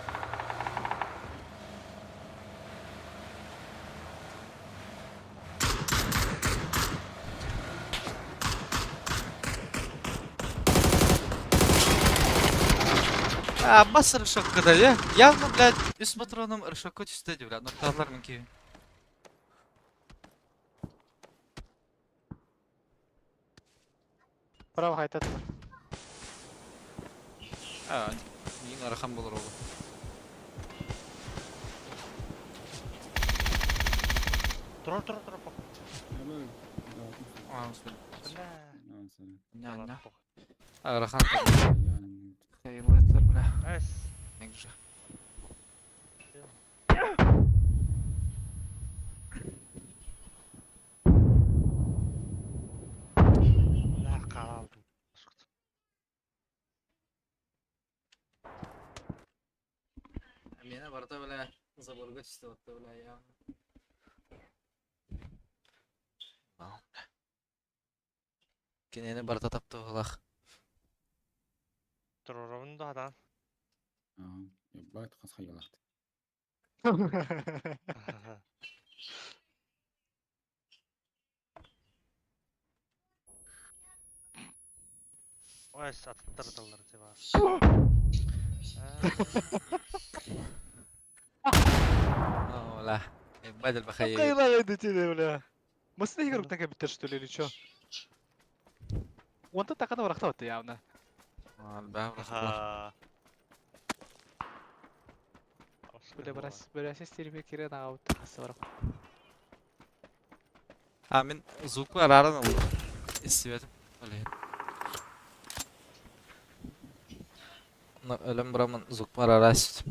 А, бас решетка да, я? Явно, блядь, үс патроном решетка түсті, бля, нокталар мен киви. Право қайтатылар. А, ең арахан болар ол. Тур, тур, тур, пох. А, господи. Бля. Не, не. Ладно, пох. Арахан. Хейлеттер, бля. Эс. Негже. Бля, қаралдым. Мені барда, бля, заборга түсті отты, бля, я. Кенені барда тапты олақ. Туруруmun да адан. Ебать, хас хайалахты. Эс, аттырдылар деп бар. Ола. Ебать, бахай. Қайла енді тебе, бля. Мысны игрок так биттер, что ли, или чё? Онта тақана орақта отты явно. Бля, брас, бля, сестерме кирен аут қасы бар. А, мен звук бар аран ол. Истебетим. Оле. Өлем бурамын звук бар арас.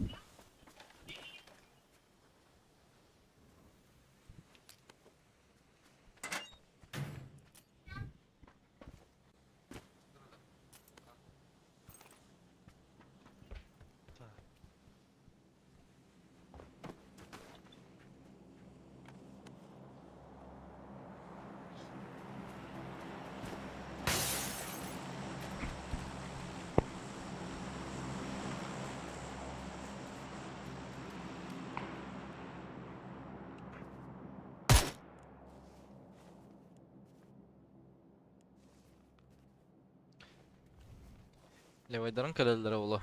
Левайдарын көлөллөрө болу.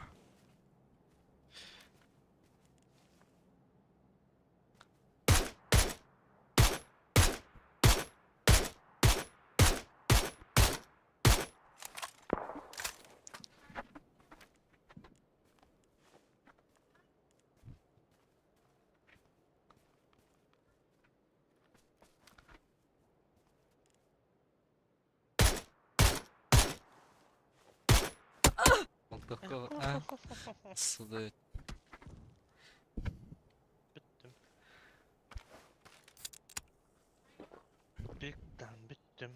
Болтокко, а? Суды. Бүттім. Биктан бүттім.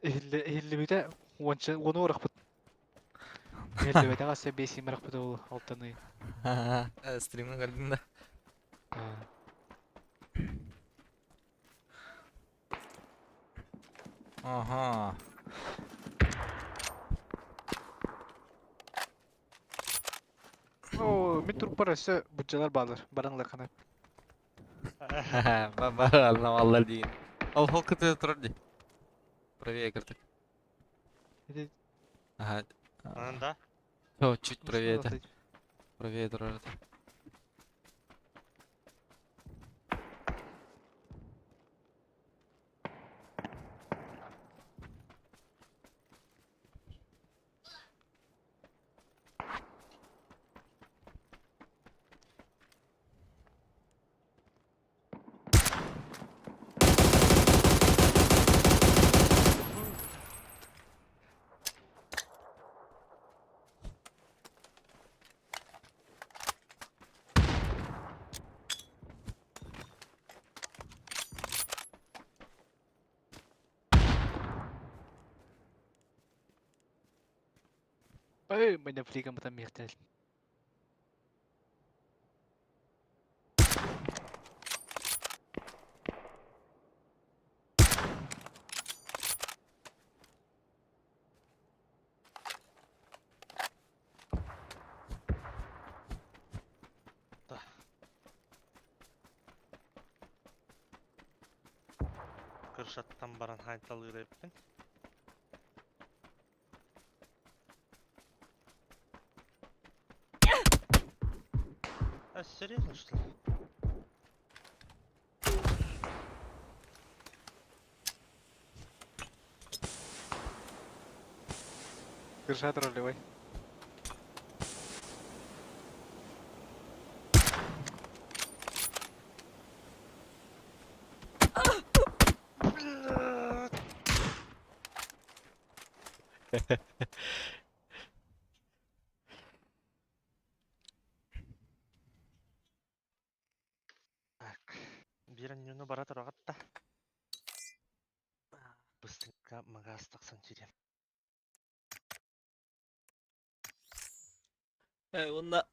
Эхилли бите, онча, оны орақпыт. Эхилли бите, аса бес имарақпыт ол алтыны. Стримнің кәлдінде. Ага. Мин турпар өссө быдьалар баалар, баран ылыаххына. Бар алла диин. Ол хол кытыы турар дии. Правее кыртык. Ити Ага. Анан да. О, чуть правее это. Правее турар это. Ой, меня флигом там мехтел. Кыршаттан баран хайталыыр эбиппин. А, серьезно, что ли? Крыша ролевой. Так. Биир анньыыны бара тураҕыт да. Быстренько магаз тахсан киириэм. Э, уонна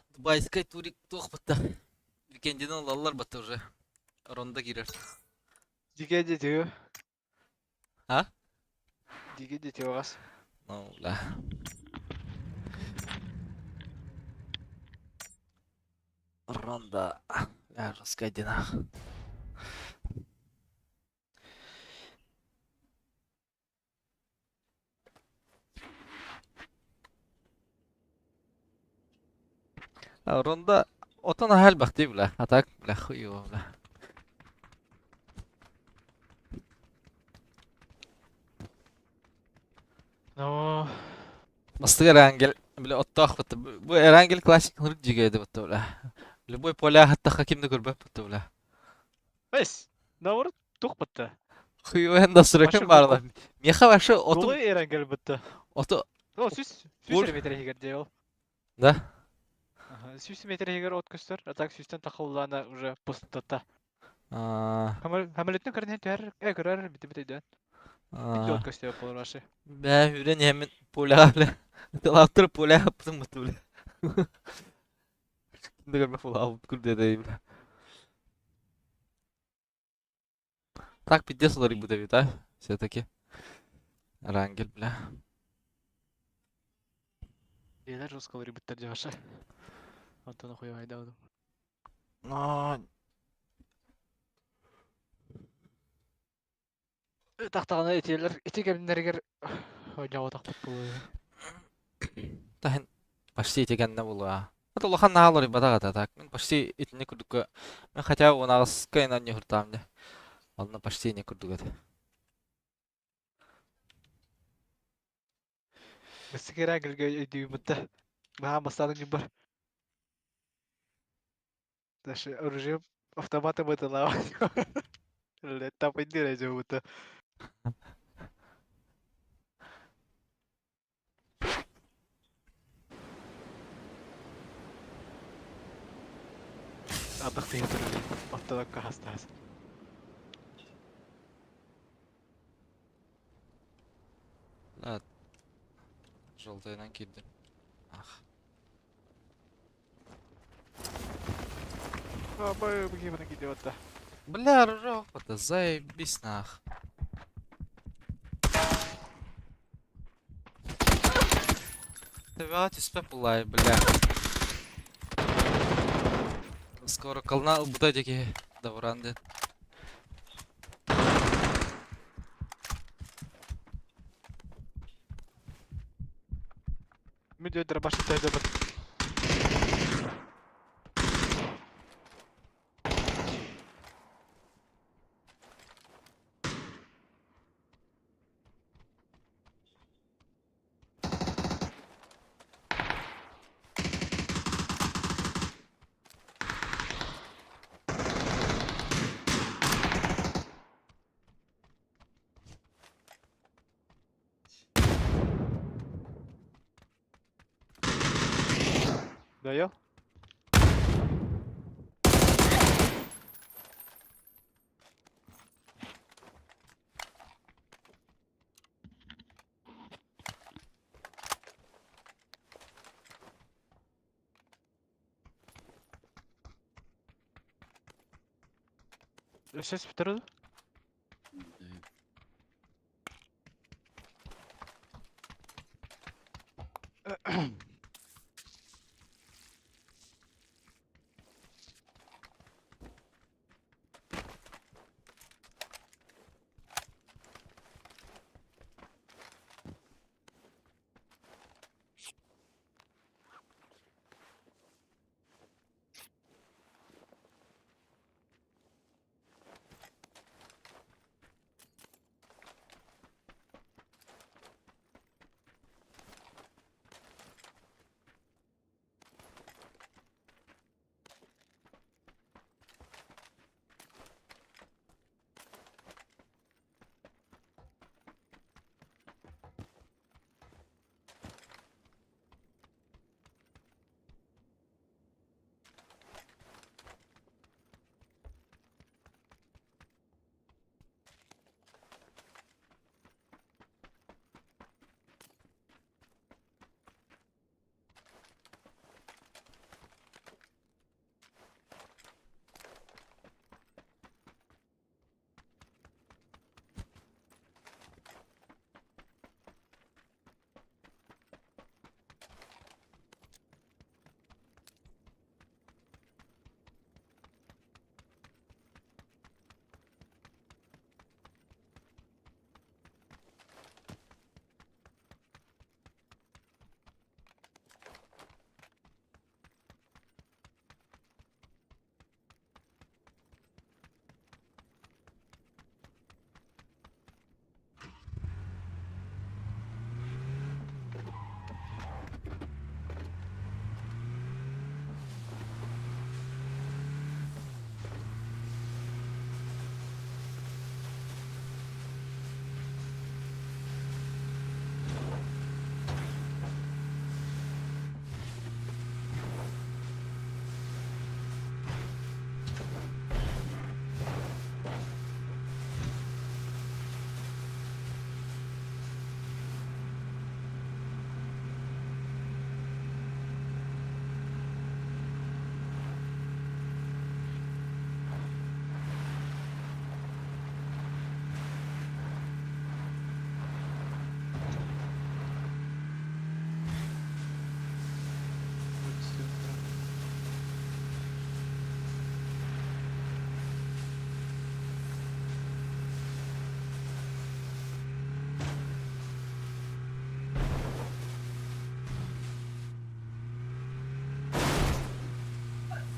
Дубайскай турик туох батта. Викендинэн ылаллар батта уже. Ронда киирэр. Диге дитио. А? Диге дитио гас. Ну, да. Ронда. Бля, жесткая динах. Ронда отон аһал бахти бля. А так, бля, хуй его, бля. Но Бастыгар Эрангел, бля, оттоох бутта. Бу Эрангел классик нырык дьигэйди бутта, бля. Любой поля хаттаха ким да көрбөт бутта, бля. Бес. Наоборот, тух бутта. Хуй да сырыкын Вообще баарла. Меха вообще оту Голый Эрангел бутта. оту О, сүс Гол- сүс метр егер де ол. Да? Ага, сүс метр егер от көстөр, а так сүстен тахыллана уже пустота. А, Хамалеттен көрнен түһәр, э көрөр бите бите дөн. Бите а. от көстөр болар вообще. Бә, үрен хәмен поля, бля. Тылаптыр поля аптым бутта, бля. Ким да көрбөт була, алып күр деді, бля. Так пиздец олар бу да, да? Все-таки. Рангель, бля. Елер жестколар биттер де вообще. Антон хуй айдадым. Но Тахтагана этелер, эти кемнергер ойнап тахпыт болу. Таһын почти этигэннэ буолуо. Это улахан наһаалар батаҕата так. Мин почти итини курдукка мен хотя бы унаҕаска инан ньуһуртаам дьэ. Онно почти ини курдук этэ. Бысыгыра гилге өйдүүмүттэ. Баха бастадың юбар. Даже оружие автомата бытыла. Лета пойдыра жобута. Адах тыйы турар. Оттолокко хастаас. Да. Желтыйынан киирдим. Ах. Абай бігемін киде отта. Бля, оружие это заебись нах. Төбөҕө түспэт буллаай, бля. Скоро кылна ылбыта дии киһи. Давран диэн. Мүдө дробашты төһөдө Дайыл. Ses bitirir.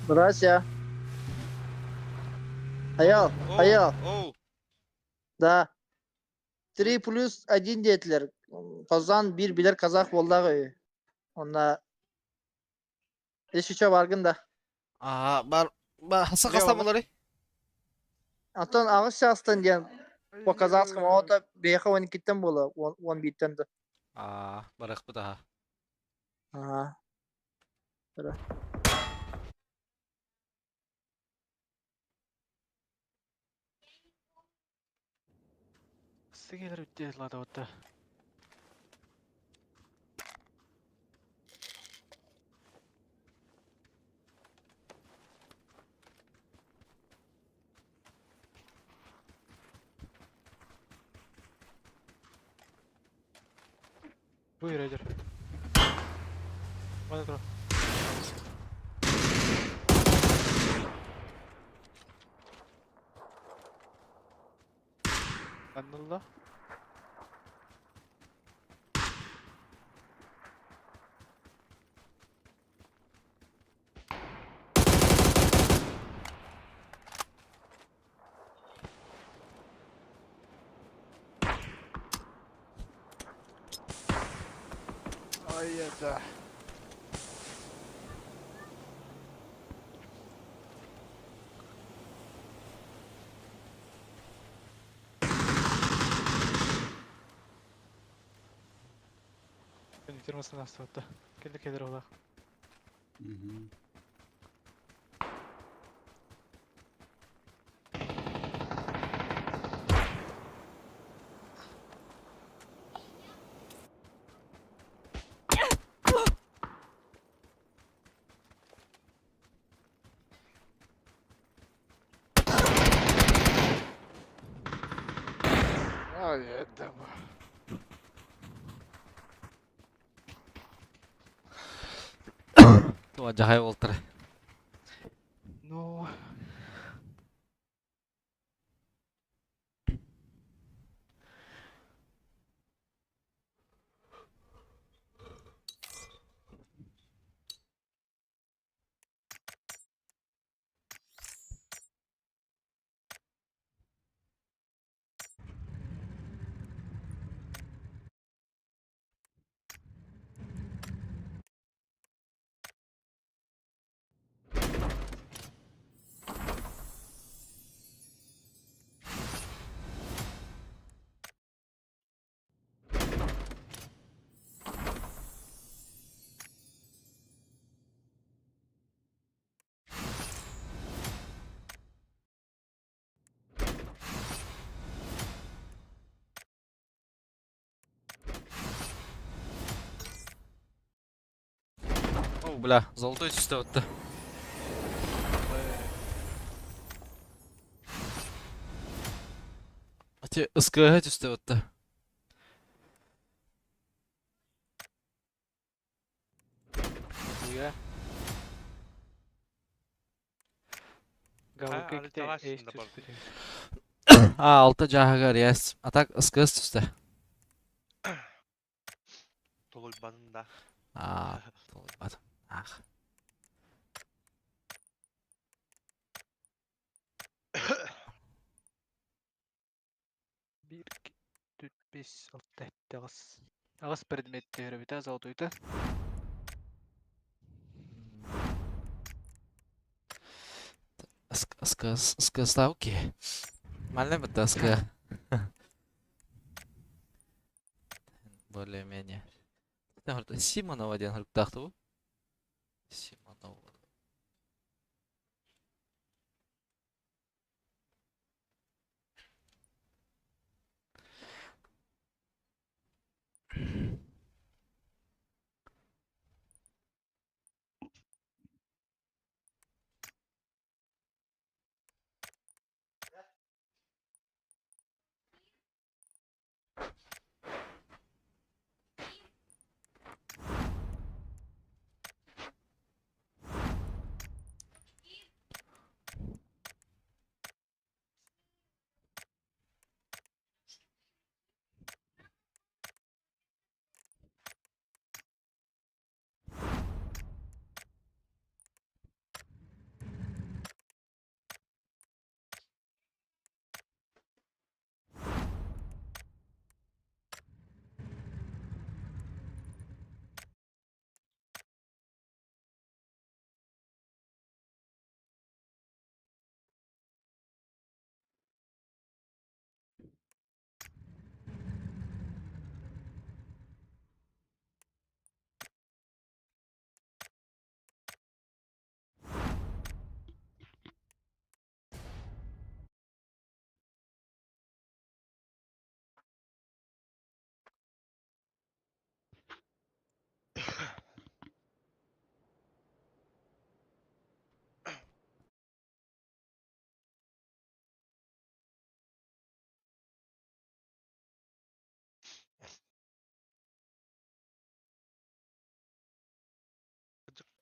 Братья. Аял, аял. Оу, Да. 3 плюс 1 диэтилэр. Казан 1 билэр казах буоллаҕа. Онна Еще баргын да. Аа, бар, бар, хаса хаста болары? Антон аҕыс чаастан диэн по казахскому, ото биэхэ 12-тэн буола, 11-тэн да. Аа, барыахпыт аха. Ага. Сигелер үтте лада отта. Buyur Eder. Бара тур. Аннулла. Ай, это. Фирмасын астыбытта. Келді келер олақ. Мгм. Ай, это. Туа жахай болтыр. Ну, О, бля, золотой түсті өтті. Ати СКГ түсті өтті. я. Галка али ките талашын эйс да бар. түстү. А, алты жахагар, яс. А так СКС түсті. Толуйбанын да. А, толуйбадым. Ах. Бир, iki, төрт, бес, алты, жеті, ағыс. Ағыс предметтері бит, золотойты. СКС, СКС окей. Мально бітті СК. Более-менее. Симонова один хруктахты бу. Симонова.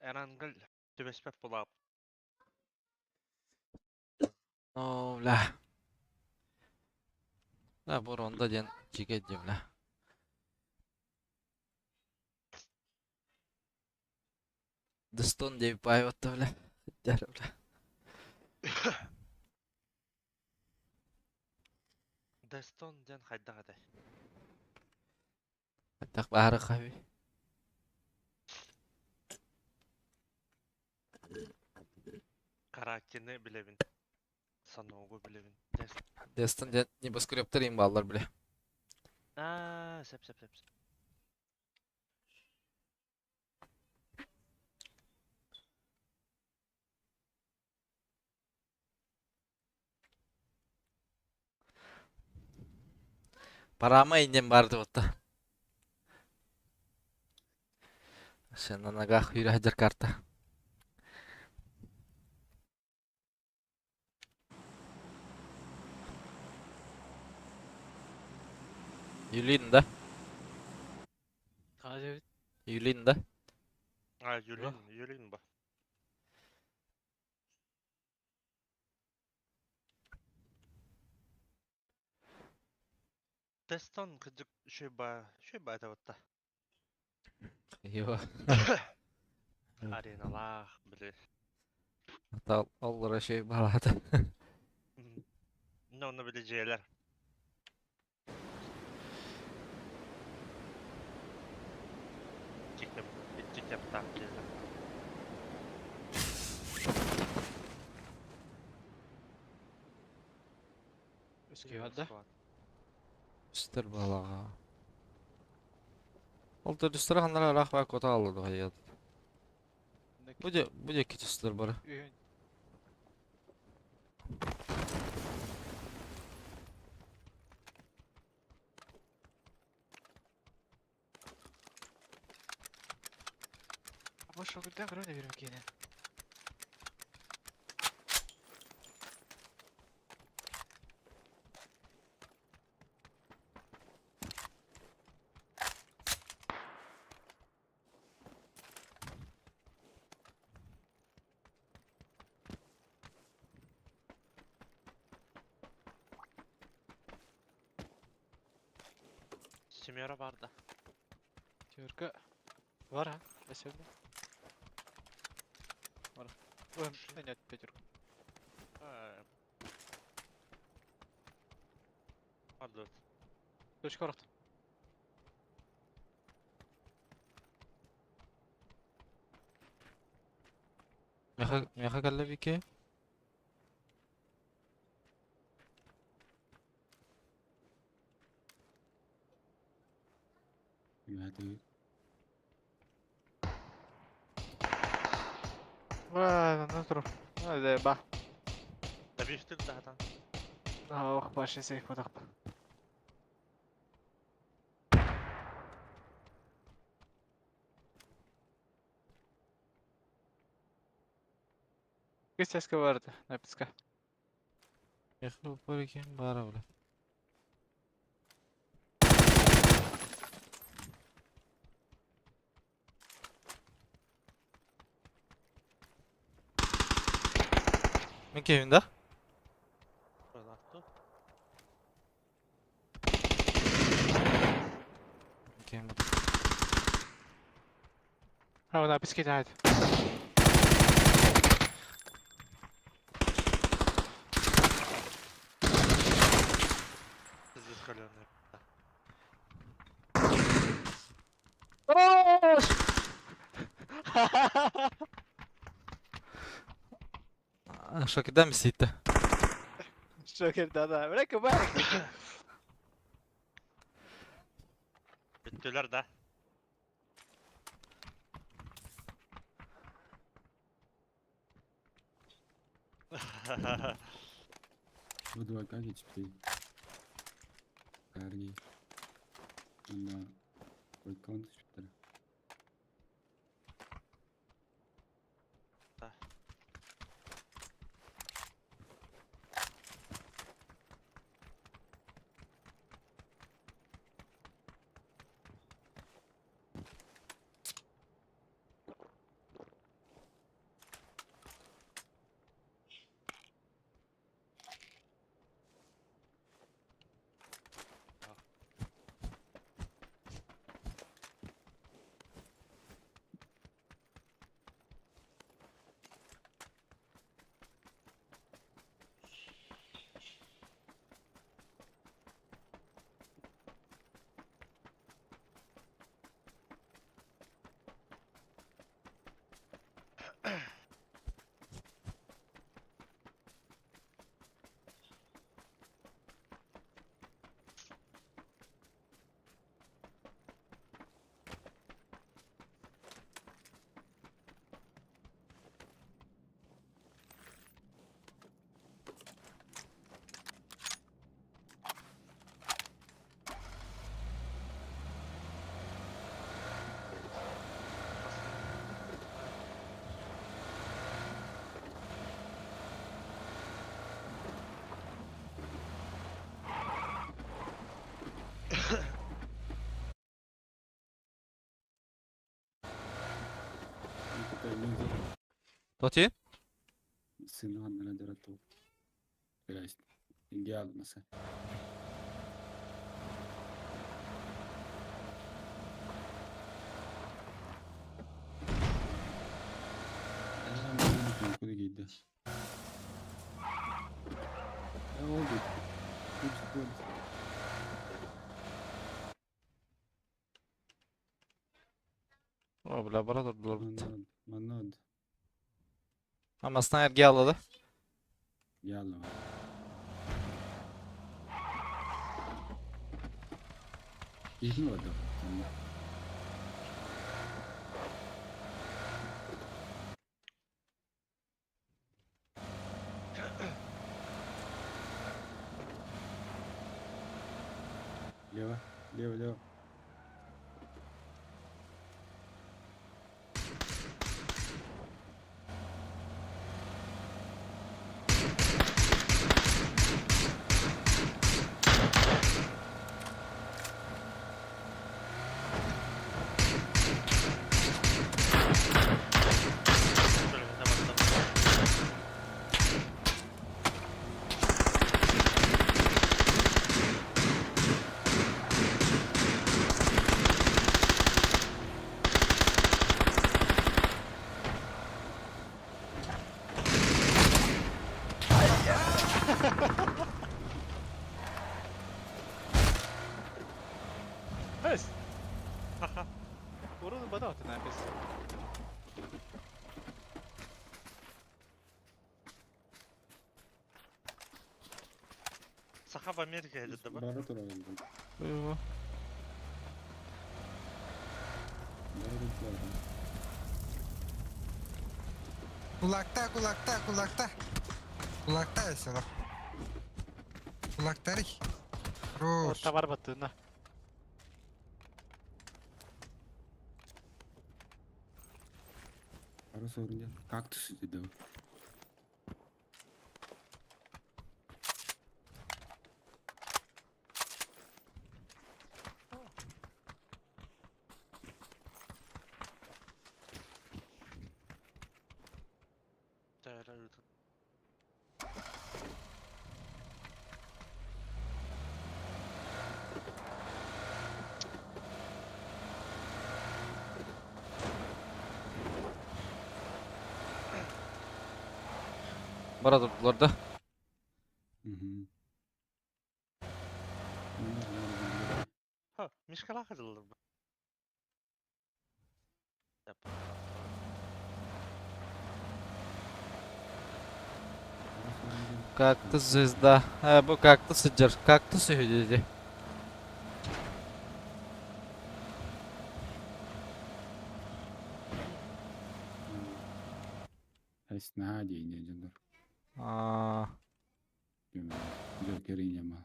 Эрангел түбэспэт булаап. О, бля. Да, бу ронда диэн дьигэ дии, бля. Дыстон диэбит баайбатта, бля. Дьэ, бля. Дестон диэн хайдах этэй? Хайдах баары хаби. Каракины билэбин. Саногу билэбин. Дест. Дестон диэн небоскребтар им бааллар, бля. Аа, сөп сөп сөп. Парама инден барды батта. Sen на ногах юрэ карта. Юлин, да? Хазы Юлин, да? А, Юлин, Юлин ба. Тестон кыдык шөй ба это Йо. Ареналаах, били. Ата оллара şey балата. Но оны били жээлер. Чикеп, чикеп так жээлер. Өскөй да. Үстер балаға. Ол төрүстер ханнара рах ба кота алды хаят. Бу же бу же кичистер бары. Үйін. Або шогырдан көрөм берем кийин. Семера бар да. Төркө бар ha. Спасибо. Бар. Ой, нет, пятерку. Пардон. Точка рот. Меха меха калла бике. Юхаты. Ва, на тур. Да, ба. Табиштик тахатан. Ох, башын сейф бодақ. Кестеска барды, написка. Меха бар екен бара бля. Мен кевин да? Пожалуйста. Кевин. А, написки дает. Пиздец холеный. Шокедан миситті. Шокер, да, да. Бля, бак. Бүттүлөр да. Бу двойка geçipti. Карги. Онда койкон түшүптөр. Да. Тоти? О, бля, бара турдулар. Амасtan ergeği aladı. Лево, лево, лево. Көлөһүнэ баттан. Bes. Урон бада ты напис. Саха в Америке это да? Бара турар эбит. Бу. Бара турар. Kulakta kulakta kulakta. Kulakta mesela. Kulakları. Rus. Товар баттына. Бара сорун Кактус dedi. Бара турдулар да. Мгм. Ха, Мишкалаах дыллар бу. Кактус звезда. Э, бу кактус сыдьар. Кактус үһү диэти. Эсна дейне жондар. Аа, Жокер инема.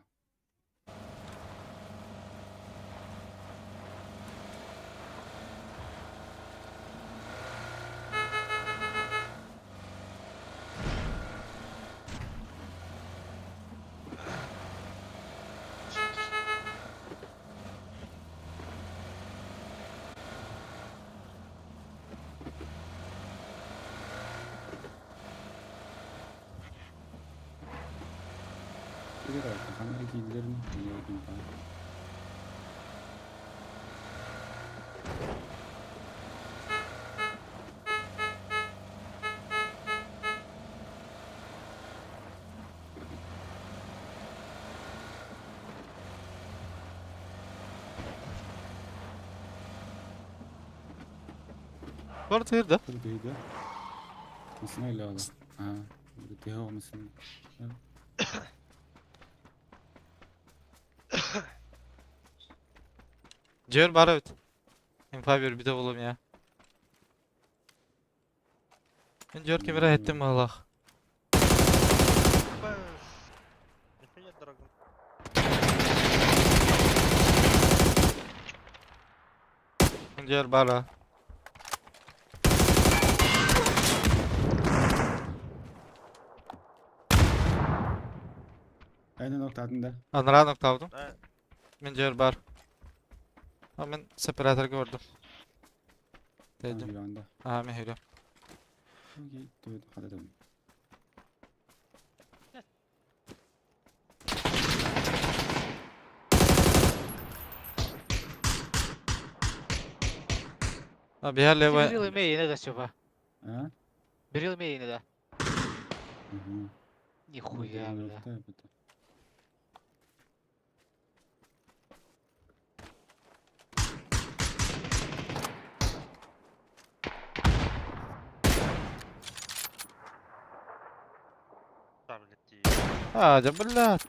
Камера кийдилерин Бар тыыр да. Турдuydu. Mısın öyle oldu? Ha, bu olmasın. Дьөр бар эбит. М5 bir de oğlum ya. Мен дьөр кемера эттим Аллах. Нихуя дорогой. Мен дьөр бар. а. Aynen nokta Анара ноктаудым. Э, Мен дьөр бар. А мен сепаратор көрдүм. Дедим. Анда. Аа, мен хүрүм. Окей, тут хататым. А бихер левый. Бирил имеет да, Сёва. А? Бирил имеет да. Угу. Нихуя, бля. Да, блядь, и- А, да блядь.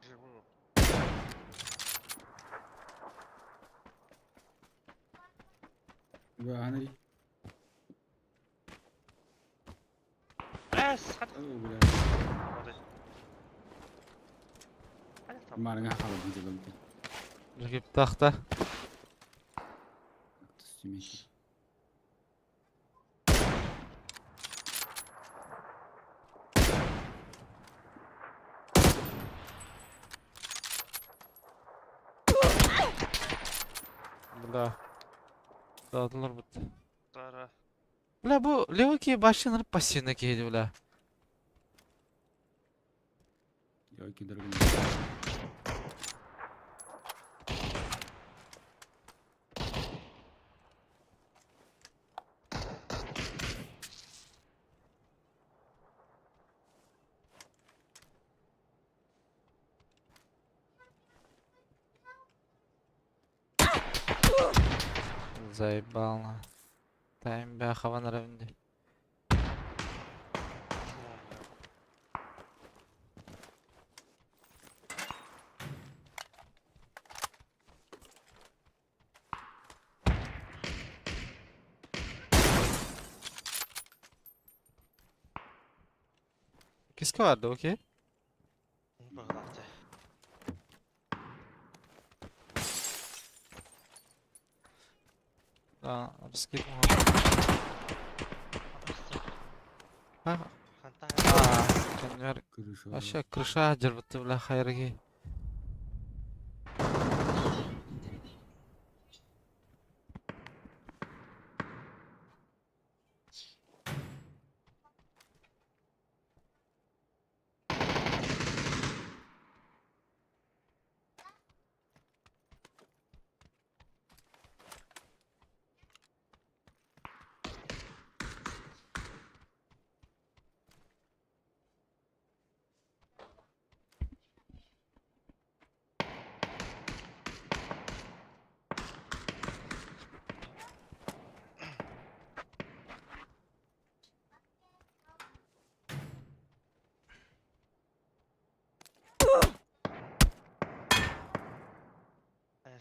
Живую. Анри. Эс, хат- О, бля. Молодец. Хат там. Марга халат делал. Ракип тахта. Стимейки. Бля. Dağıtılır bu. Тара. Бля bu левый ки başlanır пассивно кейdi бля. Я окей, дорогой. Заебал на. Тайм бя хаван равнди. Чмо, бля. Киска vardı okey. Богдан, Да, скид Ha. Ханта. А, кеннер. Крыша. Aşağı крыша жырбытты бля хайырги.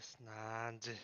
Эс, нанди.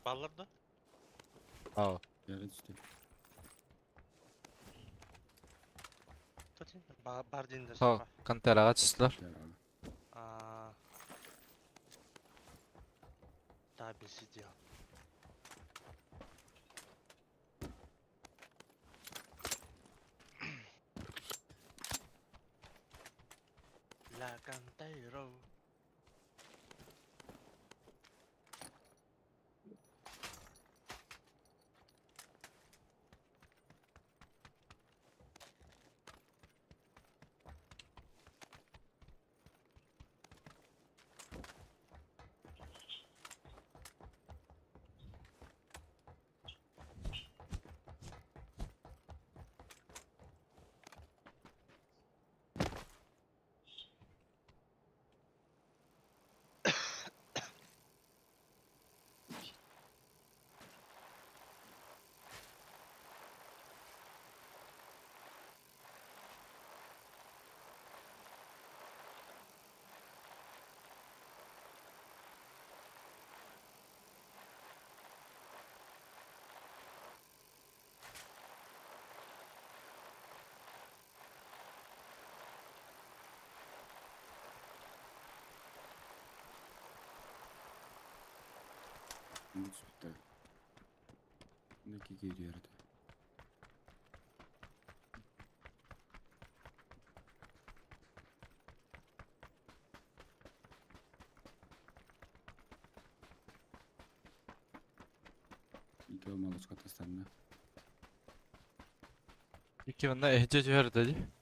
Баллар да? Ау. Yere düştü. Tutayım. Бар дейіндер. Хо, контораға түстілер. Gel abi. Да, бесидел. La Canteiro. Ne düştü? Ne ki geliyor yerde. İki olmalı çıkartırsan Икки мында эхже түһэр деді. da.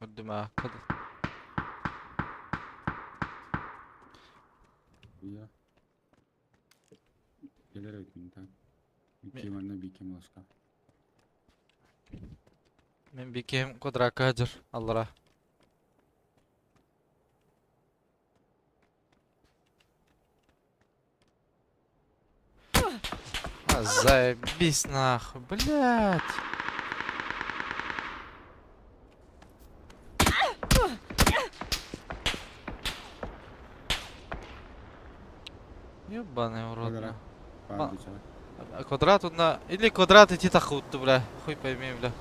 Көрдүм а. Кад- Ya. Gelerek mintan. İki manna bir kim olsa. Мен бикем квадратка жыр аллара. А, заебись нахуй, блядь. Ёбаный в рот. Квадрат. нахуй. Vardı çay. А Квадрат на... Или квадрат идти тахутты, бля. Хуй пойми, бля.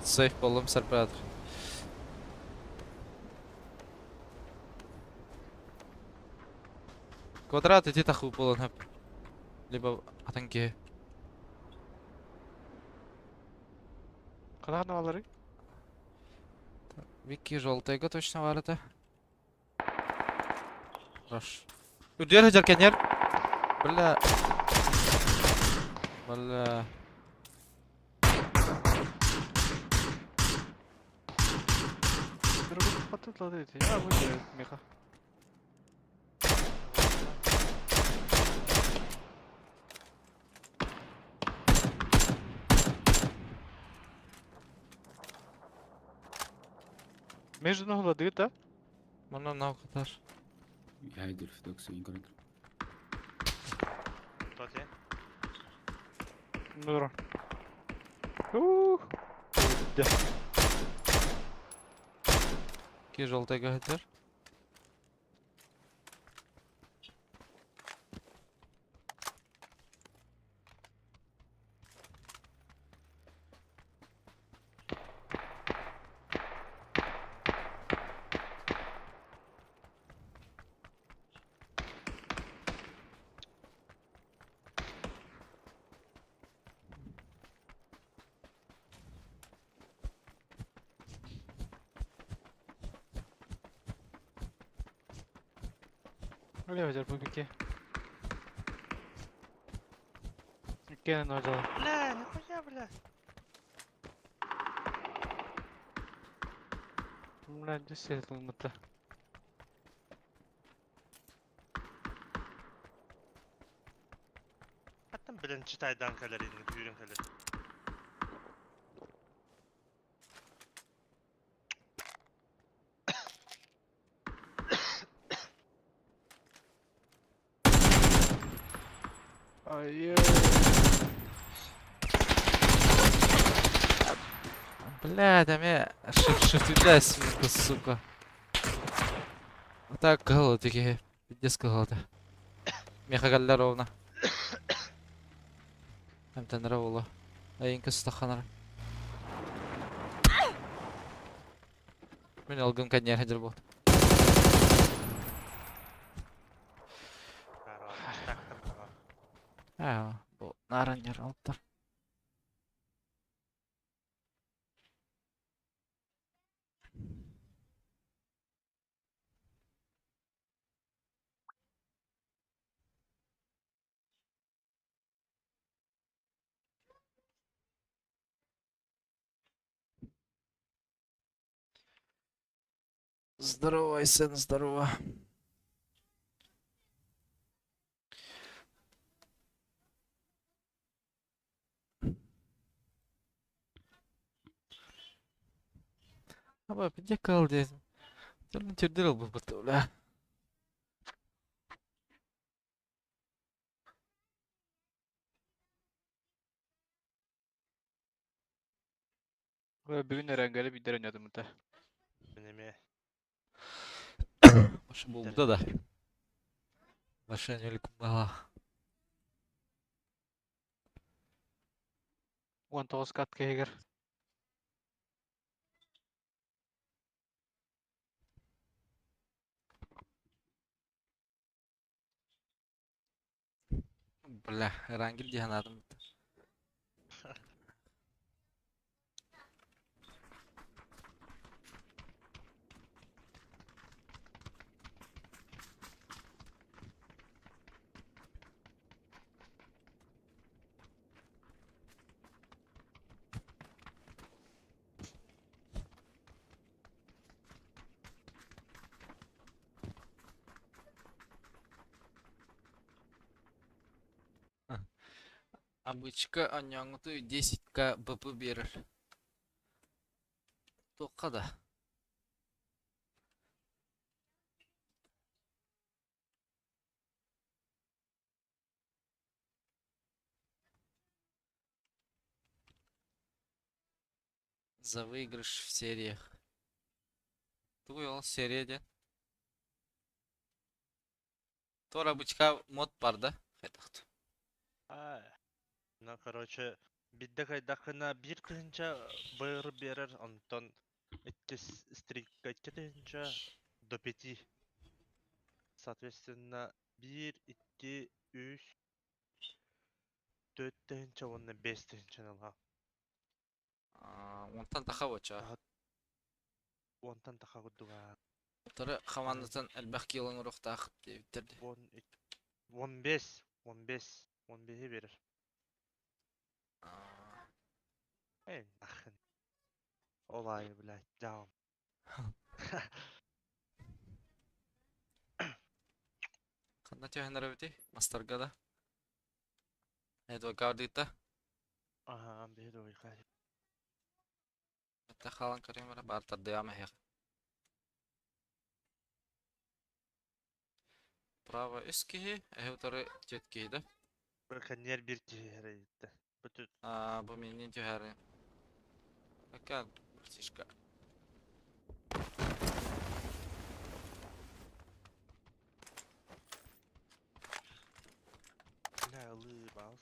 Сейф болым серпәдір. Квадрат иди таху болын хөп. Либо атанге. Канан алары. Вики желтыйга точно бар это. Хорош. Үрдер хәҗәр кәнер. Бля. Бля. Другой patladı dedi. Ya bu ne Миха. Между ног да? Мона нау катар. Haydi Fidox'u incorrecto. Тоте. Нура. Ух. Да. Ки желтыйга хәҗәр. Öyle yapacağız bu iki. Gene hocam. Бля, нихуя, бля. Bunlar ne sezilmedi. Билэн читайдан кэлэр инни күүрэн кэлэр. Айыы. Блядь, а меня шифтюля свинка, сука. Вот так голову такие, пиздец голову-то. Меха галлер ровно. Эмтенere буолла. Айынка сытахханара. Мин алгым кэнниэр хадьыр буолт. Аа, бу нааранньар алыптар. Здорово, Айсен, здорово. Аба, где кал здесь? Түрдүр ылбыппыт, бля. Бүгүн өрөнгөлө бидер ойнодум да. Мин эмиэ. Башы булду да. Башы нөлүк бала. 19 кат кehigер. Бля, Рангель диһанадым. Обычка аньяңыту 10к БП берер. Тоққа да. За выигрыш в сериях. Тугуй ол серия де. Тора бычка мод бар да. Хайдахт. Ну, короче, бидде кайдахына бир тыһынча быр берер, онтон икки стрикка икки тыһынча до пяти. Соответственно, бир, икки, үс, төрт тыһынча уонна бес тыһынчаны ылаа. Онтан таха боча. Онтан таха курдуга. Тары хамандatan элбэх килон урухтаах диэбиттерди. 15, 15, 15-и берер. Эй, нахрен. Олай, блядь, даун. Ханна түһэнэр эбити? Мастарга да. Эдвокар дыта. Ага, биһи дуйка. Этте халан көрүм эрэ баар тардыам эһиэхэ. Право үс киһи, эһи утары түөрт киһи да. Кэнниэр бир киһи эрэйдэ. Бүтүн. Аа, бу миннин түһэри. Какая братишка. Бля, ылыы баал.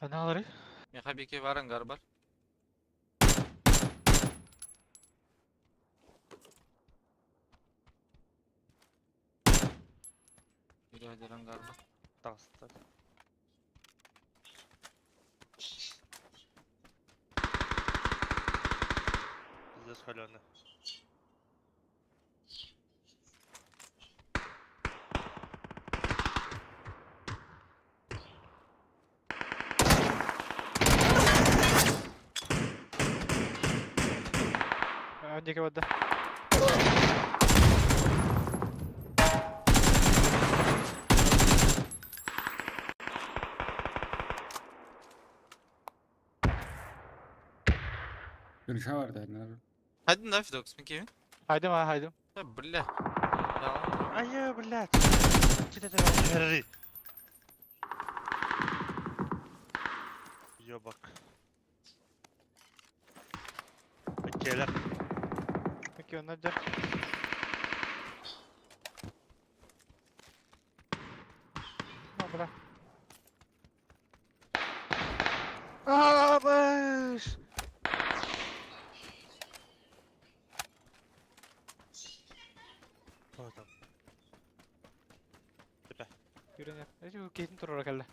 Аналары? Меха бики бар ангар бар. Бiri ангар бар. Таҕыста. Пиздец холеный. диэки барда. Крыша бар да, Хайдын да Фидокс, мен киһи. Хайдым а хайдым. Да, бля. Айы, блядь. Ките тебе түһэрри. Ёбак. Келер. Peki onlar da. Ha bırak. Aa baş. Tamam. Tepe. Yürüne. Ne diyor? Кейтин турар келді.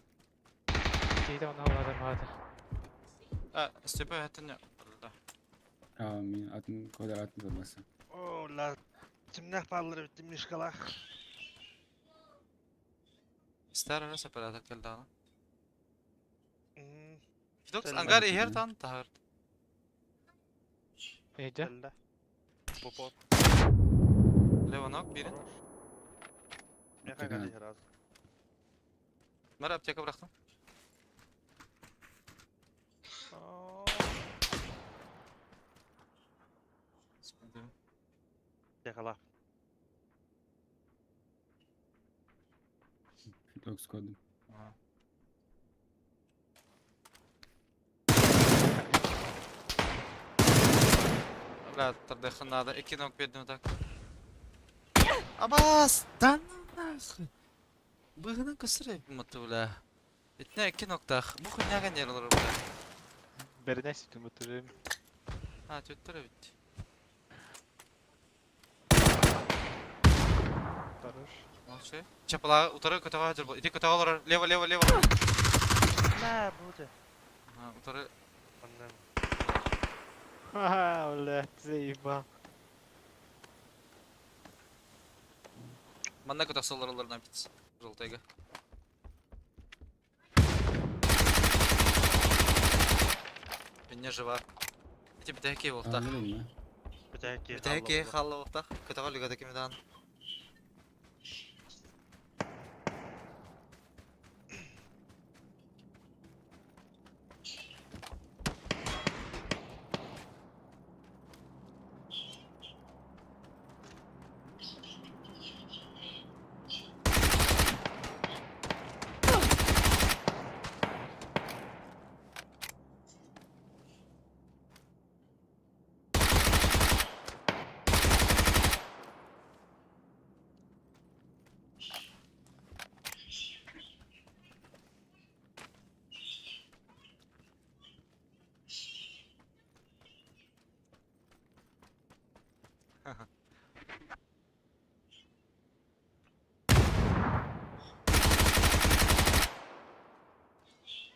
Кейті онна болады болады. А, Степа хаттын да. А, мен атын кодar атын забаса. О, ла. Тимнах паллары битти мишкалах. Стар арас оператор келді аны. Фидокс Сәлем ангар алейкум. ихер тан тахыр. Нейді? Келді. Бопот. Леванок бирин. Мен қайда раз. Мэр аптека бырақтым. Yakala. Фидокс кодum. Бля, тардыхын надо. Эки ног бердим так. Абас! Да ну нахуй! Быгынан көсөрө мыты, бля. Итне эки ноктах. Бу хуйняга не олар, бля. Беріне сүтін бұтырым. А, төттөр бит. Хорош. Молчи. Чапала, утары көтөҕө дьыл. Ити көтөҕө олорор. Лево, лево, лево. На, буде. А, утары Аннан. Ха-ха, бля, заебал. Манна көтөхсө олороллорунан бит. Желтайга. Меня жива. Ити битэки болта. Алыр Бітәки. Битэки халла болта. Көтөҕө лүгәдә кимедан.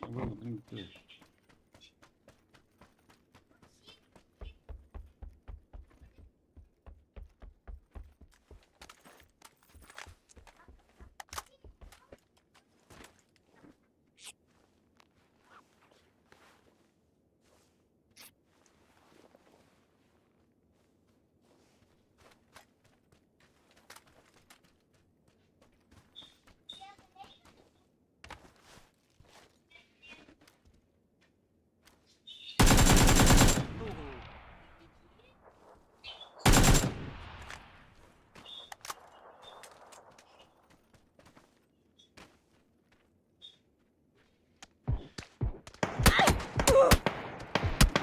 Oğlum bitti.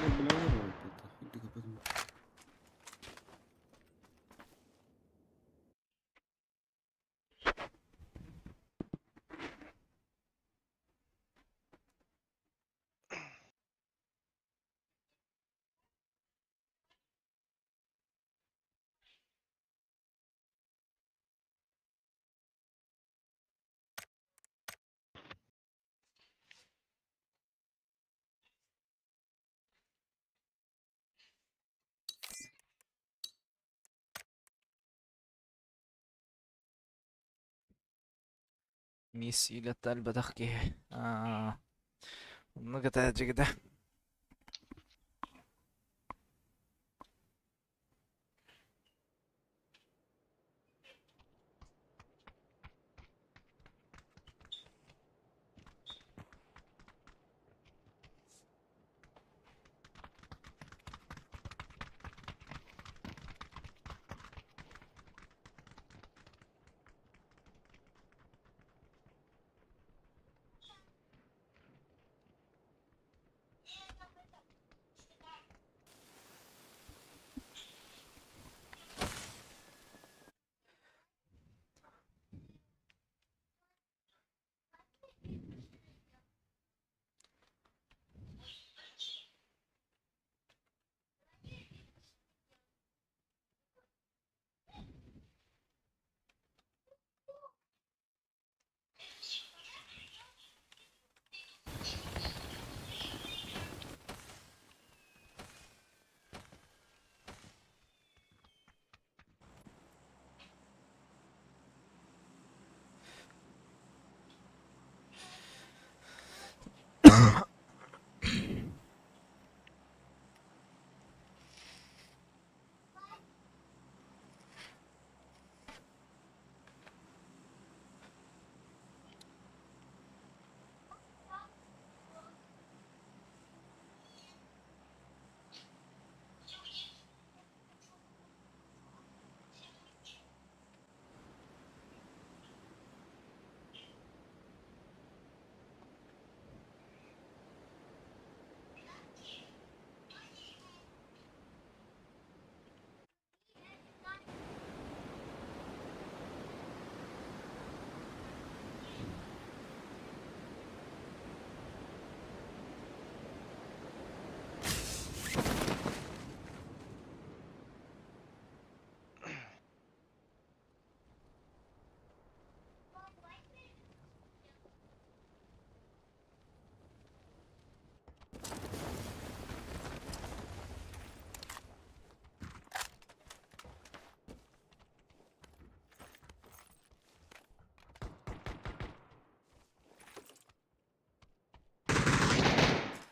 Ya bile olur Hadi kapatın. Мисс илеттал бадахки. А. Много тәҗигдә.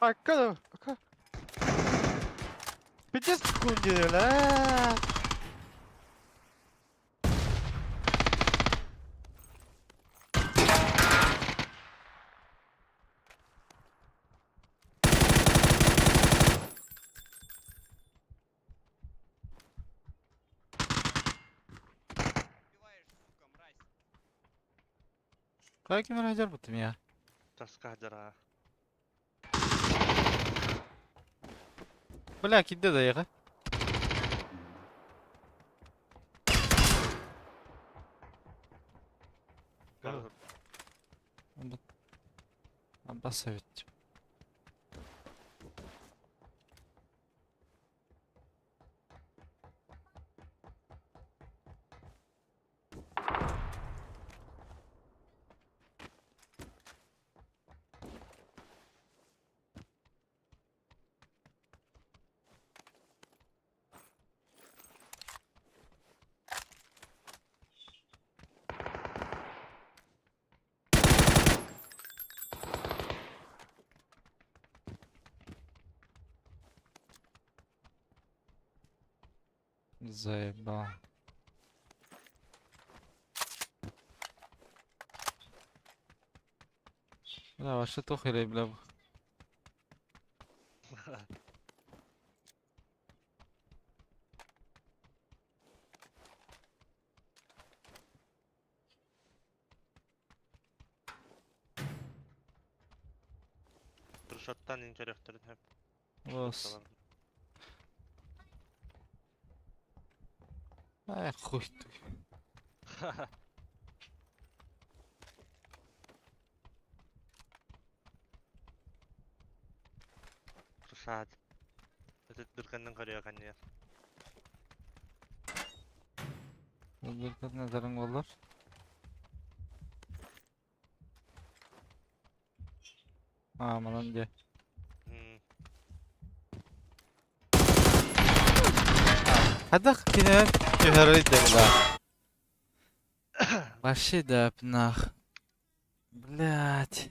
Akka akka. Пиздец кундела. Как ким бутым я? Таска дара. Бля, кидде да яга. Аббас ведь. Заебал. Бля, вообще тухали, бля. Туршаттан интерехтерин hep. Ос. Ай, хуй ты. Туршат. Этот бирканның көрüyor kanıyor. Bir nazarın olur. Aman diye. Hadi yine түһәрәйде бля. Вообще да, нах. Блять.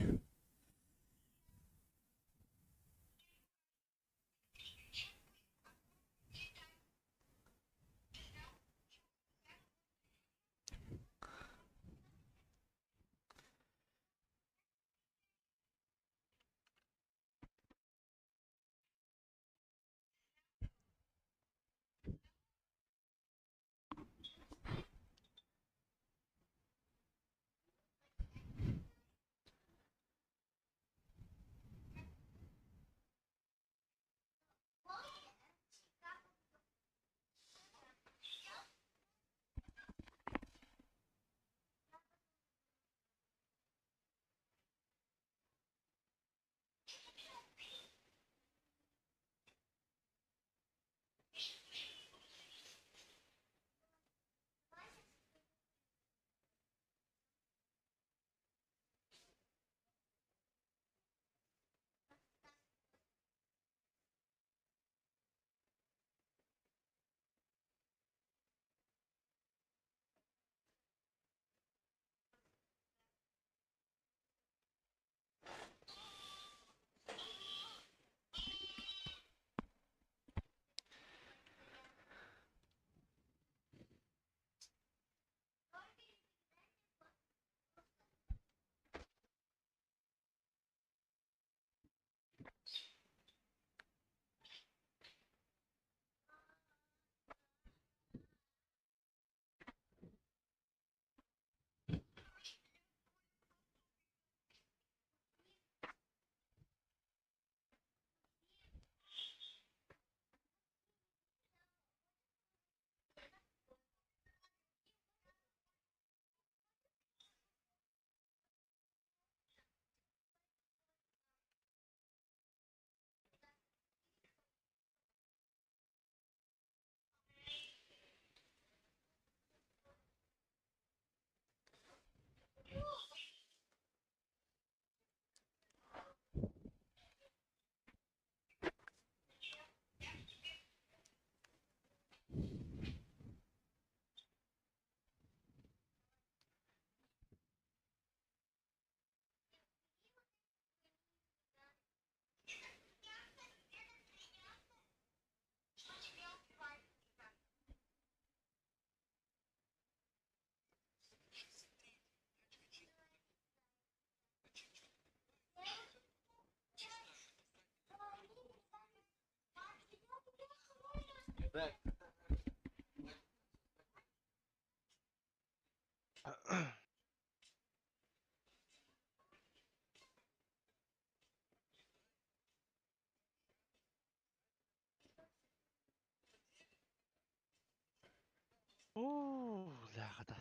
Уу, ляхата.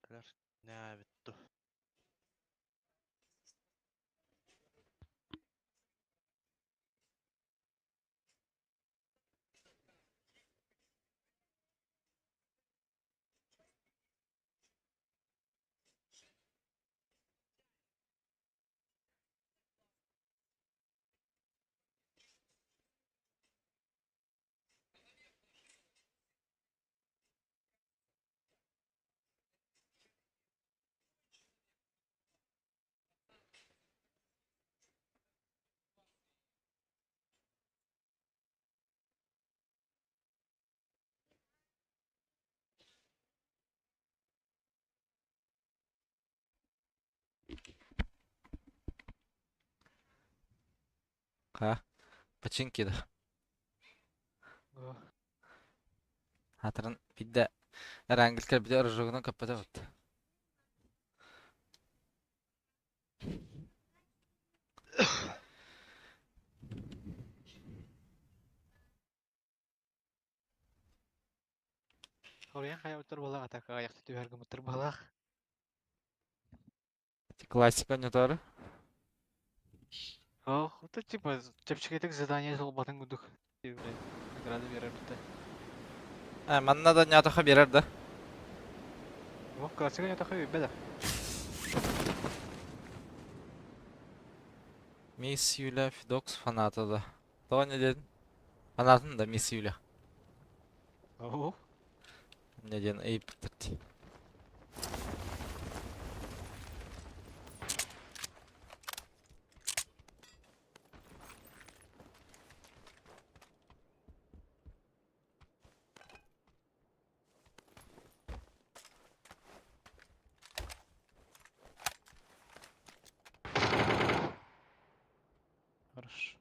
Өлөр нээбит ту. Ха. Починки да. Хатырын бидде Эрангел кэлбитэ рожогунан көппөтө бут. Хоруйан хайа уттар буоллах атака айахты түһэр гымыттар буоллах. Классика не тары. Ох, это типа чэпчэкитик задание солбатын курдук. Награда берер битте. Э, манна да нятаха берер да. Ох, классика нятаха бе да. Мисс Юля Фидокс фаната да. Тоҕо не дедин? Фанатын да Мисс Юля. Ох. Не диэн ыйыппыттар. Хорошо.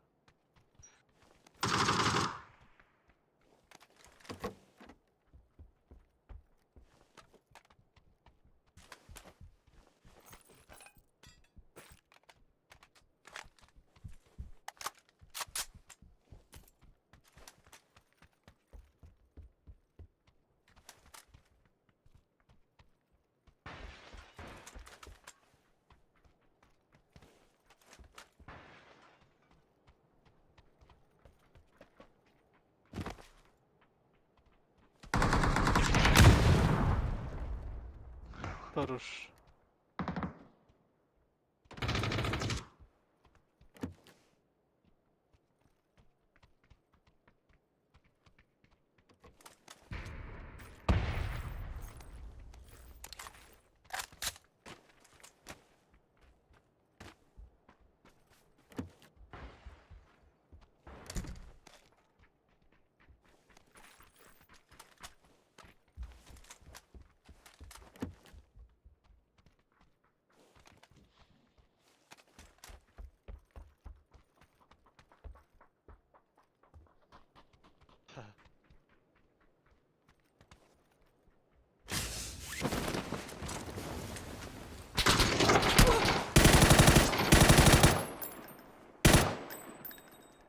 Хорош.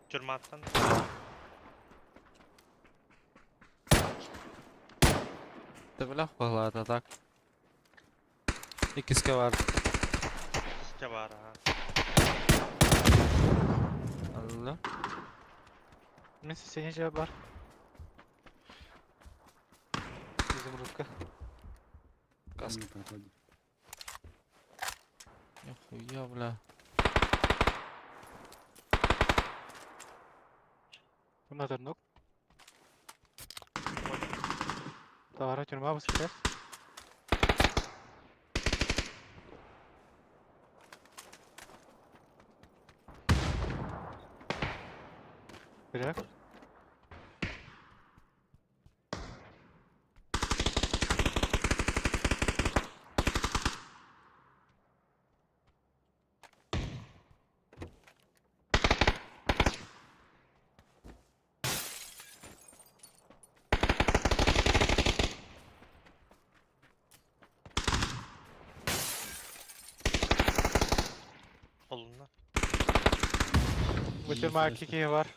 Тюрьматтан Төбөлөх баһылаата так. Иккиске бар. иккиске баар аха. Алла. Мен сене жа бар. Изумрудка. Каска. Ну, проходи. Нихуя, бля. Another knock. Товара тюрьма воскрес. Кряк. Холунна. Бу тюрьма кики бар.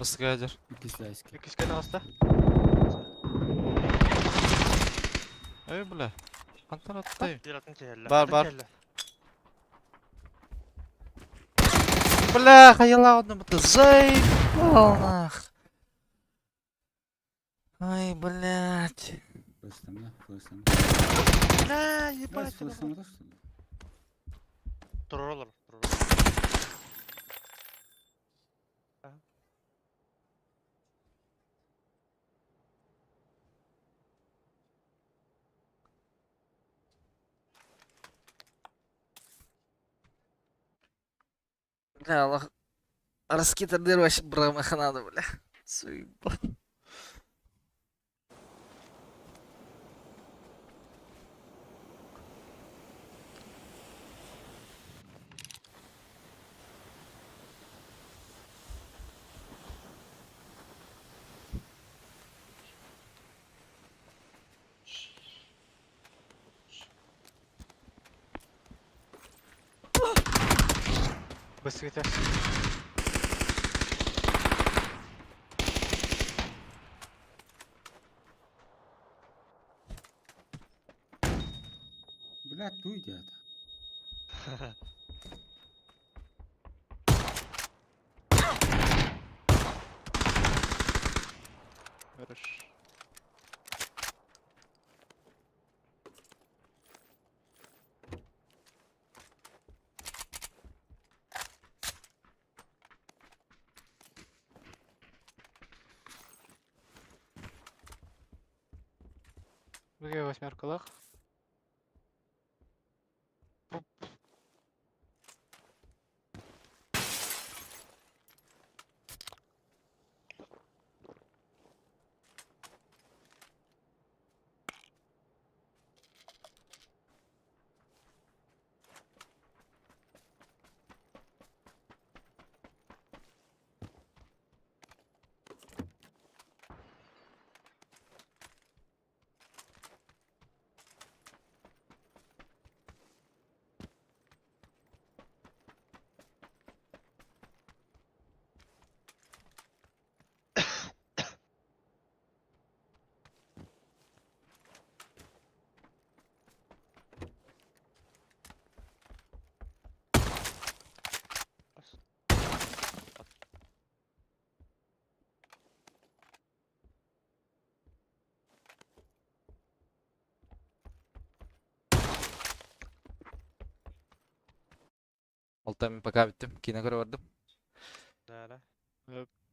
Быстрее. Иккис Иккискэ таҕыста. Эй, бля. Хантан аттай. Биир атын киһэллэ. Бар, Атын бар. киһэллэ. Бля, хайала одну быты. Заебал нах. Ай, блядь. Флештан да, флештан. Бля, ебать. Флештан да, что ли? Туроролор, туроролор. Бля, Аллах. Раскитардыр вообще брамаханада, бля. Суеба. Быстрее. Блядь, ту идиот. Хорош. Быге восьмеркалах. Алтан пока биттим. Кино көрө бардым. Да, да. Өп.